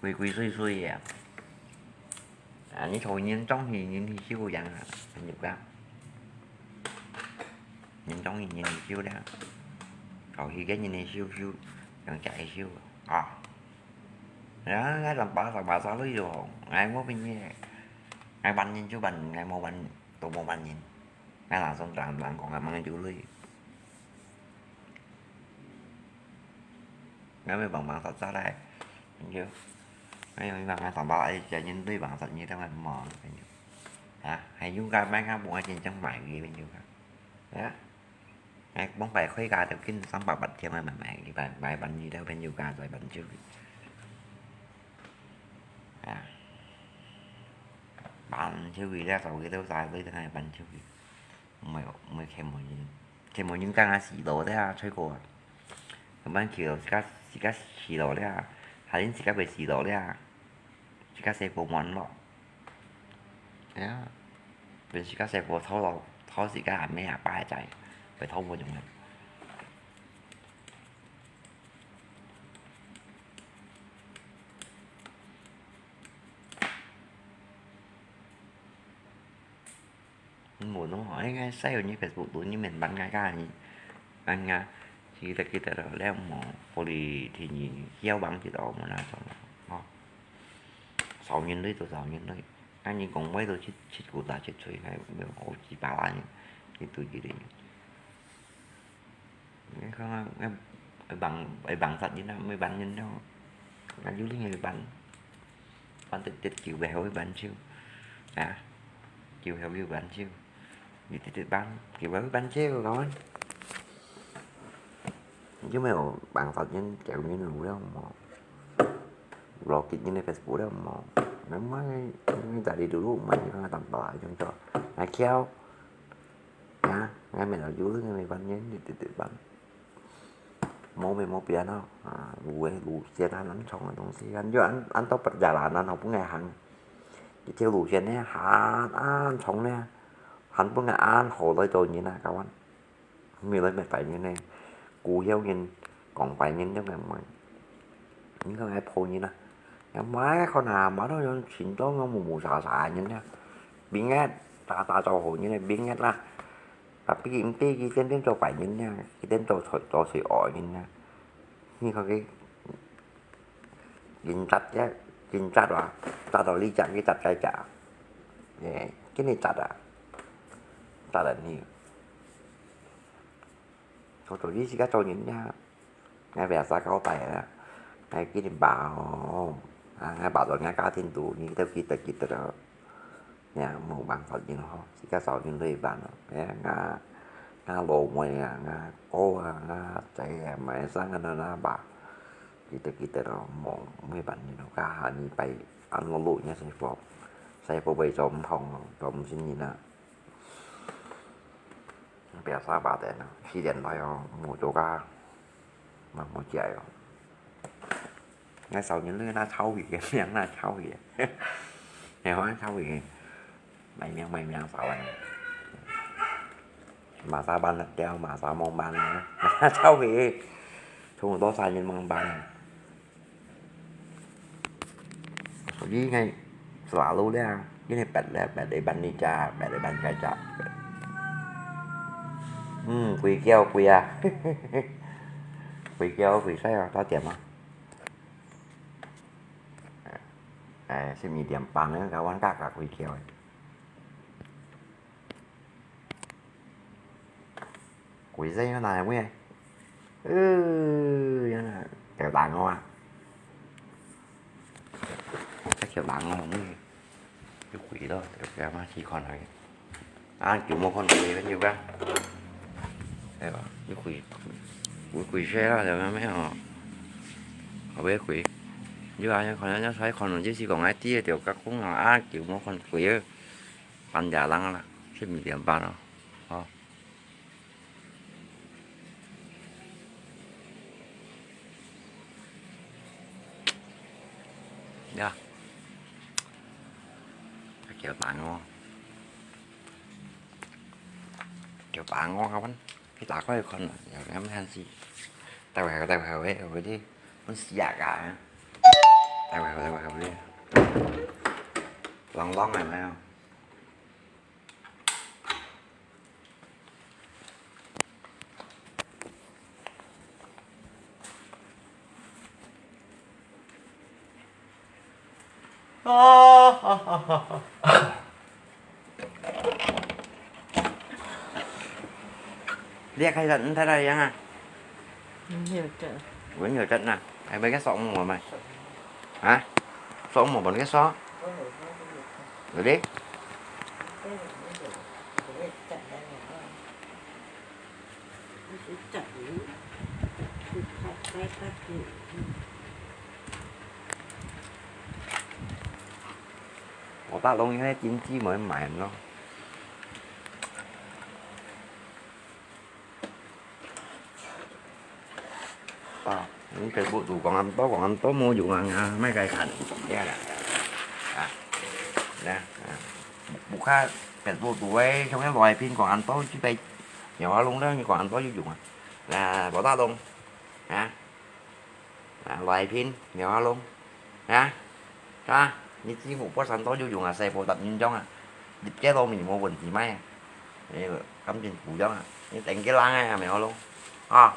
鬼鬼祟祟个。啊，你抽煙、中氣、人氣就有樣啊，朋友講。人中意人个手了，後去个人个手手，用隻个手啊。啊，𠊎上把上把抓落去哦，𠊎無朋友，𠊎還人就還人，𠊎無還人，都無還人。𠊎人送人人講𠊎吂有鐳。 Ngam mê bằng bằng sat sat ai. Bên Diu. Ngam mê bằng bằng sat sat ai, chả nhìn tôi bằng sat như thế mà mò bên Diu. Hả? Hay Diu cả mấy ngã bùa trên trong mày gì bên Diu cả. Hả? Hay bóng bay khuấy cả theo kinh sáng bạc bạch thiên mày mày mày đi bàn bài bàn như thế bên Diu cả rồi bàn Diu. Hả? Bàn Diu vì ra sau cái đâu sai với thế này bàn Diu vì. 毋係，毋係，佢無人，佢無人講啊，死路了啊，吹過啊。佢問佢咯，自家，自家死路了啊，還係自家會死路了啊，自家細胞滿咯。哎呀，分自家細胞偷咯，偷自家阿姆阿爸个債，會偷無用个。 Mun hoi ngai sai nyi Facebook tu nyi men ban ngai ka nyi. Ban nga. Kita kita dah leh mo poli ti nyi hiau bang ti tau mo na chong. Ho. Sau nyin lui tu sau nyin lui. Ngai nyi kong wei tu chit chit ku ta chit chui ngai mo o chi ba la nyi. Itu ji li. Ngai kong ngai, ngai bang, ngai bang sat nyin na, ngai ban nyin na. Ngai yu li ngai ban. Ban tet tet kiu bèo với ban chiu. Hả? Kiu bèo với ban chiu. Vì tet tet ban, kiu bèo với ban chiu rồi. Chứ mày bảo bằng thật nhân kéo nhân lũ đâu mà. Lo kịch nhân Facebook đâu mà. Nó mới, nó tại đi đủ lúc mà nó tầm tỏ lại trong cho. Hả, kéo. Hả? Ngay mày nói dữ, ngay mày ban nhân thì tet tet ban. Mô mê mô pian hò. À, lũ ấy, lũ xiên ăn, ăn sống ăn東西, ăn, ăn, ăn tao bật giả là ăn học bún ngày hàng. Cái theo lũ xiên này, ăn, ăn sống này. Ăn bún ngày ăn hổ tới tôi nhìn à, các bạn. Mì lấy mệt phải như này. Cú hiếu nhìn, còn phải nhìn trong ngày mai. Những cái ngày phô nhìn à. Ngày mai con à, mà nó yon chín đó, nó mù mù xà xà nhìn nè. Bí ngét, ta, ta cho hổ nhìn này, bí ngét là. Tapi inti ki ten ten cho pai nyin nia, ki ten cho cho cho sui oi nyin nia. Ni kho ki kin chat ya, kin chat wa, chat do li chat ki chat kai chat. Ye, ki ni chat a. Chat a ni. Cho cho li si ka cho nyin nia. Ngai bia sa kau tai a. Ngai ki ni bao. A, ngai bao do ngai ka tin tu, ni teu ki teu ki teu. Nè, mù bằng sọt nhìn hò, chỉ có sọt nhìn lui bàn lọ. Nè, ngà, ngà lô mùi à, ngà cô à, ngà cháy à, mãi sáng ngà nà nà bà. Kì tơ kì tơ lọ, mù, mùi bàn nhìn hò, cả hà nì bày ăn lô lụi nhá, sai phô. Sai phô bày chôm hồng, chôm xin nhìn à. Bia sa bà tên à, xí điện thoại hò, mù chô cả. Mà mù chạy hò. Ngay sau nhìn lưới na chau hì, miệng na chau hì. Ngày hóa chau hì. Mày miệng, mày miệng sau anh. Mà sa ban lật đeo, mà sa mong ban lật. Chau hì. Chúng tôi sa nhìn mong ban. Sau đi ngay, selalu dia. Ini pet dia, pet di ban ni cha, pet di ban kai cha. Hmm, kui kiau, kui à. Kui kiau, kui sai à, tao tiệm à. À, xin mì điểm bằng nữa, các bạn các, các kui kiau. Quỷ dây nó này mày. Ừ, nó là kiểu đảng không à? Cái kiểu đảng không mày. Cái quỷ đó, kiểu cái mà chỉ còn này. À, kiểu một con quỷ với nhiều cái. Đấy, cái quỷ, quỷ, quỷ xe đó, rồi nó mới hò. Ở bên quỷ. Chứ ai còn nó sai còn nó chứ chỉ còn ai tia tiểu các cũng là à, kiểu một con quỷ. Bán giá lắm là, xin mì điểm bằng nó. Ờ. Dạ. Cái kiểu bán ngon. Kiểu bán ngon các bạn. Cái tá coi còn, giờ em ăn gì. Tao hào, tao hào ấy, ở đây. Muốn xì à cả. Tao hào, tao hào đi. Lon lon này phải không? 哦，好好好好。你个開始，你睇到樣啊？嗯，有个。有个有个呐，還沒个鎖無嘛？啊？鎖無，無个鎖？有哩？我大東應該經濟沒買咯。啊，你Facebook都講恁多，講恁多無用啊，啊，莫該看，這樣啦，啊，那，啊，屋下Facebook都會，像該來賓講恁多，這個，有啊，弄到你講恁多有用啊，啊，我大東，啊。 啊，來賓，苗阿龍，啊，啊，你姊妹發生到有用啊，細婆答應樣啊，入街路面無問題咩啊？哎，感情不一樣啊，你等个人啊，苗阿龍，啊，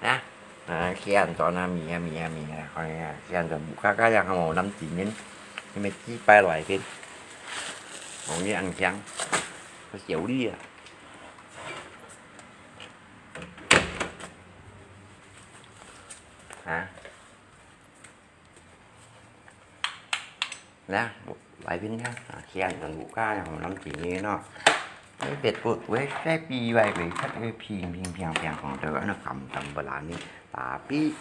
啊，啊，去安裝啊，咪啊咪啊咪啊，哎呀，去安裝，不看看呀，還無男子面，你們祭拜來賓，哦，你安香，我小麗啊。 啊？來啊，來賓看啊，先生屋下有人幾年咯。哎，別个，我在比外圍看，哎，平平平平，講到那感感不拉呢，tapi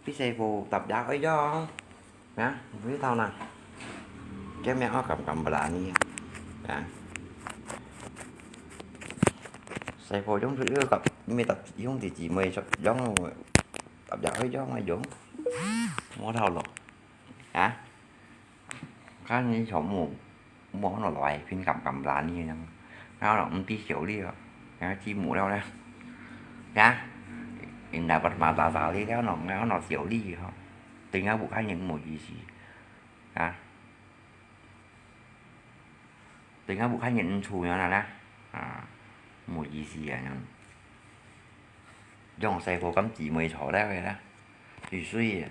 比細部搭也會用，啊，不知道呢。這面我感感不拉呢，啊。細部用出去个，因為搭用弟弟妹用，搭也會用啊用，無頭路，啊。 看你全部摸落來，平感感爛呢樣，然後毋知修理哦，然後積木了咧，呀，人家把它打打理了喏，然後喏修理吼，等下屋下人無意思，啊，等下屋下人毋出樣啦，啊，無意思啊，樣，用細部咁姊妹坐了个啦，最衰啊。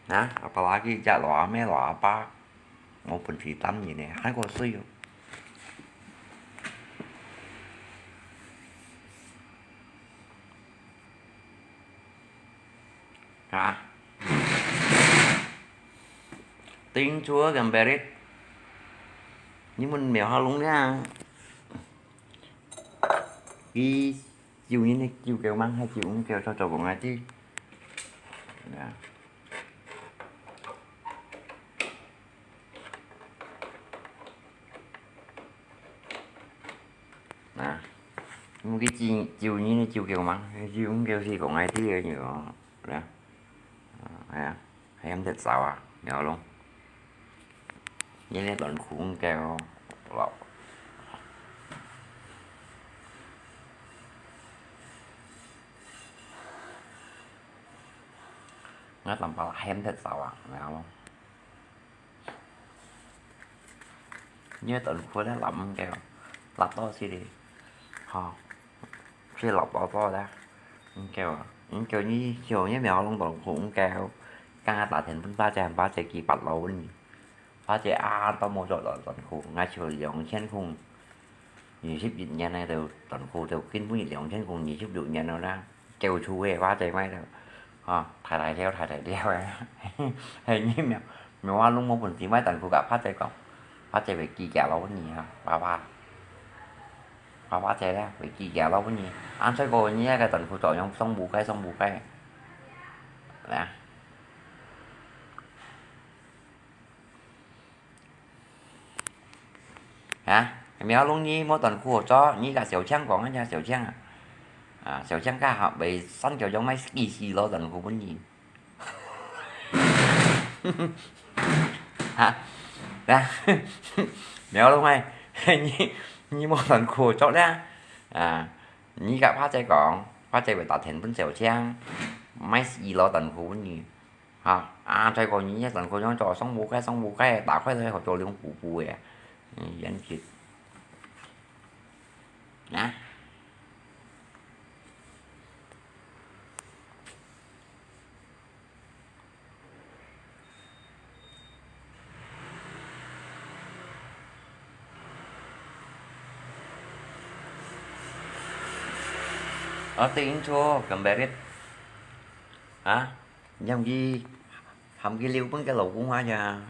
啊，apalagi隻老阿姆、老阿爸，無本事擔人呢，還過衰哦。啊，Ting chua gambarit，你們沒有好弄呀？佢 酒人个酒夠猛，還酒毋夠，做做講下知。啊。啊。毋過酒，酒人个酒夠猛，酒毋夠是講下知个，啊。啊，係啊。 還有隻灶啊，了咯。你个短褲毋夠咯。𠊎當包還有隻灶啊，了咯。 你个短褲咧，抐毋夠，抐到死哩，吼，係抐到到咧，毋夠啊，毋夠你想你苗龍短褲毋夠，剛剛打電分八姐，八姐寄八樓分你，八姐啊，都無著短，短褲，𠊎就兩千空，二十一年个就短褲就根本兩千空，二十六年了啦。 夠粗个，八姐買了，吼，大大條，大大條个。係你苗，苗阿龍無本事買短褲甲八姐講，八姐會寄幾樓分你啊，爸爸。爸爸姐咧，會寄幾樓分你。恁衰過你那個短褲照樣送不開，送不開。來啊。 啊，苗龍你無短褲好著，你甲小強講啊，小強啊。啊，小強較好，袂生就用買幾時攞短褲分你。哈，啊，苗龍哎，你，你無短褲好著咧。啊，你甲八姐講，八姐會打電分小強，買幾攞短褲分你。啊，啊，再過你一陣過樣做上屋个，上屋个，打開來好做兩步步个，嗯，連結。啊。 哦，對，應該，gambar it。啊，你喊佢，喊佢留分佢老公啊呀，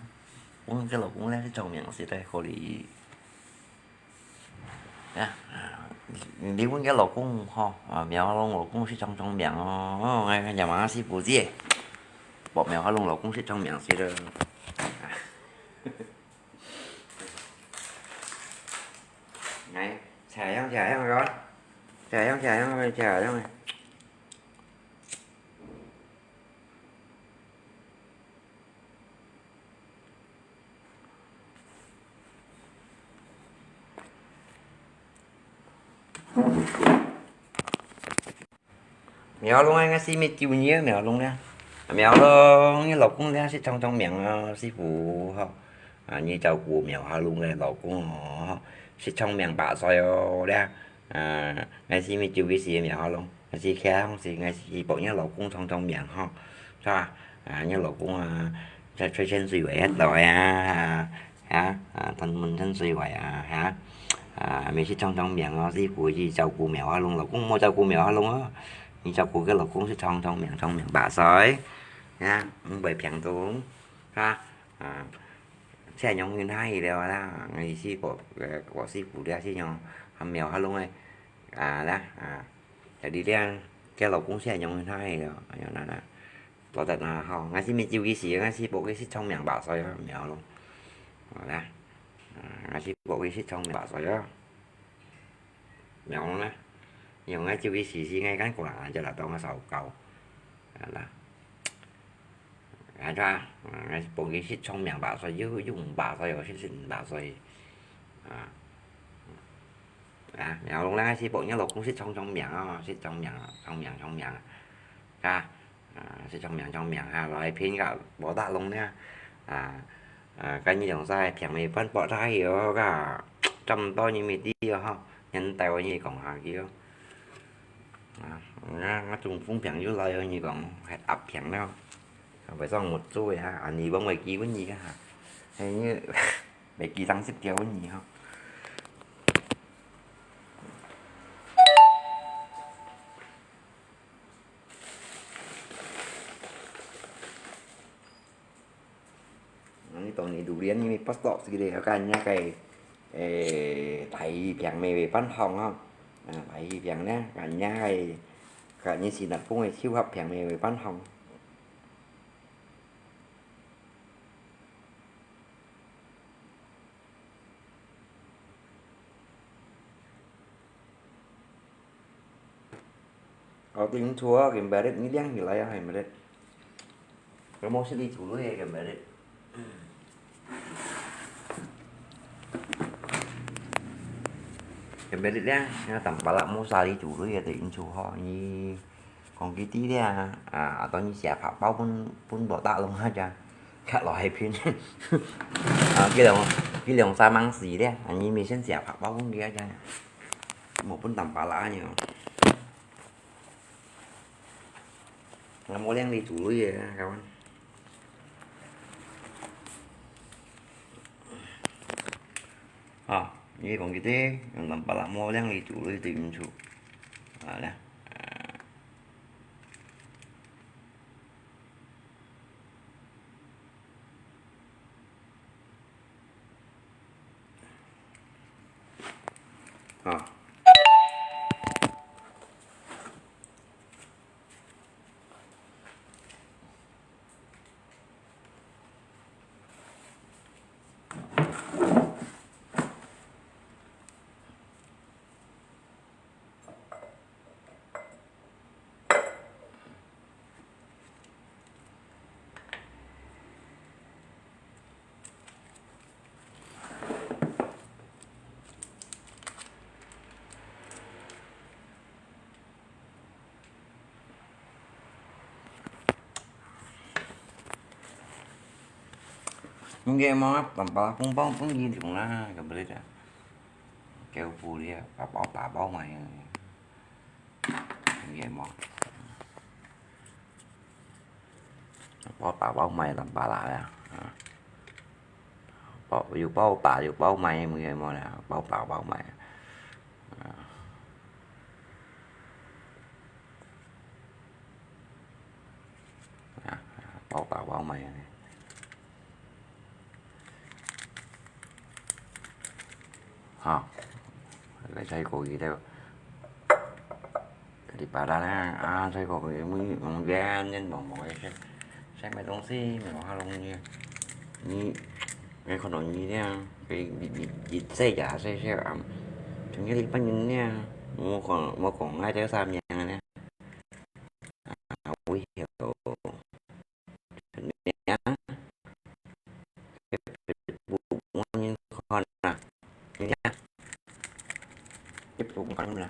分佢老公咧，係聰明實在可以。 呀，啊，你問个老公吼，啊，苗阿龍老公係聰聰明哦，哦，𠊎看也嘛係不知，博苗阿龍老公係聰明死了。來，採樣採樣个，採樣採樣个，採樣个。 苗龍啊，𠊎係乜救你啊，苗龍啊。苗龍，你老公這係聰聰明啊，師傅吼。啊，你照顧苗阿龍个老公哦，係聰明百歲哦，這。啊，𠊎係乜救佢時苗阿龍。 𠊎係強勢，𠊎係博你老公聰聰明吼，係吧？啊，你老公啊，在吹泉水位該度啊，啊，啊，同門吹水位啊，啊，啊，乜係聰聰明哦，係負責照顧苗阿龍，老公無照顧苗阿龍哦，你照顧个老公係聰聰明，聰明百歲，啊，毋會病重，係吧？啊，這樣樣下去了啦，𠊎係博，呃，我係負責這樣，還苗阿龍个，啊啦，啊。 Jadi這，這老公係恁樣个態度，恁樣啦啦。多得啦吼，𠊎係乜救佢時，𠊎係博佢係聰明百歲啊，苗龍。好啦，啊，𠊎係博佢係聰明百歲啊，苗龍啦。因為𠊎救佢時，時，𠊎感覺啦，就來當个燒高，啊啦。 啊，係啊，嗯，𠊎係博佢係聰明百歲，又，又毋百歲哦，係，係毋百歲。啊，啊，苗龍啦，係博你老公係聰聰明哦，係聰明哦，聰明聰明啊。啊，啊，係聰明聰明哈，來騙个，無打攏呢。啊，啊，該你用晒平尾分博大去哦，个，差毋多你咪知哦，吼，人台灣人講下去哦。 啊，𠊎，𠊎中風病又來哦，你講，還壓病了。會上目珠个哈，啊，你問我幾分你个哈，嘿，你，袂記當識掉你吼。 你當你榴槤你pasok sigi，看人家个，誒，大魚病乜會發放吼。啊，大魚病呢，看人家个，看你是哪公个手合病乜會發放。 哦，頂錯啊，gambar it，你亮起來啊，gambar it。該無係你主類个gambar it。Gambar it咧，該當巴拉無啥你主類个，頂錯吼，你 講佢知咧，啊，啊，當你寫白包分，分無打攏啊，這，較來片。啊，佢兩，佢兩三萬四咧，啊，你咪先寫白包分佢啊，這，無分當巴拉呢。𠊎無領你主類个，各位。 啊，你講佢知，用南巴拉莫亮你煮了對毋住。啊，來。啊。你个嘛，打包红包分你用啦，个不得了。给我补的，打包打包买的，你个嘛，打包打包买，打包啦呀，啊，包有包打有包买，你个嘛啦，包打包买。啊，包打包買啊。好，來再過去了。Di ba da na, ah, sai ko ni mo yan yan mo mo sai sai mai dong si mo ha long ni ni ni ko no ni ya, cái gì gì gì sai ya sai sai am, chúng cái gì bao nhiêu nha, mua còn mua còn ngay tới sao nhà nè, à, quý hiệu nè, mua như con nè, nha, tiếp tục còn nè.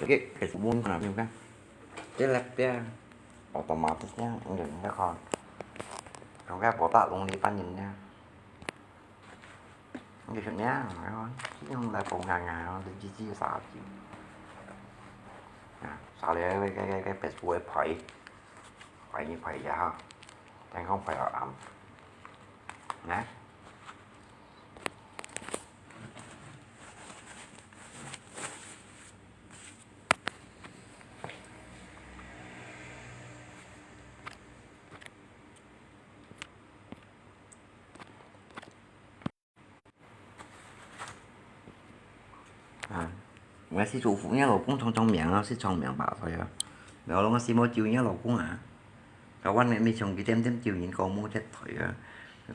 Cái cái số bốn là nhiêu cái? Cái left kia, automatic nhá, ứng dụng cái con. Còn cái bộ tạo luôn đi phát nhìn nha. Ứng dụng nhá, cái con. Chứ không là bộ ngà ngà nó chỉ chỉ xả chứ. À, xả đi cái cái cái cái Facebook ấy phải. Phải như phải vậy ha. Đang không phải ở ẩm. Nè. À, 𠊎係祝福若老公長長命啊，係長命百歲啊。然後𠊎係無咒若老公啊。Kawan啊，每場佢點點咒人講無絕對啊，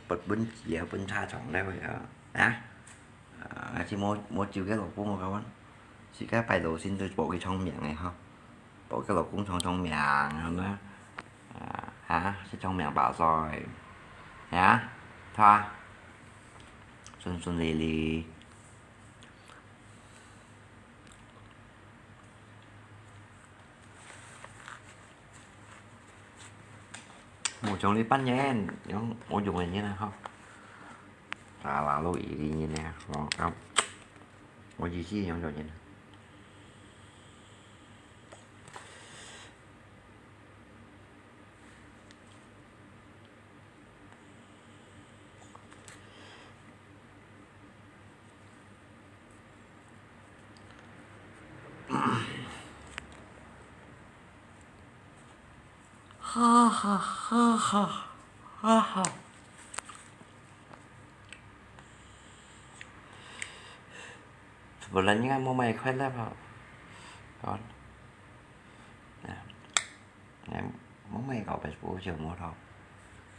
分分機啊，分差長了啊。啊？啊，係無無咒个老公啊，kawan。自家拜到先對保佢長命个吼。保佢老公長長命，係嘛？啊，哈，係長命百歲。啊？他？順順利利。 無像你半年，用我用个人啊，吼。啊，啦，落雨个人呢，我，我，我意思用做人。 哈哈哈哈哈哈。Sebulan ni kan mau mai kuat lah, Pak. Kawan. Nah. Em, mong mai kau Facebook chiu mo thok.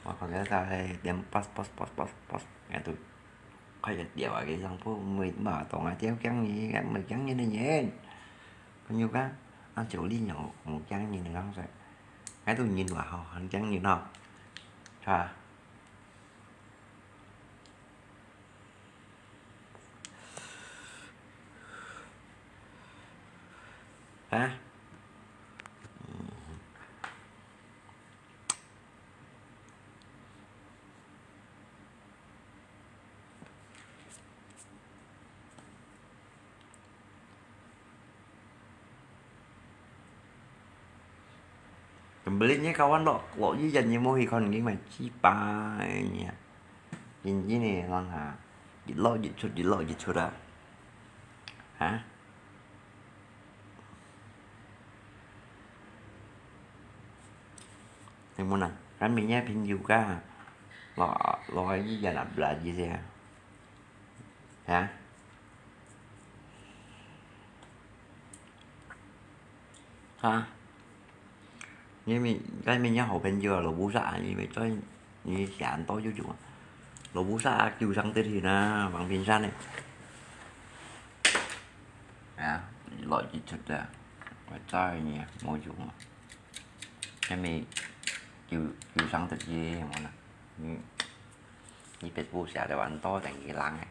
Wa kau lihat sa hai diam pas pas pas pas pas. Ngai tu. Khai ya diau a ke sang po mui ma tong a diau kiang ni, ngai mui kiang ni ni nyen. Kan yu ka, an chiu li nyo, mo kiang ni ni ngang sai. Ngai tu nyin wa ho, han kiang ni no. Cha. Hah? Kembali nya kawan lo, lo yi yan ni mo hi kon ni mai chi pa nya. Yin yin ni non ha. Yi lo yi chut, yi lo yi chut a. Hah? Nè mô nà, kan mi ngiap phìn yû ka, lo, lo yi yàn ap la yi se. Hả? Hả? Ngiap mi, kan mi ngiap hổ phìn yû lo bú sa, yi mi choi, yi sian to yû yû. Lo bú sa, kiu sang tết hìn à, vàng phìn san nè. Hả? Lo yi chut da. Wa choi nè, mô yû. Ngiap mi kiu, kiu sang tết yi, mô nà. Yi, yi pet bú sa de wan to, teng yi lang, eh.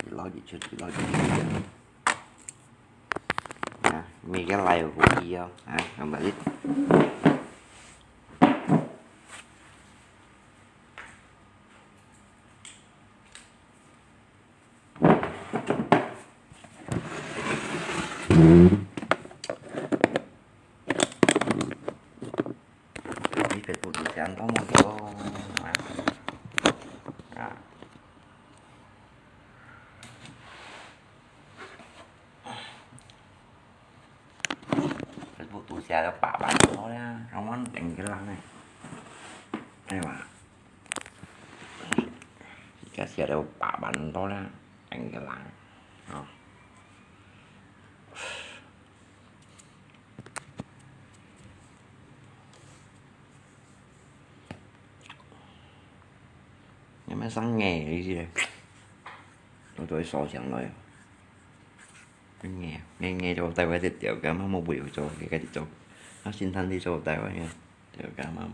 Yi lo yi chut, yi lo yi chut. Hả? Mi cái này của gì không? Hả? Không phải ít. 你別肚肚想到麼个咯？啊？啊？Facebook肚寫了八萬多了，我等个人呢，哎呀，而家寫了八萬多了，等个人，哦。 你們上眼一些，我都會燒香了呀。眼，眼，眼就帶我這條，幹嘛莫不有做，給自己做。那心態裡做帶我呀，就幹嘛？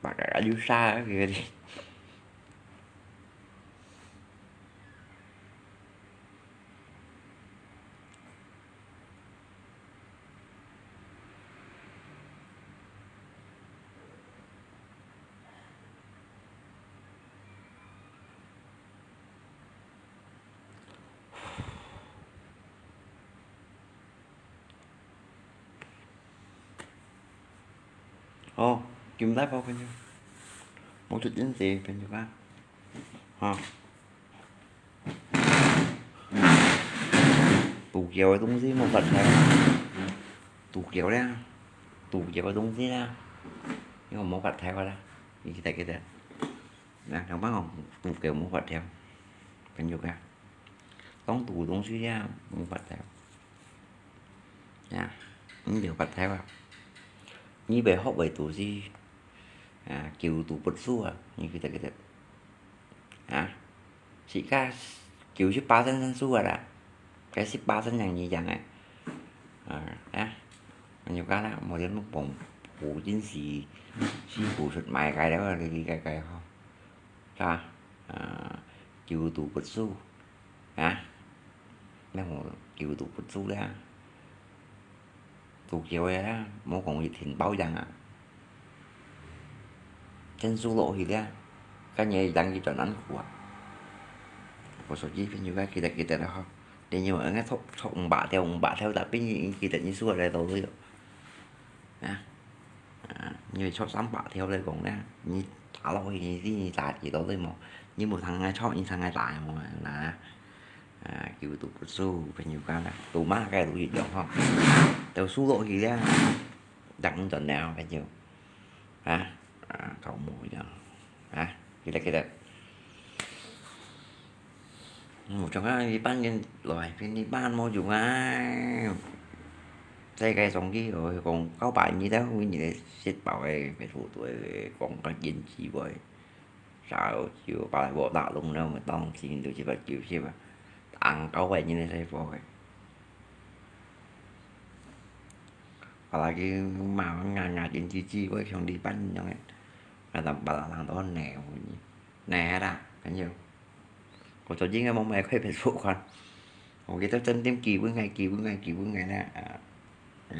Baka kayu sa kiri. Ồ, kim tái bao nhiêu? Một chút chín gì bao nhiêu bác? Hả? Tủ kiểu cái túng gì mà bật theo. Tủ kiểu đấy. Tủ kiểu cái túng gì đấy. Nhưng mà một bật theo đấy. Như thế kia đấy. Nè, trong bác Hồng tủ kiểu một bật theo. Bao nhiêu cái? Tông tủ túng gì đấy. Một bật theo. Nè. Không hiểu bật theo à. Như vậy hốc vậy tủ gì. À, kiểu tủ bật xu à. Như thế kia đấy. Hả? Chỉ có kiểu chứ ba sen sen xu à đã. Cái xí ba sen yang gì yang à. Ờ, á. Nhiều cái đó, một đến một bông. Phủ chính sĩ, sĩ phủ sụt mài cái đó là cái, cái, cái ho. Sao? À, kiểu tủ bật xu. Hả? Mấy hồ kiểu tủ bật xu đấy. Tủ kiểu đấy á, mô kông yit thìn bao yang à. Chân su lô hì đấy. Cái nhẹ yang yit tròn ăn khua. Có số chi phim như cái kỳ tật kỳ tật đó ho. Để nhiều người nghe thọc thọc ung bạ theo ung bạ theo đã biết như kỳ tật như xua đây tàu rồi. Á. À, như vậy chọn sắm bạ theo đây cũng đấy. Như trả lô hì như gì như trả chỉ tàu rồi mà. Như một thằng ngay chọn như thằng ngay tải mà là. À, kiểu tụ bút su, phải nhiều cái là tụ má cái tụ gì đó ho. Tàu su lô hì đấy. Đặng tuần nào phải nhiều. Hả? À, thầu mùi đó. Hả? Kita kita. Một trong các đi bán nhân loại phiên đi bán mua dùng ai. Đây cái sống đi rồi còn có bài như thế không như thế xếp bảo cái phải thủ tuổi còn có chiến sĩ rồi. Sao chiều ba lại bộ đạo luôn đâu mà tông xin được chỉ phải chịu xếp à. Ăn có vậy như thế xếp rồi. Apalagi mà ngà ngà chiến sĩ chi với không đi bán nhau ấy. Mà tầm bà là làng đó nè. Nè đã, cái nhiều. Có cho chính cái mong mày khơi phải số con. Có cái tao chân tim kỳ với ngày kỳ với ngày kỳ với ngày nè. À,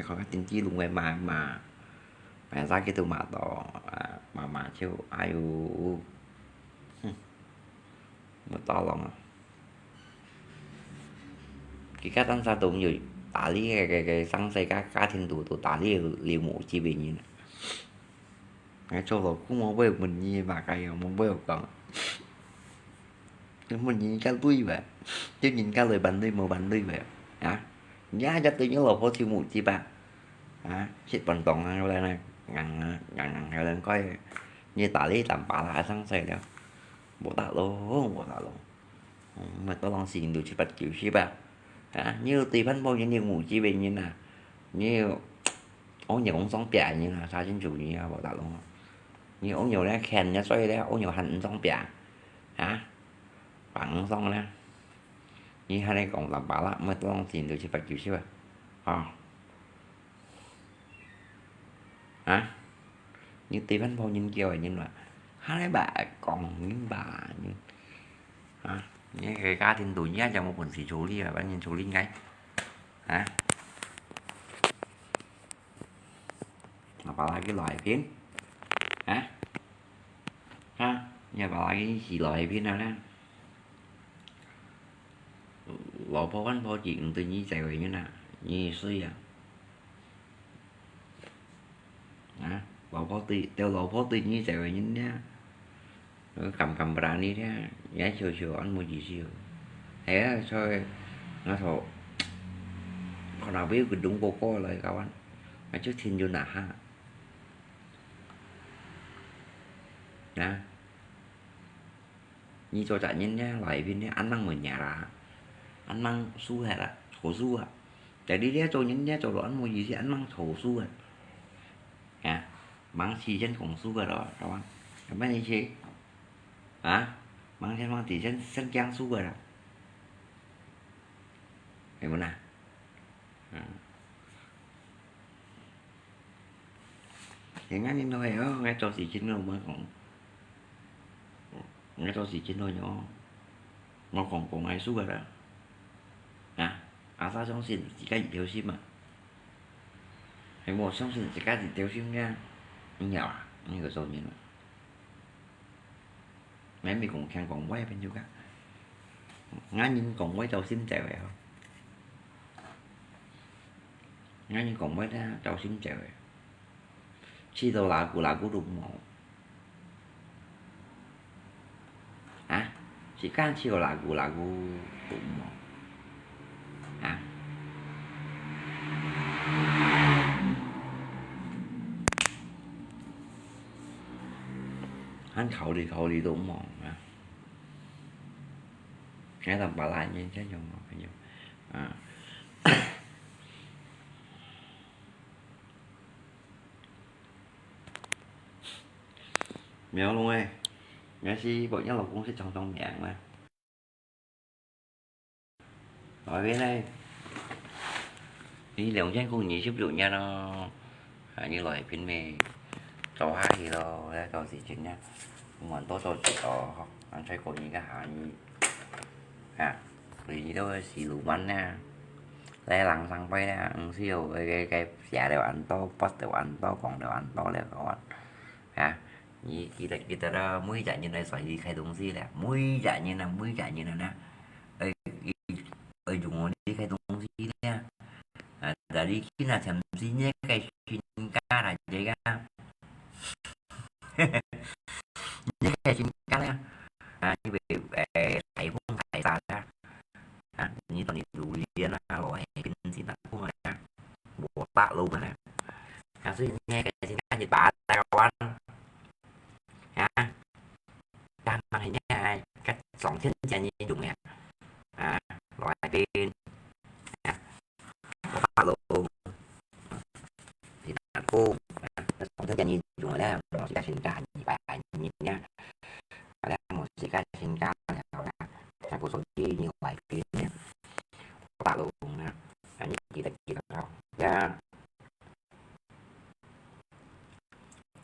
có cái tin chi luôn ngày mà mà mà ra cái tụ mà đó à, mà mà chiêu ai u. Hừm. Một to lòng à. Cái cá tăng xa tụ nhiều. Tả lý cái cái cái sang xây cá cá thiên tụ tụ tả lý liều mũ chi về nhìn. Ngay cho lo cũng mua bơi mình như mà cái mua bơi còn. Mình nhìn cái túi vậy. Chứ nhìn cái lời bàn đi mua bàn đi vậy. Hả? Nhá cho tôi nhớ lo có chiêu mũ chi ba. Hả? Chết bàn tòng hàng lên này. Ngắn ngắn ngắn hàng lên coi. Như tả lý tạm bả là sang xây đó. Bộ tạo lô, bộ tạo lô. Mà tao lòng xin được chứ bắt kiểu chứ ba. Hả? Như tùy phân bố như nhiều mũ chi về như nè. Như ông nhiều ông sống bẻ như là sao chính chủ như bộ tạo lô. Như ông nhiều đấy khen nhá xoay đấy, ông nhiều hẳn sống bẻ. Hả? Bằng sống đấy. Như hai đây còn tạm bả là mà tao lòng xin được chứ bắt kiểu chứ ba. Ờ. Hả? Như tí văn phòng nhìn kiểu ấy nhìn mà. Hai đấy bà còn nhìn bà nhìn. Hả? Như cái cá tin tụ nhá, chẳng một quần xí chủ lý à, bạn nhìn chủ lý ngay. Hả? Mà bà lại cái loại phiến. Hả? Hả? 你把佢死來一片啊啦！老婆還抱住你對你這個人啊，你衰啊！啊，老婆對，對老婆對你這個人呢，敢敢不然你呢，也笑笑，恁無意思哦。係啊，所以，𠊎說，看下邊有個龍哥哥來搞啊，𠊎就聽就那哈。啊，你做責任呢，來一片呢，恁樣無影啦，恁樣輸忒啦，錯輸啊！在你這做人呢，做到恁無意思，恁樣錯輸啊！啊，吂事先講輸个咯，係嘛？有麼个意思？啊，吂先吂事先先講輸个啦，係無啦？嗯。 人家人都係哦，𠊎做事情都無講，𠊎做事情都有，無講講𠊎輸个啦。啊，阿爸相信自家一條心啊，係無相信自家一條心呢？你曉啊，你个做人啊。 𠊎毋係講聽講話个朋友啊，𠊎人講話做心照个哦，𠊎人講話咧做心照个，試到哪久哪久都無。啊，時間試到哪久哪久都無。 啊，還考慮考慮都無啊。該種把拉人家用哦，朋友啊。苗龍誒，你係幫你老公食長長命咩？ 來片呢，你兩千空二十六日咯，啊，你來片咩？做下去咯，來做事情呢，無人多做事哦，恁在過年个下年，啊，你都係路慢呢，來人上輩呢，毋係有个个个寫了恁多，發了恁多，講了恁多了，講啊。 啊，你記得記得啦，每隻人來隨你開東西咧，每隻人啊，每隻人啊，愛愛用你開東西咧。啊，但你去那全世界个身家啦，這个，你个身家咧，啊，你會誒，颱風颱沙啦，啊，你當你榴槤啊，落去變成啊，無白路个咧。 啊，所以你个身家一百台灣，啊，但係呢，个上千隻人用个，啊，來變，啊，八路，新加坡，啊，上千隻人用个咧，無自家身家一百人呢，啊，咧無自家身家了啦，啊，故所以你來變呢，八路啊，啊，你記得記得哦，呀。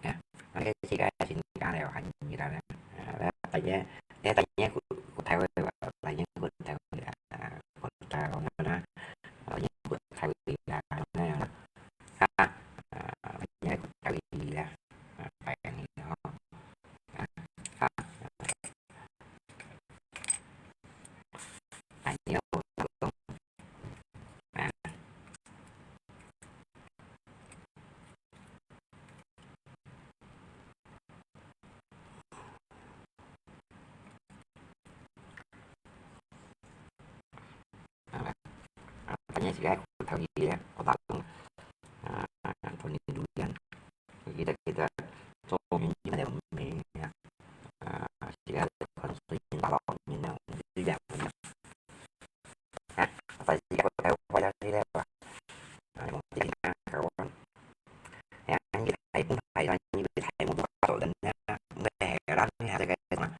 啊，這个世界真加了，還有啦，啊，大家，大家骨，骨頭會，大家骨頭會，啊，骨頭啦，啊，骨頭啦，啊，啊，大家骨頭啦，啊，大家好，啊，啊，大家好。 啊，反正自家骨頭个，我打工，啊，同你留言，記得記得做面子个面啊，啊，自家看水打落面啊，水两面啊，啊，反正自家骨頭坏了去了吧，啊，用这个啊，给我。 哎呀，你个颱風颱到，你个颱風都做人啊，你个人啊，這个什麼，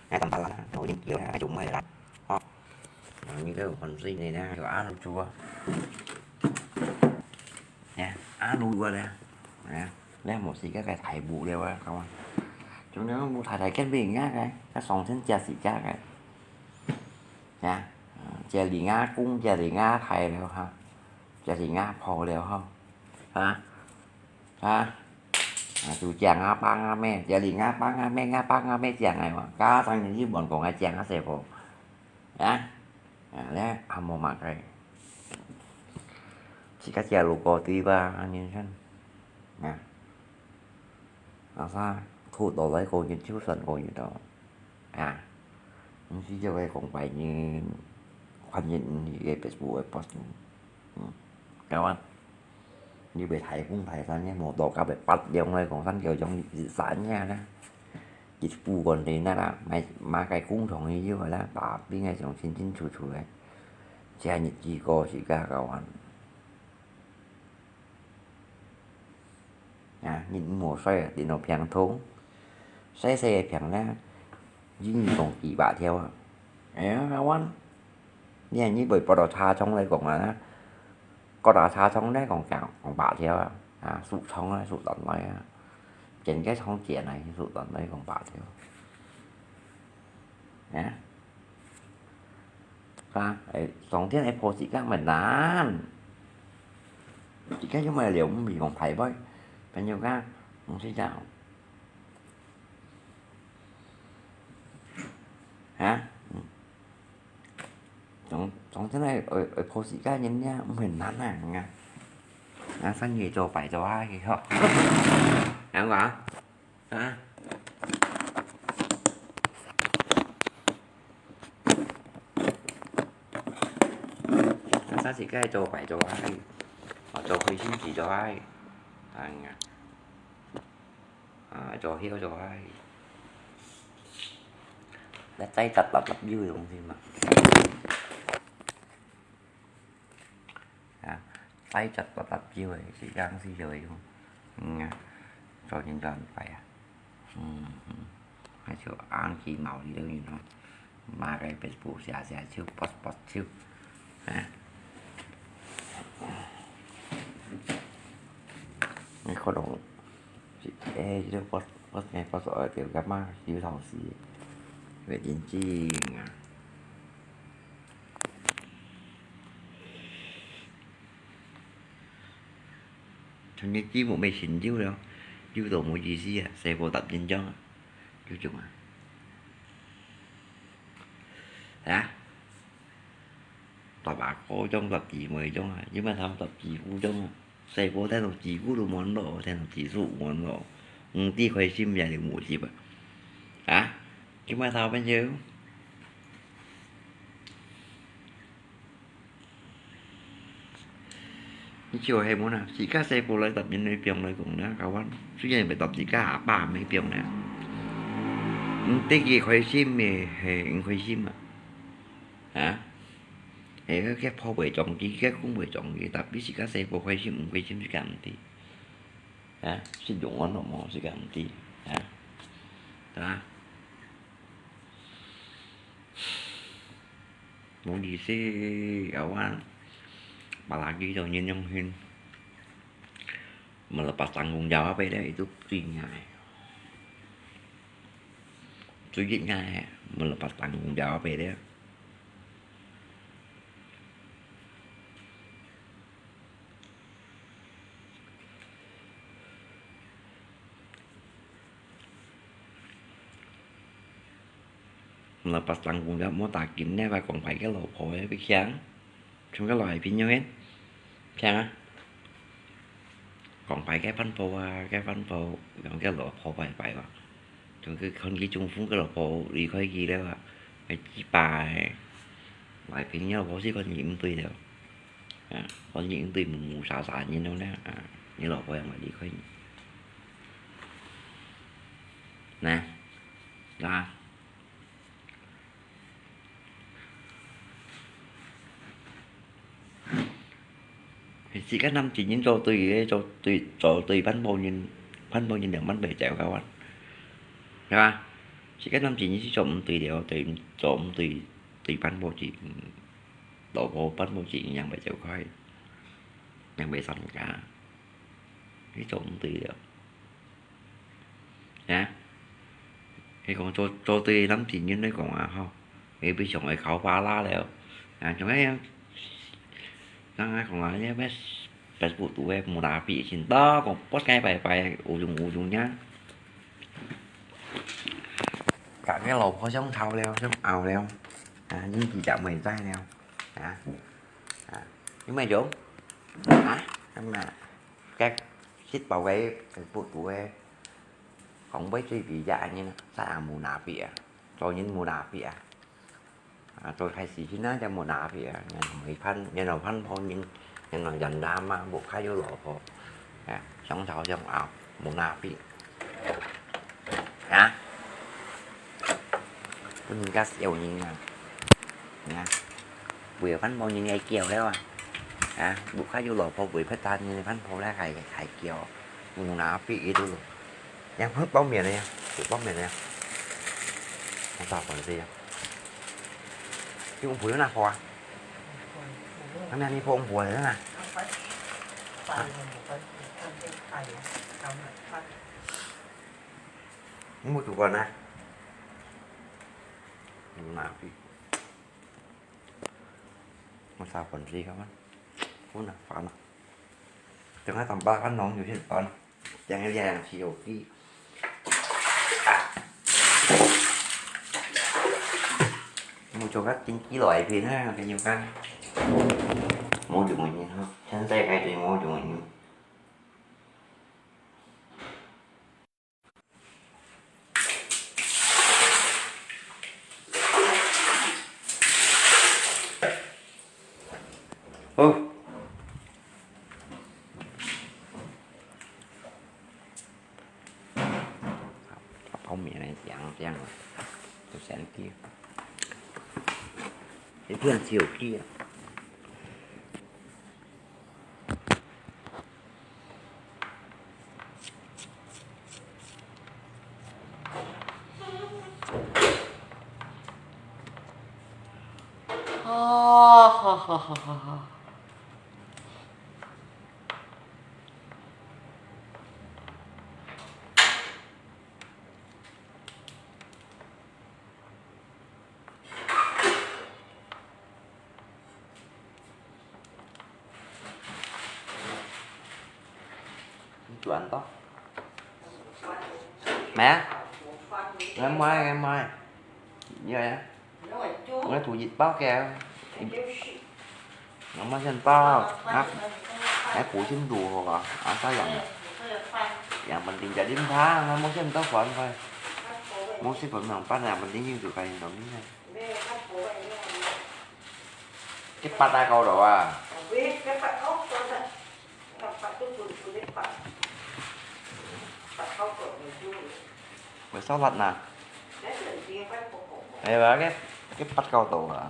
哎，當巴拉啦，我已經叫了，還做麼个啦？哦，啊，你个有份水呢，就安住啊。哎，安住啊咧，哎，你無時間該颱風了啊，講啊，仲有無太太見面啊，該，該上天加時間該。 呀，啊，這里啊公，這里啊大了哈，這里啊婆了哈，啊，啊，啊，就正阿爸阿姆，這裡阿爸阿姆，阿爸阿姆正个嘛，家長人就問講个正个細伙，啊，啊，咧，還無麼个，自家這路過對吧，人生，啊，啊啥，苦到來過日就算過日咯，啊，毋係叫佢講別人，看人毋起个Facebook个post，嗯，該話。 你會大風大山个，無到甲會發亮來講，山叫種日山个啦。一部分人啦，買，買个工廠也有啦，打拼个種清清楚楚个，這日子過自家个完。啊，你毋好衰啊，電腦病痛，細細个病啦，一日講幾百條啊。哎呀，阿灣，你看你會報到車窗來講啊，各大車窗來講，講，講百條啊，啊，數窗啊，數單位啊，整个窗間啊，數單位講百條。啊？啊，哎，上天个破自家么難，自家又么了，毋係講大杯，朋友家，毋使講。 啊？嗯。總，總之呢，愛，愛破時間人家毋係難啊，啊。啊，生意做擺做下去吼。聽話啊？啊？啊，生意該做擺做下去，哦，做開心事做下去，啊。 啊，做囂做嗨。那再十八粒油个東西嘛。啊，再十八粒油个，是這樣子就會用。嗯啊，做人做很快啊。嗯，嗯，那就按起毛里的運動。 嘛个Facebook寫寫手，post post手，啊。你可能是，欸，這post，post呢，post了就感覺有當時會認真啊。像你節目乜成就了，有都無意思啊，細個搭緊張啊。 有種啊。啊？搭阿哥種，搭姊妹種啊，這擺頭搭姊夫種啊。細個聽到姊夫都無安樂，聽到姊夫無安樂，毋知開心也就無趣啊。啊？這擺頭變成 你就係無啦，自家細個來搭人來放來講啦，教阮，雖然會搭自家阿爸阿姆放啦，毋得佢開心个，係毋開心啊？啊？係，佢破壞裝置，佢講袂裝置，tapi自家細個開心毋開心自家毋知。啊？食用安樂無自家毋知，啊？對吧？ 無意思，kawan。Apalagi to nyenyong hin. Melepas tanggung jawab itu最ง่าย。最ง่าย，melepas tanggung jawab itu. Lepas tanggung jawab，莫打緊呢，話講壞个老婆个，會強。全个老婆朋友个，強啊！講壞个伴婆啊，个伴婆，講个老婆壞壞啊。總係看佢中風，个老婆離開佢了啊，還幾百个。壞朋友，老婆係看佢毋對了。 啊，反正對無無啥啥，然後呢，啊，你老婆也會離開你。呢，啊。自家男仔人做對个，做對，做對伴婆人，伴婆人兩萬八千个萬，係吧？自家男仔人係做毋對了，對，做毋對，對伴婆人，嗯。 老婆伴婆人，人會走開，人會散家，你做毋對了。啊？你講做，做對男仔人來講啊，吼，你必須愛靠巴拉了。啊，像該樣，人家講啊，你咩 Facebook肚个無哪比，先到講八個拜拜，有用無用呀。甲个老婆相吵了，相拗了，啊，年紀也毋會在了，啊，啊，有咩用？啊，咁啊，該食飽个Facebook肚个，講尾嘴比較安尼，啥也無哪比啊，做人無哪比啊。 啊，做開始先啦，就無哪比啊，然後會盼，然後盼好人，然後人啦嘛，屋下有老婆，啊，相吵相拗，無哪比。啊？分人家笑人啊，啊，為盼好人个叫了啊，啊，屋下有老婆為盼人个盼好了還，還叫，無哪比个咯。 這包麵呢？有包麵呢？我打飯先啊。你公婆有哪婆啊？他們那婆公婆在哪？啊？你沒煮飯呢？有哪比？我打飯先好嗎？我拿飯啊。等下當爸飯攏有些飯。 Yang yang siu ki. Mua cho các chính ký loại pin ha, cái nhiều cái. Mua được một nghìn ha. Chân tay cái thì mua được một nghìn. Ô.泡麵呢，香香个，就香雞。一片小雞啊。 啊，哈哈哈哈哈。 Tuan to. Mẹ. Ngày mai, ngày mai. Iya ya. Ngày thu dịch báo kìa. Ngày mai xem tao. Ngap. Ngày cũ xin đủ hả? À, sao vậy? Yang penting jadi mah, ngày mai xem tao phone coi. Mau sih phone yang pan, yang penting yung tụi cái đồng ý này. Cái pat ai câu đó à? Mày sao lật nè? Ê, bà cái, cái pat câu đó à?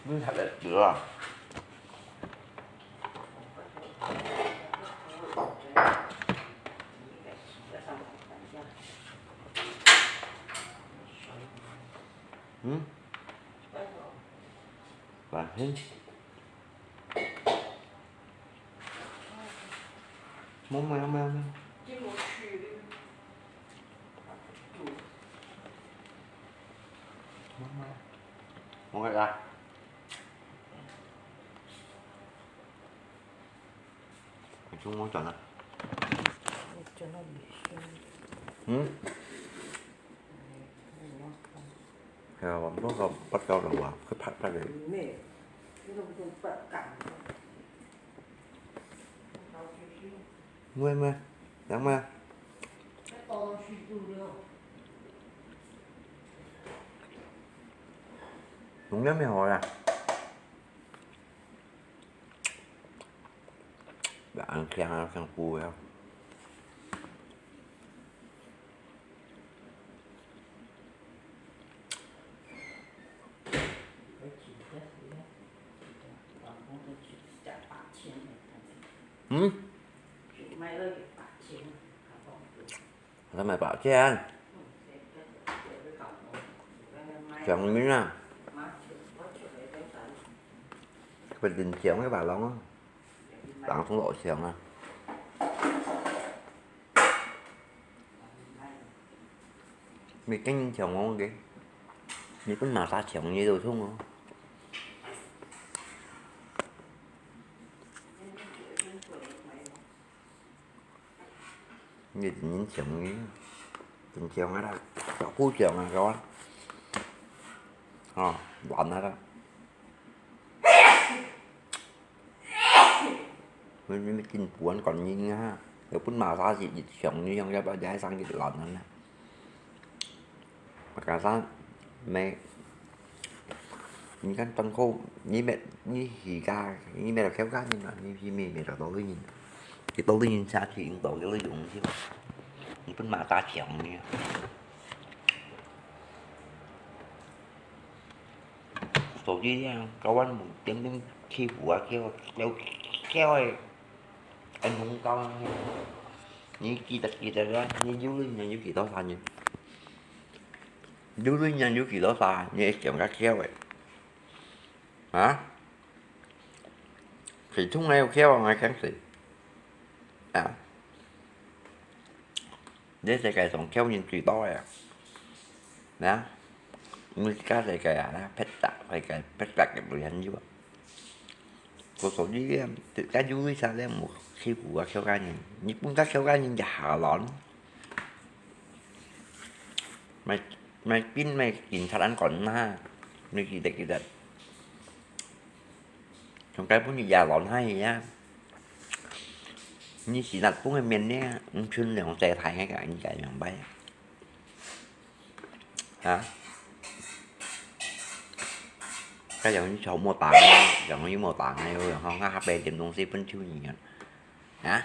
Nó thật là được. Ừ? Và thế. Món mèo, mèo, mèo. Món mèo. Món cái à? Nói chung món chọn à? Cho nó bị sưng. Ừ? Hay là món có bắt đầu là quả, cáiผัดra để. Mẹ, cái lông công bận cẳng. Mua, mua. Dán mua. Đúng nhất mới hỏi à? Bạn ăn khen, ăn khen pù không? Ừ? Sao mày bảo chứ? Chồng mình à? Cái bình chén cái bà lông á. Tặng xuống lỗ chén à. 你跟人搶哦，你，你分馬殺搶，你都痛哦。你真搶你，真搶啊啦，小姑搶啊，各位。哦，完了啦。 你，你，你緊補恁趕緊啊！又分馬殺死一場，你想要不要再生一卵啊？馬甲山，你，你看當初，你乜，你自家，你乜就客家人啊，你，你乜，乜就多少人？你多少人下去，你多少人用去？你分馬打搶你啊！ 手機店，搞完點點欺負啊，欺負，有欺負个，還弄到啊！你記得記得啊，你有一年有幾多少人？有一年有幾多少？你想个欺負个？啊？誰痛還有欺負，還想誰？啊？ 這世界上欺人最多个啊！啊，你自家世界啊，撇搭世界，撇搭个女人有無？故所以咧，自家有為啥咧，莫欺負啊，客家人。你分个客家人一下卵，莫，莫跟，莫警察恁管啊！你記得，記得。 像該本日夜亂嗨呀！你是哪本个面呢？毋存兩世大个，你該明白？啊？該樣你就莫打，樣你莫打，然後，然後，啊，八點鐘四分鐘一樣。啊？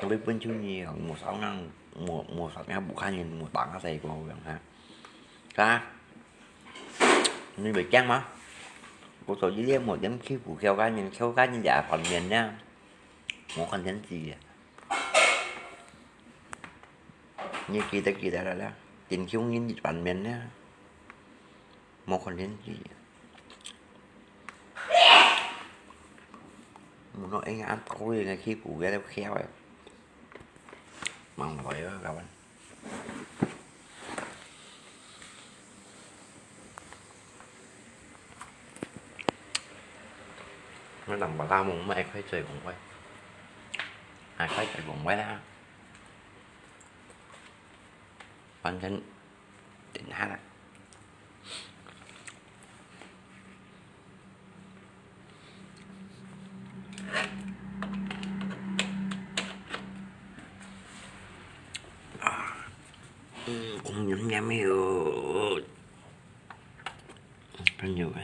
你分手你無少人，無，無少人，無看人，無打啊，細個樣哈。啊？你袂驚嗎？故所以你莫點欺負客家人，客家人也反面呢，無看天時啊。你記得，記得了啦，真凶人一反面呢。 無可能个。毋過應該按道理應該欺負个都巧个，望來啊，各位。我人把大門賣開嘴紅會，還開嘴紅會啦。 反正等下啦。啊，嗯，講飲飲个哦。朋友啊。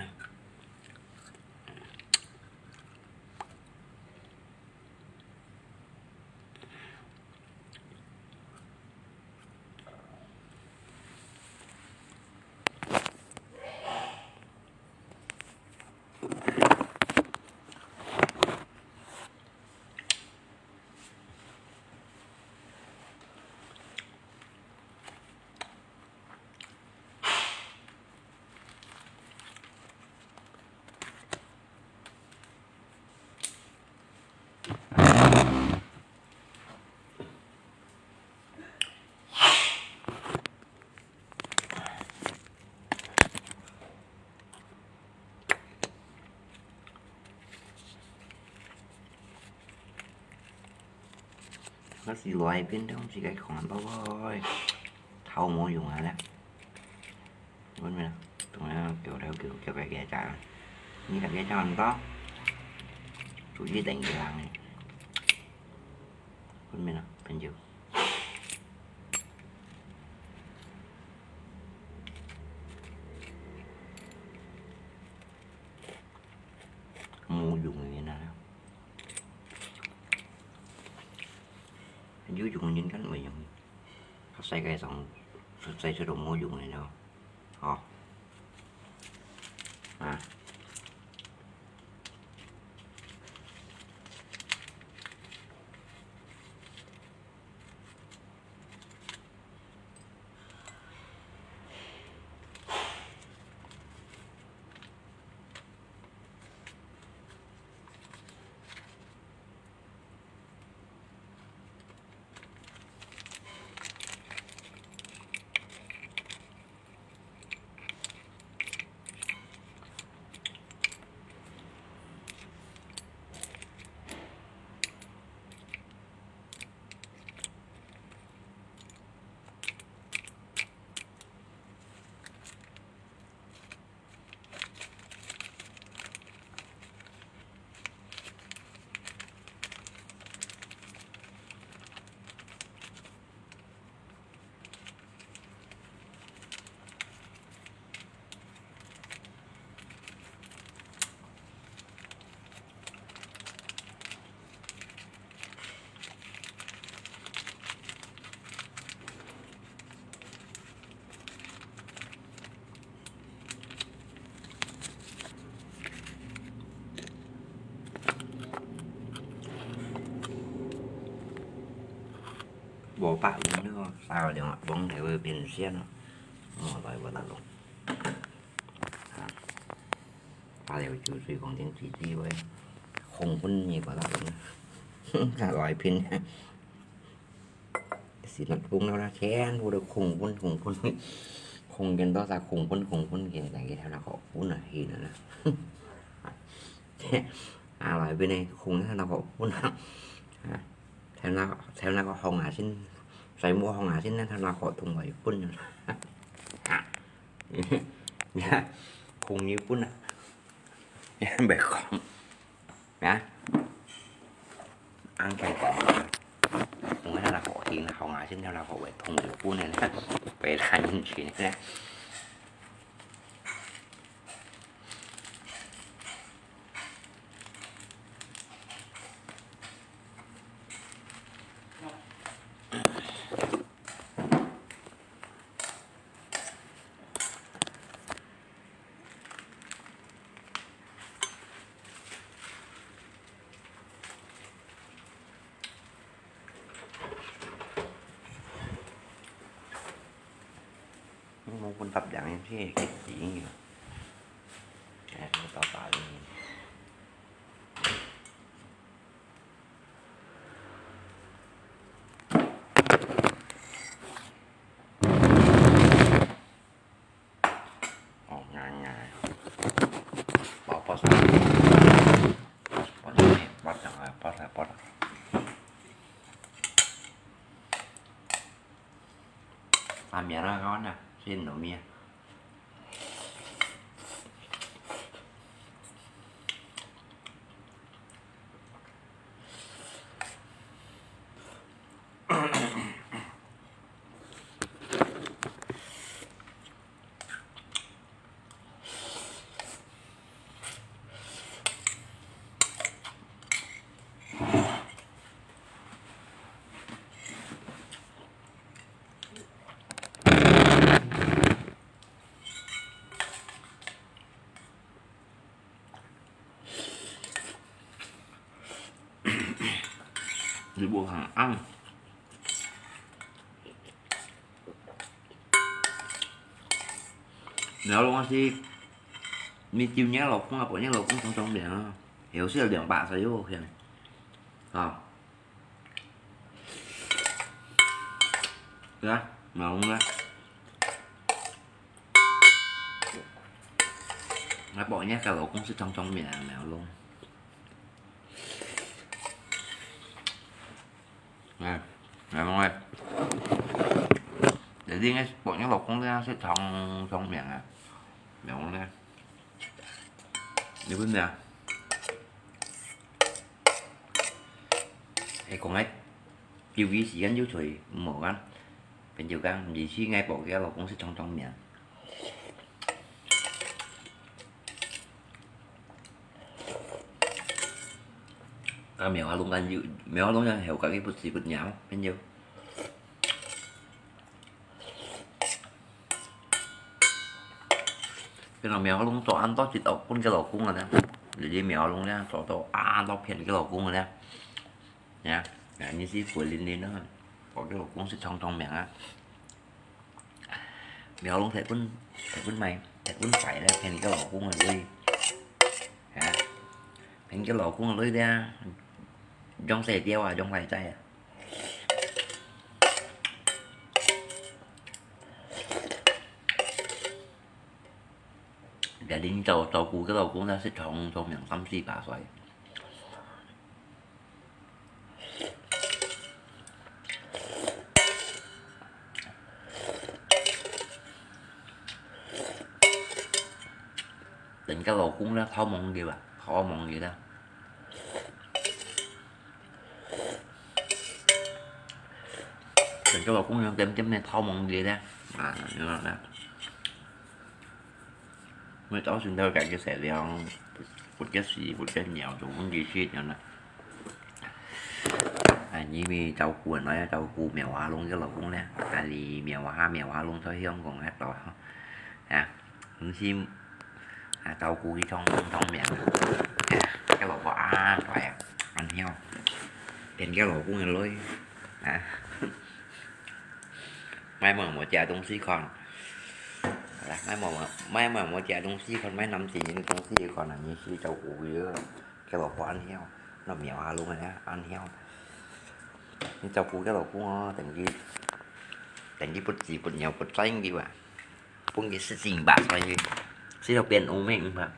該時來變到自家看到个，頭毛用啊咧。 分明啊，同樣叫了叫，叫个个家，你个个家人到，出去等个人呢。分明啊，朋友。無用个呢，有用个人敢會用？ 世界上實在出到無用个了，吼。啊。我爸用那个烧两个崩头的变现了，哦，来我那种，啊，八六九水光天鸡鸡喂，红粉你把那种，来拼。 สินัดพุงแล้วนะ แขนพุงพุงพุงพุง คงกันต่อจากพุงพุงพุงพุง กินแต่งกินแถวนาขอพุงนะ หินนะ อร่อยไปในพุงแถวนาขอพุงนะ แถวนาแถวนาก็ห้องหาชิ้น ใส่หมวกห้องหาชิ้นนะ แถวนาขอถุงไว้พุงอยู่ เนี่ยพุงนี้พุงนะ แบบของนะ ăn cái cỏ. Không biết là họ thì là họ ngã trên theo là họ phải thông được phút này nè. Phải là những chuyện nè. 冇分合樣先，激死个。哎，我搞大了。 哦，硬硬个。薄薄爽。薄爽，薄爽啊，薄爽，薄爽。啊，面啊，好呢，先弄面。 你無行硬。你要弄个係，你酒肉老公啊，薄肉老公，長長命啊，有時兩百歲又好看。啊。 對啊，苗龍呢？𠊎薄肉个老公係長長命，苗龍。哎，苗龍哎，你應該薄肉老公這樣係長長命啊，苗龍呢？你問咩啊？ 係講个，有幾時間就吹，無啊。朋友講，毋係去外婆个老公係長長命。啊，苗阿龍間有，苗阿龍間係有家己不時不鳥，朋友。 Cái nó mèo lông cho ăn to chỉ tộc con cái lộc cũng rồi đó. Để đi mèo lông nha, cho tao ăn to phiền cái lộc cũng rồi nha. Nha, ngài như xí quỷ linh linh đó. Có cái lộc cũng sẽ trong trong miệng á. Mèo lông thấy con, thấy con mày, thấy con phải là phiền cái lộc cũng rồi đi. Hả? Phiền cái lộc cũng rồi đi ra. Trong xe tiêu à, trong vai tay à. Gia đình照，照顧个老公，那係長壽命三四百歲。等个老公呢，偷望佢啊，偷望佢啦。 等个老公樣點點呢，偷望佢咧，啊，你講啦。我早晨都解決晒了，活个屎，活个尿，做工具去了啦。啊，因為照顧人，愛照顧苗阿龍个老公咧，啊，你苗阿，苗阿龍在香港那度，啊， 毋係，啊，照顧佢當，當面啊。啊，个老婆啊，乖啊，恁樣，變个老公个女，啊。買無無食東西看。來，買無無，買無無食東西看，買男仔人東西看啊，你去照顧佢，佢老婆恁曉，那苗下弄个呢，恁曉。你照顧佢老公哦，等佢，等佢不止不尿不沾佢啊，分佢食精吧，所以，食到變烏面嘛。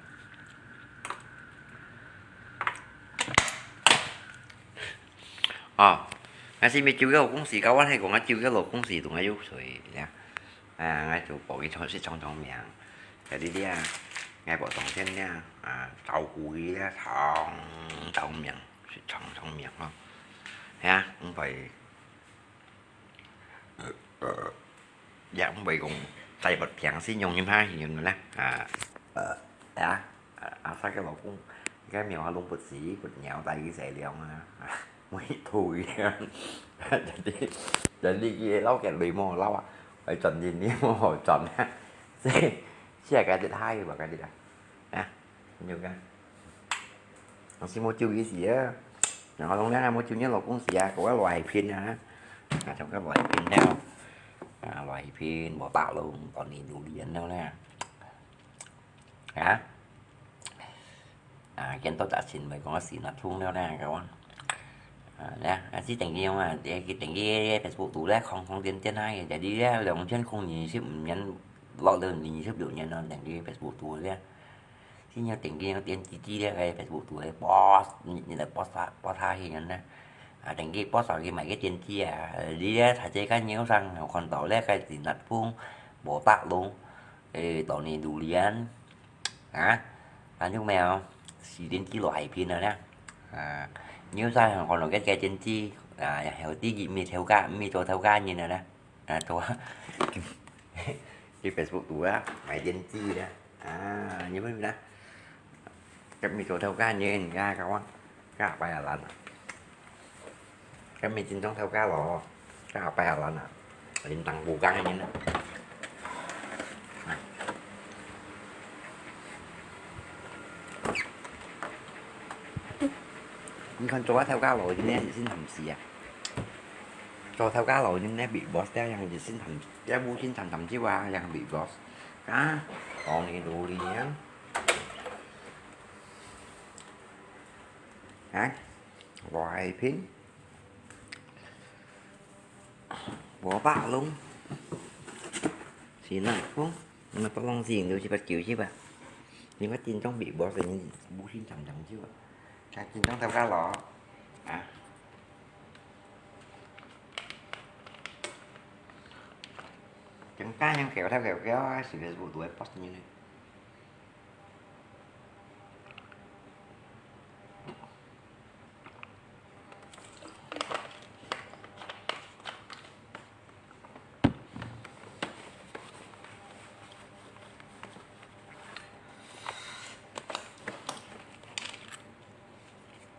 哦，𠊎係毋係招佢老公時，該𠊎係講𠊎招佢老公時同𠊎有罪呀。啊，𠊎就報佢出食長長命。在這裡啊，𠊎報當天呀，啊，照顧佢呀，長長命，食長長命吼。係啊，毋會 也毋會講再發病先用一下用啦。啊，啊，啊，阿三个老公，該苗下弄不止，不鳥帶佢洗涼啊，啊，每吐一樣。Jadi，jadi佢老个鐳無老啊，愛賺錢你無好賺啊。這，這个係害个吧，該个啊。啊，你有看？ 𠊎係無招佢時啊，然後攏靚啊，無招你老公時啊，該個來片啊，啊，像該來片了，啊，來片，無打攏，當年榴槤了呢。啊？啊，見到大錢咪講係那通了呢，該個。啊，呢，啊，係等佢用啊，佢等佢Facebook度咧，空空點點啊，就係咧，兩千空二十五年，落到二十六年咯，等佢Facebook度咧。 先要點擊那个點擊咧，該Facebook度个post，你，你來post下，post下去呢。啊，點擊post下去買个點擊啊，你咧，大家看有上有看到咧，該是那封無白龍，誒，當年榴槤，啊，看有沒有？是點擊落海邊了呢。啊，你有上有看到該个點擊，啊，還有第一名頭家，毋係做頭家人了呢。 啊，做啊。去Facebook度啊，買電子啊。啊，你問啦。該毋係做頭家人，該个話，該下擺也難啊。該毋係正宗頭家咯，該下擺也難啊。連當無工个人啊。啊。你看做下頭家咯，今年先含死啊。 做頭家咯，你那Big Boss這樣子先談，這無先談談就啊，這樣Big Boss。啊，講你努力啊。啊，我愛拼。我把弄。是哪个？那不弄是有七八九七吧？你们听众Big Boss你无先谈谈就啊。 該緊張頭家咯，啊。緊張樣搞頭搞腳，係Facebook度會post呢。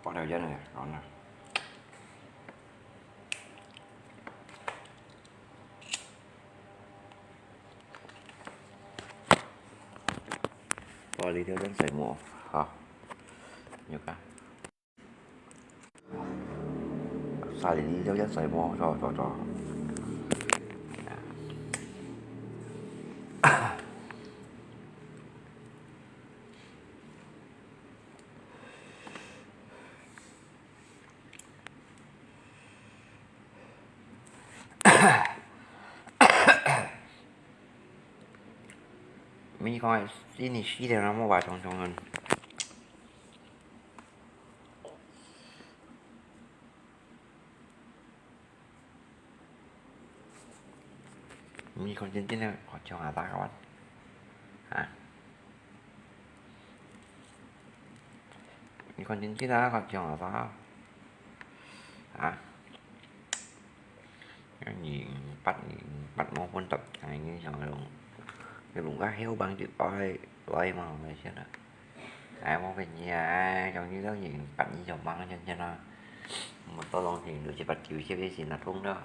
Có đầu dân này, có nè. Có đi theo dân sảy mổ. Hả? Nhiều cái. Xài đi theo dắt xài mò cho cho cho. Mình coi xin thì xí thì nó mua vài trong trong hơn. Mì con trên trên này, có cho hả ta các bạn? Hả? Mì con trên trên đó, có cho hả ta? Hả? Cái gì bắt, bắt máu quân tập này như sao luôn. Cái bụng cá héo băng chịu coi, coi mà người xem nè. Ai mua cái gì ai, trong như đó gì, bạn như chồng băng trên trên đó. Một tô lông thì được chỉ bắt chịu xếp đi xin là thun đó.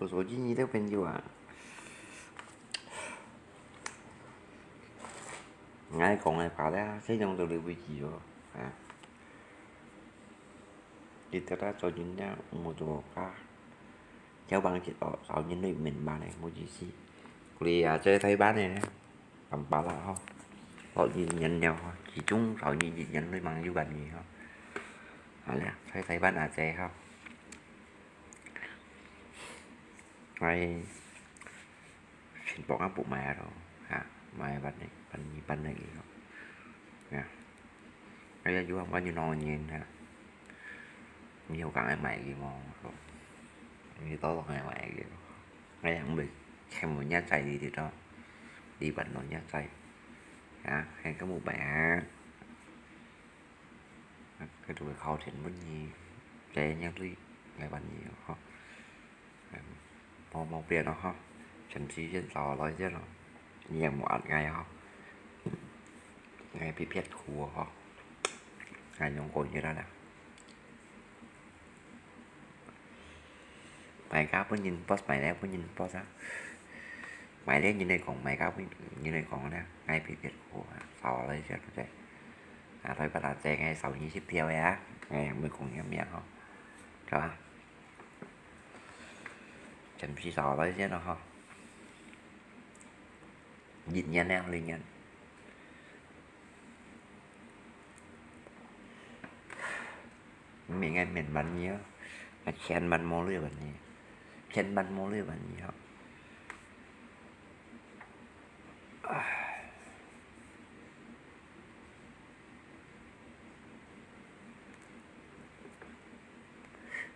手機你都朋友啊。𠊎講个話咧，先用到這位置哦，啊。你得到做人家，莫做假。交往一哦，少年的明白呢，莫意思。佢啊，在台灣呢，坦白啦吼，落一年了吼，其中少年一年都忙有辦法吼。好了，在台灣啊，在吼。 Ai, sin pok ngam puk mai aro, ha, mai ban ni, ban ni, ban ni aro. Ya. Ai, ya, jua ban ni nong nyin, ha. Ni hu kang ai mai ki mo, aro. Ni to lo ai mai ki mo. Ai, yang bê, khem mo nya chai di di to. Di ban lo nya chai. Ya, khem ka mu bai, ha. Cái tụi khâu thiện bún nhì, cái nhang tui, ngày ban nhì ho. Mò, mò bia nó ho. Chăm chỉ trên tàu lối trên nó. Nhang mò ăn ngày ho. Ngày bị phiết khu ho. Ngày nhung cổ như đó nè. Mai ka pun nyin post, mai le pun nyin post á. Mai le nyin le kong, mai ka pun nyin le kong nè. Ngai pi piet ko á, sao le sia tu te. À, thôi bắt đầu chạy ngày sáu nhị ship theo ya. Ngày mười kong nhắm miệng ho. Cho. Chăm chỉ sao le sia nó ho. Nhịn nhăn nè, linh nhăn. Mình nghe mình bắn nhớ. Mà chen bắn mô lưỡi bắn nhớ. Chen bắn mô lưỡi bắn nhớ.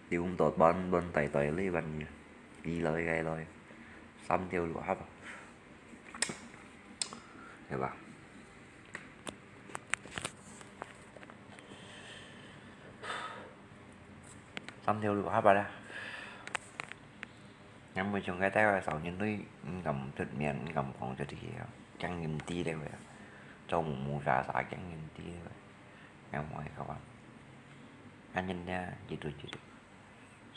Đi uống tọt bắn, bắn tay tay lưỡi bắn nhớ. Đi lơi gai lơi. Sắm theo lụa hấp. Hiểu không? Sắm theo lụa hấp à. Ngắm mùi chung cái tay vào sáu nhân tui, ngắm tuyệt miệng, ngắm không tuyệt thì, chẳng nhìn tí đấy vậy. Châu mù mù xà xà chẳng nhìn tí đấy vậy. Ngắm mỏi các bạn. Anh nhìn nha, chỉ tụi chỉ tụi.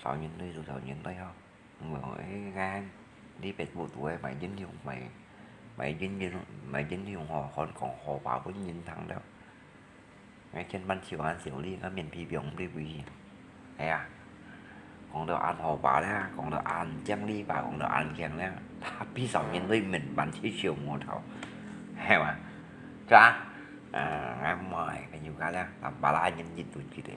Sáu nhân tui, tụi sáu nhân tui không? Mười gai đi Facebook tụi ấy, mày dính thì không mày, mày dính thì, mày dính thì không họ, còn còn họ bảo với nhìn thẳng đâu. Ngay trên ban chiều ăn xỉu đi, nó miễn phí biếng đi quỷ. Hay à? Còn đồ ăn họ bảo đấy, còn đồ ăn chăng đi bảo, còn đồ ăn chăng đấy. Tapi sáu nhân tui mình bán chỉ chiều mua thầu. Hay mà. Cho à? À, ngay mỏi, cái nhiều cái đấy, làm bà la nhân dịch tụi chị đấy.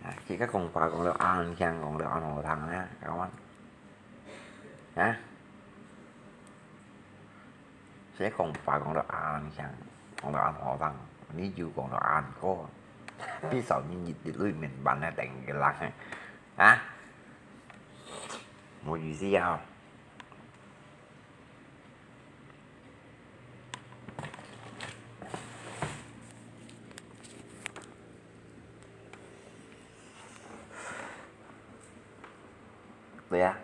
À, chỉ có còn bà còn đồ ăn chăng, còn đồ ăn họ thằng đấy, các bạn. Hả? Sẽ còn bà còn đồ ăn chăng, còn đồ ăn họ thằng. Nếu như còn đồ ăn có. Biết sao như dịch thì lui mình bán nó đánh cái lăng. Hả? Một gì gì không? Vậy à?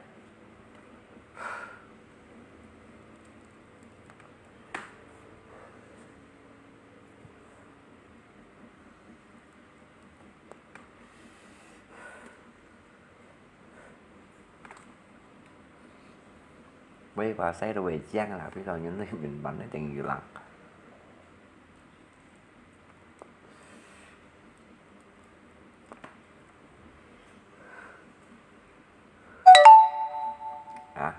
Vậy bà sẽ rồi chăng là bây giờ những người mình bắn ở trên Dư Lăng. À,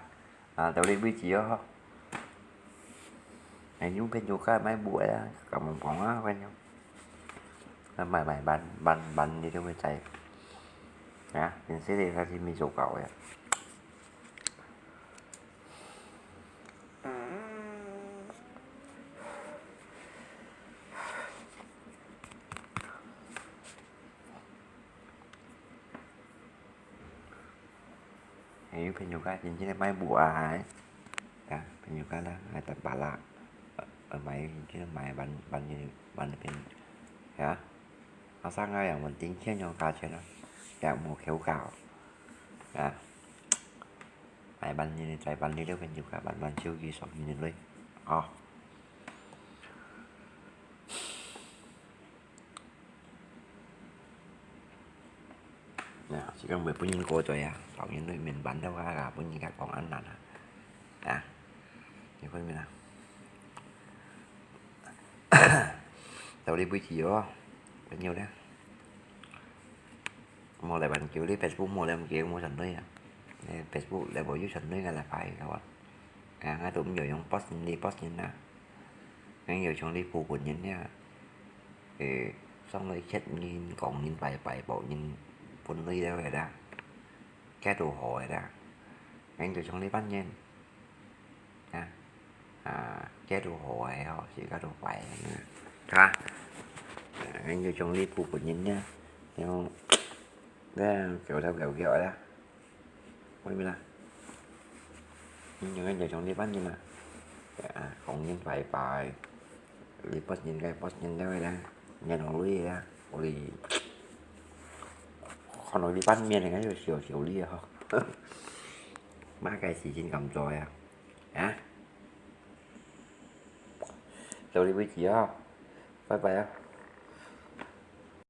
à, tao đi với chị đó. Anh nhúng bên chỗ khác máy bụi á, cầm một phòng á, quen nhau. Mày, mày, bắn, bắn, bắn đi đâu với chạy. Hả? Mình sẽ đi ra thì mình số cậu vậy. Hay, 朋友家真正个買布鞋，啊，朋友家啦，還得巴拉，呃，呃，買真正買萬，萬一，萬一片，啊，啊，上个月問定錢用價錢啊，也無口價，啊，買萬一，再萬一了，朋友家，萬萬手機上面的，啊。啊，時間會分人過嘴啊，老人都面板都啊，分人家講恁難啊。啊，你分明啊？到你位置哦，朋友呢？無來挽救，你Facebook無來救，無上對啊。你Facebook來無有上對个來拍个話，啊，𠊎都毋要用post人，你post人啊。𠊎要像你部分人呀，誒，上來嚇人、講人壞壞，報人分類了个啦，該都好个啦。𠊎要像你扮演，啊，啊，該都好个吼，是該都壞个，哈。啊，𠊎要像你部分人呀，然後，那狗頭狗腳个啦。 我明啦。你應該就像你扮演啊。啊，講人壞話，你post人个post人个咧，人好累啊，我哋看到你扮面个就笑笑你啊。麼个事情敢做呀？啊？到你為止啊，拜拜啊。